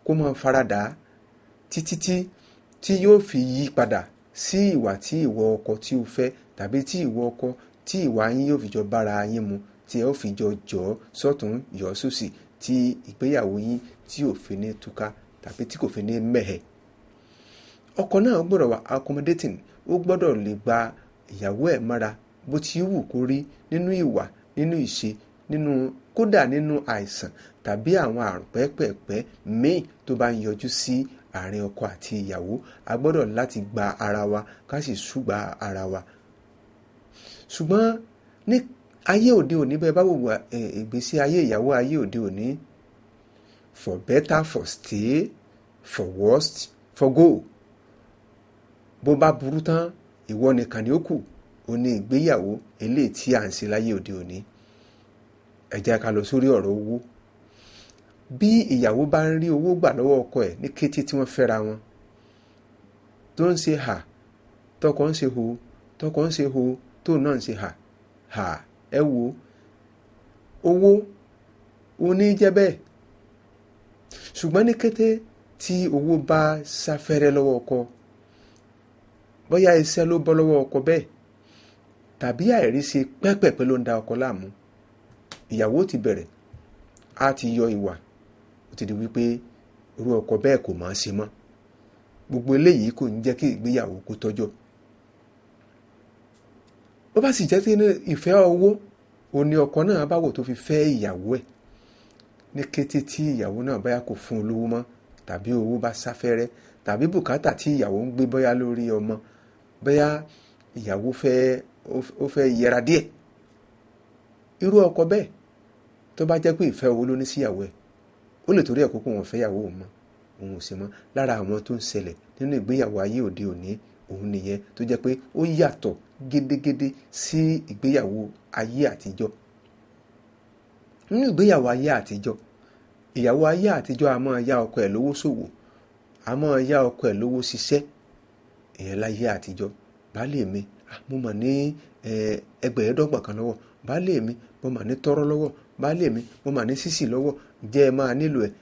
kó máa faradà títí tí yóò fi yí padà sí ìwà tí ìwọ ọkọ tí o fẹ́, tàbí tí ìwọ ọkọ tí ìwà yín yóò fi jọ bára yín mu, tí ẹ ó fi jọ jọ sọ́tún yọ sósì, tí ìgbéyàwó yín tí ò fi ní túká tàbí tí kò fi ní mẹ̀hẹ̀. Ọkọ náà gbọ́dọ̀ wà accommodating, ó gbọ́dọ̀ lè gba ìyàwó ẹ̀ mọ́ra bó ti wù kó rí nínú ìwà, nínú ìṣe, nínú kódà nínú àìsàn tàbí àwọn àrùn pẹ́pẹ̀pẹ́ míì tó bá ń yọjú sí àárín ọkọ àti ìyàwó. A gbọ́dọ̀ láti gba ara wa ká sì ṣùgbà ara wa. Ṣùgbọ́n ní ayé òde òní, bẹ́ẹ̀ bá wò wá ìgbésí ayé ìyàwó ayé òde òní, for better for stay, for worst for go. Bó bá burú tán, ìwọ nìkan ni ó kù. Ó ní ìgbéyàwó eléyìí tí à ń ṣe láyé òde òní. Ẹ jẹ́ ká lọ sórí ọ̀rọ̀ owó. Bí ìyàwó bá ń rí owó gbà lọ́wọ́ ọkọ ẹ̀ ní kété tí wọ́n fẹ́ra wọn, tó ń ṣe hà, tọkọ ń ṣe ho, tọkọ ń ṣe ho, tóun náà ń ṣe hà hà, ẹ wo owó oní jẹ́ bẹ́ẹ̀. Ṣùgbọ́n ní kété tí owó bá sáfẹ́rẹ́ lọ́wọ́ ọkọ, bóyá iṣẹ́ ló bọ́ lọ́wọ́ ọkọ bẹ́ẹ̀ tàbí àìríṣe pẹ́pẹ̀pẹ́ ló ń da ọkọ láàmú, ìyàwó ti bẹ̀rẹ̀, á ti yọ ìwà, ó ti di wípé irú ọkọ bẹ́ẹ̀ kò máa ṣe mọ́. Gbogbo eléyìí kò ní jẹ́ kí ìgbéyàwó kó tọ́jọ́. Bó bá sì jẹ́ pé ìfẹ́ owó òun ni ọkọ náà bá wò tó fi fẹ́ ìyàwó ẹ̀, ní kété tí ìyàwó náà bóyá kò fún un lówó mọ́, tàbí owó bá sáfẹ́rẹ́, tàbí bùkátà tí ìyàwó ń gbé bóyá lórí ọmọ, bóyá ìyàwó fẹ́ ó fẹ́ yẹra díẹ̀, irú ọkọ bẹ́ẹ̀ tó bá jẹ́ pé ìfẹ́ owó ló ní síyàwó ẹ̀, ó lè torí ẹ̀ kó kó wọn fẹ́ ìyàwó òun mọ́, òun ò sì mọ́. Lára àwọn tó ń ṣẹlẹ̀ nínú ìgbéyàwó ayé òde òní òun nìyẹn, tó jẹ́ pé ó yàtọ̀ gédégédé sí ìgbéyàwó ayé àtijọ́. Nínú ìgbéyàwó ayé àtijọ́, ìyàwó ayé àtijọ́ a máa yá ọkọ ẹ̀ lówó ṣòwò, a máa yá ọkọ ẹ̀ lówó ṣiṣẹ́. Ìyẹn láyé àtijọ́. Baálé mi, mo mà ní ẹgbẹ̀ẹ́dọ́gbọ̀n kan lọ́wọ́, baálé mi, mo mà ní tọ́rọ́ lọ́wọ́, baálé mi, mo mà ní sísì lọ́wọ́, ǹjẹ́ ẹ máa nílò ẹ̀?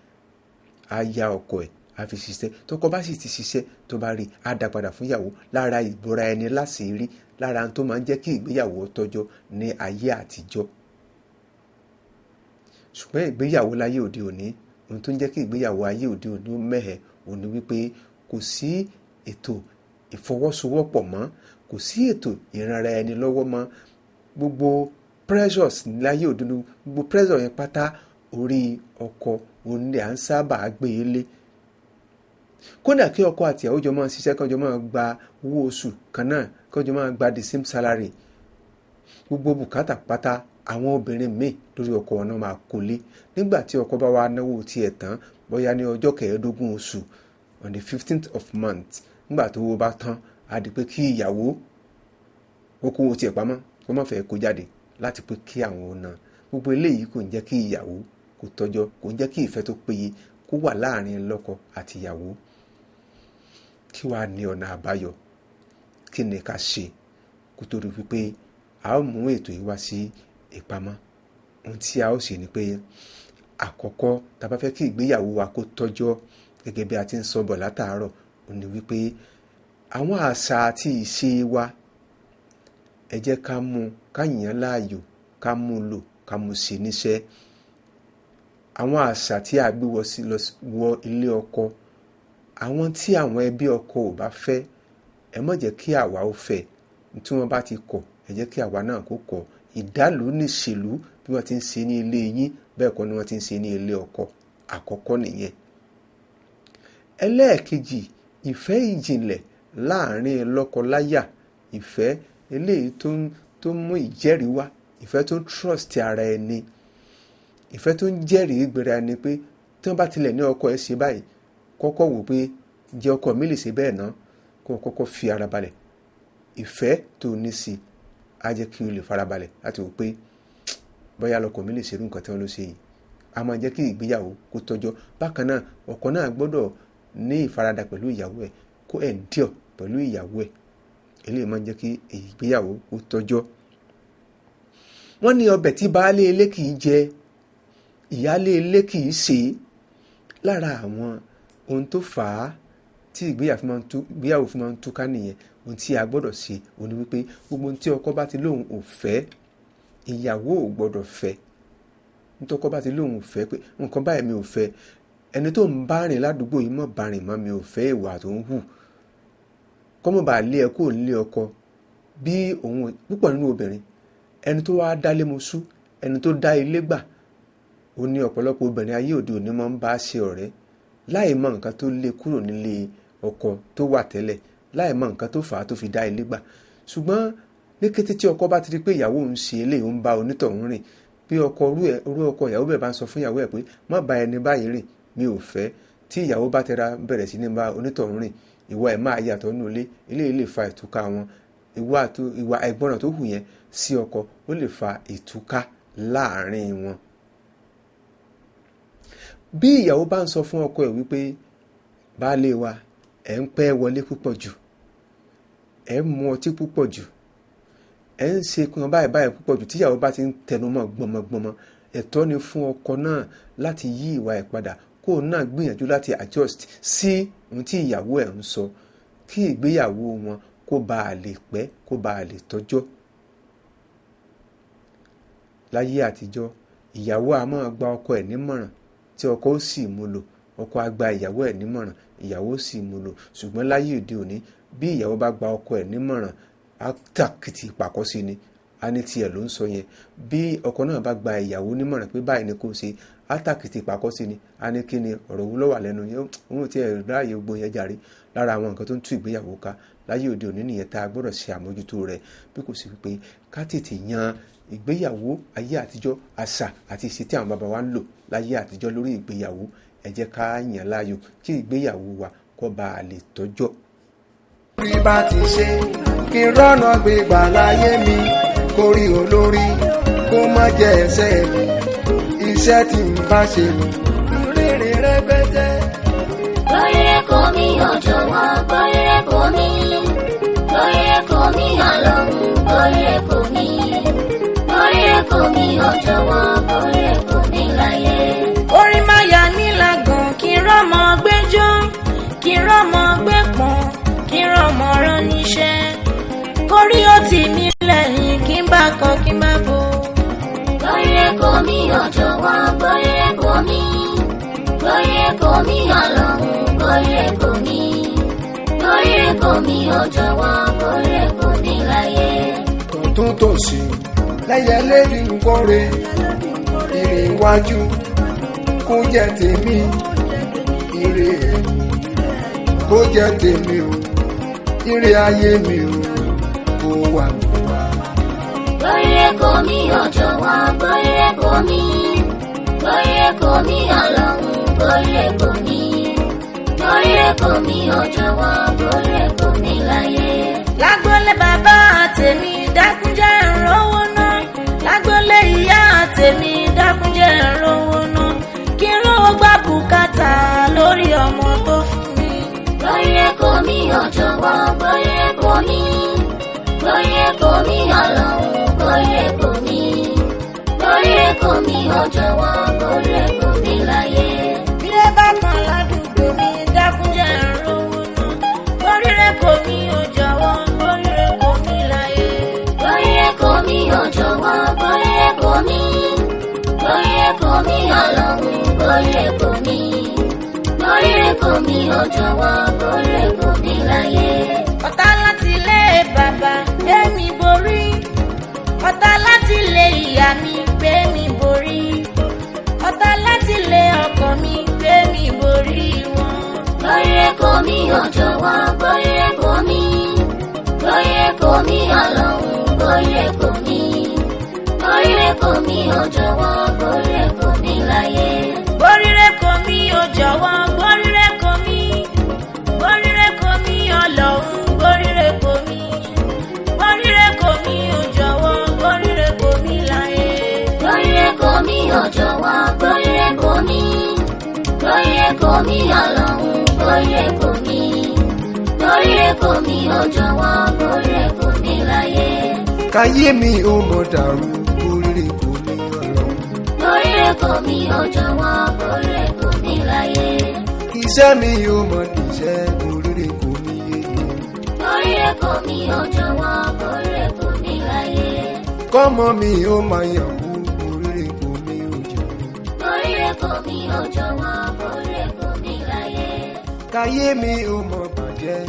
A yá ọkọ ẹ̀, a fi ṣiṣẹ́. Tọkọ bá sì ti ṣiṣẹ́, tó bá rí, a dá padà fún ìyàwó. Lára ìbora ẹni láṣìírí, lára tó máa ń jẹ́ kí ìgbéyàwó tọ́jọ́ ní ayé àtijọ́. Ṣùgbọ́n ìgbéyàwó láyé òde òní, ohun tó ń jẹ́ kí ìgbéyàwó ayé òde òní ó mẹ́hẹ̀, òun ni wípé kò sí ètò ìfọwọ́sowọ́pọ̀ mọ́, kò sí ètò ìranra ẹni lọ́wọ́ mọ́. Gbogbo pressures láyé òde òní, gbogbo pressure yẹn pátá orí ọkọ òun ni à ń sábà gbé e lé. Kódà kí ọkọ àti ìyàwó jọ máa ṣiṣẹ́, kí wọ́n jọ máa gba owó oṣù kan náà, kí wọ́n jọ máa gba the same salary, gbogbo bùkátà pátá àwọn obìnrin míì lórí ọkọ wọn náà máa kó lé. Nígbà tí ọkọ bá wá náwó tiẹ̀ tán, bóyá ní ọjọ́ kẹẹ̀ẹ́dógún oṣù, on the 15th of month, nígbà tó owó bá tán, á di pé kí ìyàwó ó kó owó tiẹ̀ pamọ́, kó má fẹ́ kó jáde láti pé kí àwọn ò ná. Gbogbo eléyìí kò ń jẹ́ kí ìyàwó kó tọ́jọ́, kò ń jẹ́ kí ìfẹ́ tó péye kó wà láàrin lọ́kọ àti ìyàwó. Kí wàá ní ọ̀nà àbáyọ? Kí ni ká ṣe kó tó rí wípé a ó mú ètò yìí wá sí ìpamọ́? Ohun tí a ó ṣe ni pé, àkọ́kọ́, tá a bá fẹ́ kí ìgbéyàwó wa kó tọ́jọ́ gẹ́gẹ́ bí a ti ń sọ bọ̀ látàárọ̀, ó ní wípé àwọn àṣà àti ìṣe wa, ẹ jẹ́ ká mú, ká yàn láàyò, ká mú lò, ká mú ṣe níṣẹ́. Àwọn àṣà tí a gbé wọ ilé ọkọ, àwọn tí àwọn ẹbí ọkọ ò bá fẹ́, ẹ má jẹ́ kí àwa ó fẹ́. Tí wọ́n bá ti kọ̀, ẹ jẹ́ kí àwa náà kó kọ̀. Ìdálò níṣèlú bí wọ́n ti ń ṣe ní ilé yín, bẹ́ẹ̀ kọ́ ni wọ́n ti ń ṣe ní ilé ọkọ. Àkọ́kọ́ nìyẹn. Ẹlẹ́ẹ̀kejì, ìfẹ́ ìjìnlẹ̀ láàrin lọ́kọláya, ìfẹ́ eléyìí tó ń mú ìjẹ́rìí wá, ìfẹ́ tó ń trust ara ẹni, ìfẹ́ tó ń jẹ́rìí gbéra ẹni pé tí wọ́n bá tilẹ̀ ní ọkọ ẹ ṣe báyìí, kọ́kọ́ wò pé ǹjẹ́ ọkọ mi lè ṣe bẹ́ẹ̀ náà, kó kọ́kọ́ fi ara balẹ̀. Ìfẹ́ tó ní sí á jẹ́ kí o lè farabalẹ̀ láti wò pé bóyá lọkọ mi lè ṣerú nǹkan tí wọ́n ló ṣe yìí. A máa jẹ́ kí ìgbéyàwó kó tọ́jọ́. Bákan náà, ọkọ náà gbọ́dọ̀ ní ìfaradà pẹ̀lú ìyàwó ẹ̀, kó endure pẹ̀lú ìyàwó ẹ̀. Eléyìí máa ń jẹ́ kí ìgbéyàwó kó tọ́jọ́. Wọ́n ní ọbẹ̀ tí baálé ilé kì í jẹ, ìyáálé ilé kì í sè é. Lára àwọn ohun tó fà á tí ìgbéyàwó fi máa ń túká nìyẹn. Ohun tí a gbọ́dọ̀ ṣe òun ni wípé gbogbo ohun tí ọkọ bá ti lóun ò fẹ́, ìyàwó ò gbọ́dọ̀ fẹ́. Nítorí ọkọ bá ti lóun ò fẹ́ pé nǹkan báyìí mi ò fẹ́, ẹni tó ń bá rìn ládùúgbò yìí mọ̀ bá rìn mọ́, mi ò fẹ́ ìwà tó ń hù, kọ́mọ̀ bá lé ẹ kó lé ọkọ. Bí òun púpọ̀ nínú obìnrin, ẹni tó wá dálé mosú, ẹni tó dá ilé gbà, ó ní ọ̀pọ̀lọpọ̀ obìnrin ayé òde òní máa ń bá ṣe ọ̀rẹ́ láì mọ nǹkan tó lé kúrò nílé ọkọ tó wà tẹ́lẹ̀, láì mọ nǹkan tó fà á tó fi dá ilé gbà. Ṣùgbọ́n ní kété tí ọkọ bá ti rí pé ìyàwó òun ṣe eléyìí, ó ń bá onítọ̀hún rìn, bí ọkọ orú ọkọ ìyàwó bẹ̀ bá ń sọ fún ìyàwó ẹ̀ pé má bá ẹni báyìí rìn, mi ò fẹ́, tí ìyàwó bá tẹra bẹ̀rẹ̀ sí ní bá onítọ̀hún rìn, ìwà ẹ̀ máa yàtọ̀ nínú ilé. Eléyìí lè fa ìtúká wọn. Ìwà àìgbọràn tó hù yẹn sí ọkọ ó lè fa ìtúká láàrin wọn. Bí ìyàwó bá ń sọ fún ọkọ ẹ̀ wípé baálé wa, ẹ̀ ń pẹ́ wọlé púpọ̀ jù, ẹ̀ ń mu ọtí púpọ̀ jù, ẹ̀ ń ṣe kan báyìí báyìí púpọ̀ jù, tí ìyàwó bá ti ń tẹnumọ́ gbọmọgbọmọ, ẹ̀tọ́ ni fún ọkọ náà láti yí ìwà ẹ̀ padà, kó náà gbìyànjú láti adjust sí ohun tí ìyàwó ẹ̀ ń sọ, kí ìgbéyàwó wọn kó bá a lè pẹ́, kó bá a lè tọ́jọ́. Láyé àtijọ́, ìyàwó a máa gba ọkọ ẹ̀ nímọ̀ràn tí ọkọ ó sì mú lò, ọkọ á gba ìyàwó ẹ̀ nímọ̀ràn, ìyàwó ó sì mú lò. Ṣùgbọ́n láyé òde òní, bí ìyàwó bá gba ọkọ ẹ̀ nímọ̀ràn, á tàkìtì ìpàkọ́ sí ni, á ní tiẹ̀ ló ń sọ yẹn. Bí ọkọ náà bá gba ìyàwó nímọ̀ràn pé báyìí ni kò ṣe, á tàkìtì ìpàkọ́ sí ni, á ní kí ni ọ̀rọ̀ wo ló wà lẹ́nu yẹn, òun ti ẹ̀ ráàyè gbogbo yẹn jàre. Lára àwọn nǹkan tó ń tú ìgbéyàwó ká láyé òde òní nìyẹn tá a gbọ́dọ̀ ṣe àmójútó rẹ̀. Bí kò sí wípé ká tètè yan ìgbéyàwó ayé àtijọ́, àṣà àti ìṣe tí àwọn bàbá wa ń lò láyé àtijọ́ lórí ìgbéyàwó, ẹ jẹ́ ká yàn láàyò kí ìgbéyàwó wa kó bá a lè tọ́jọ́. Bí bá ti ṣe kí n rọ́nà gbégbà láyé mi, kórí olórí kó má jẹ ẹsẹ̀ mi, iṣẹ́ tí n bá ṣe rere rẹpẹtẹ. Gbóríre kò mí ò jọ̀wọ́, gbóríre kò mí, gbóríre kò mí Ọlọ́run, gbóríre kò mí, gbóríre kò mí ò jọ̀wọ́, gbóríre kò mí láyé. Orí máa yà mí lágàn, kí n rọ́mọ gbẹ́jọ́, kí n rọ́mọ gbẹ́pọ̀n, kí n rọ́mọ rán níṣẹ́, kórí ó tì mí lẹ́yìn, kí n bá kọ kí n bá bò. Gbóríre kò mí ò jọ̀wọ́, gbóríre kò mí, gbóríre kò mí Ọlọ́run, gbóríre kò mí, gbóríre kò mí ò jọ̀wọ́, gbóríre kò mí láyé. Tọ̀tún tòsì lẹ́yẹlé fi ń kóre, ire iwájú kó jẹ́ tèmi, ire kó jẹ́ tèmi o, ire ayé mi o, kó wà mí wá. Gbóríre kò mí ò jọ̀wọ́, gbóríre kò mí, gbóríre kò mí Ọlọ́run, gbóríre kò mí, gbóríre kò mí ò jọ̀wọ́, gbóríre kò mí láyé. Lágbólé bàbá tèmi dákúnjẹ́ ń rówó ná, lágbólé ìyá tèmi dákúnjẹ́ ń rówó ná kí n rówó gbà bùkátà lórí ọmọ tó fún mi. Gbóríre kò mí ò jọ̀wọ́ gbóríre kò mí. Gbóríre kò mí Ọlọ́run gbóríre kò mí. Gbóríre kò mí ò jọ̀wọ́ gbóríre kò mí láyé. Bílẹ̀ bá kan ládùúgbò mi dákúnjẹ́ ń rówó ná gbóríre kò mí ò jọ̀wọ́ gbóríre kò mí láyé. Gbóríre kò mí ò jọ̀wọ́ gbóríre kò mí. Gbóríre kò mí Ọlọ́run gbóríre kò mí. Gbóríre kò mí ò jọ̀wọ́ gbóríre kò mí láyé. Ọ̀tá láti lé bàbá gbé mi borí ọ̀tá láti lé ìyá mi gbé mi borí ọ̀tá láti lé ọkọ mi gbé mi borí wọn. Gbóríre kò mí ò jọ̀wọ́ gbóríre kò mí. Gbóríre kò mí Ọlọ́run gbóríre kò mí. Gbóríre kò mí ò jọ̀wọ́ gbóríre kò mí láyé. Gbóríre kò mí ò jọ̀wọ́ gbóríre kò mí gbóríre kò mí Ọlọ́run gbóríre kò mí gbóríre kò mí ò jọ̀wọ́ gbóríre kò mí láyé. Gbóríre kò mí ò jọ̀wọ́ gbóríre kò mí. Gbóríre kò mí Ọlọ́run gbóríre kò mí. Gbóríre kò mí ò jọ̀wọ́ gbóríre kò mí láyé. Káyé mi ò mọ̀ dàrú oríire kò ní Ọlọ́run. Gbóríre kò mí ò jọ̀wọ́ gbóríre kò mí láyé. Iṣẹ́ mi ò mọ̀ níṣẹ́ oríire kò ní yeye. Gbóríre kò mí ò jọ̀wọ́ gbóríre kò mí láyé. Kọ́mọ mi ò máa yàn kú oríire kò ní òjò. Gbóríre kò mí ò jọ̀wọ́ gbóríre kò mí láyé. Káyé mi ò mọ̀ bàjẹ́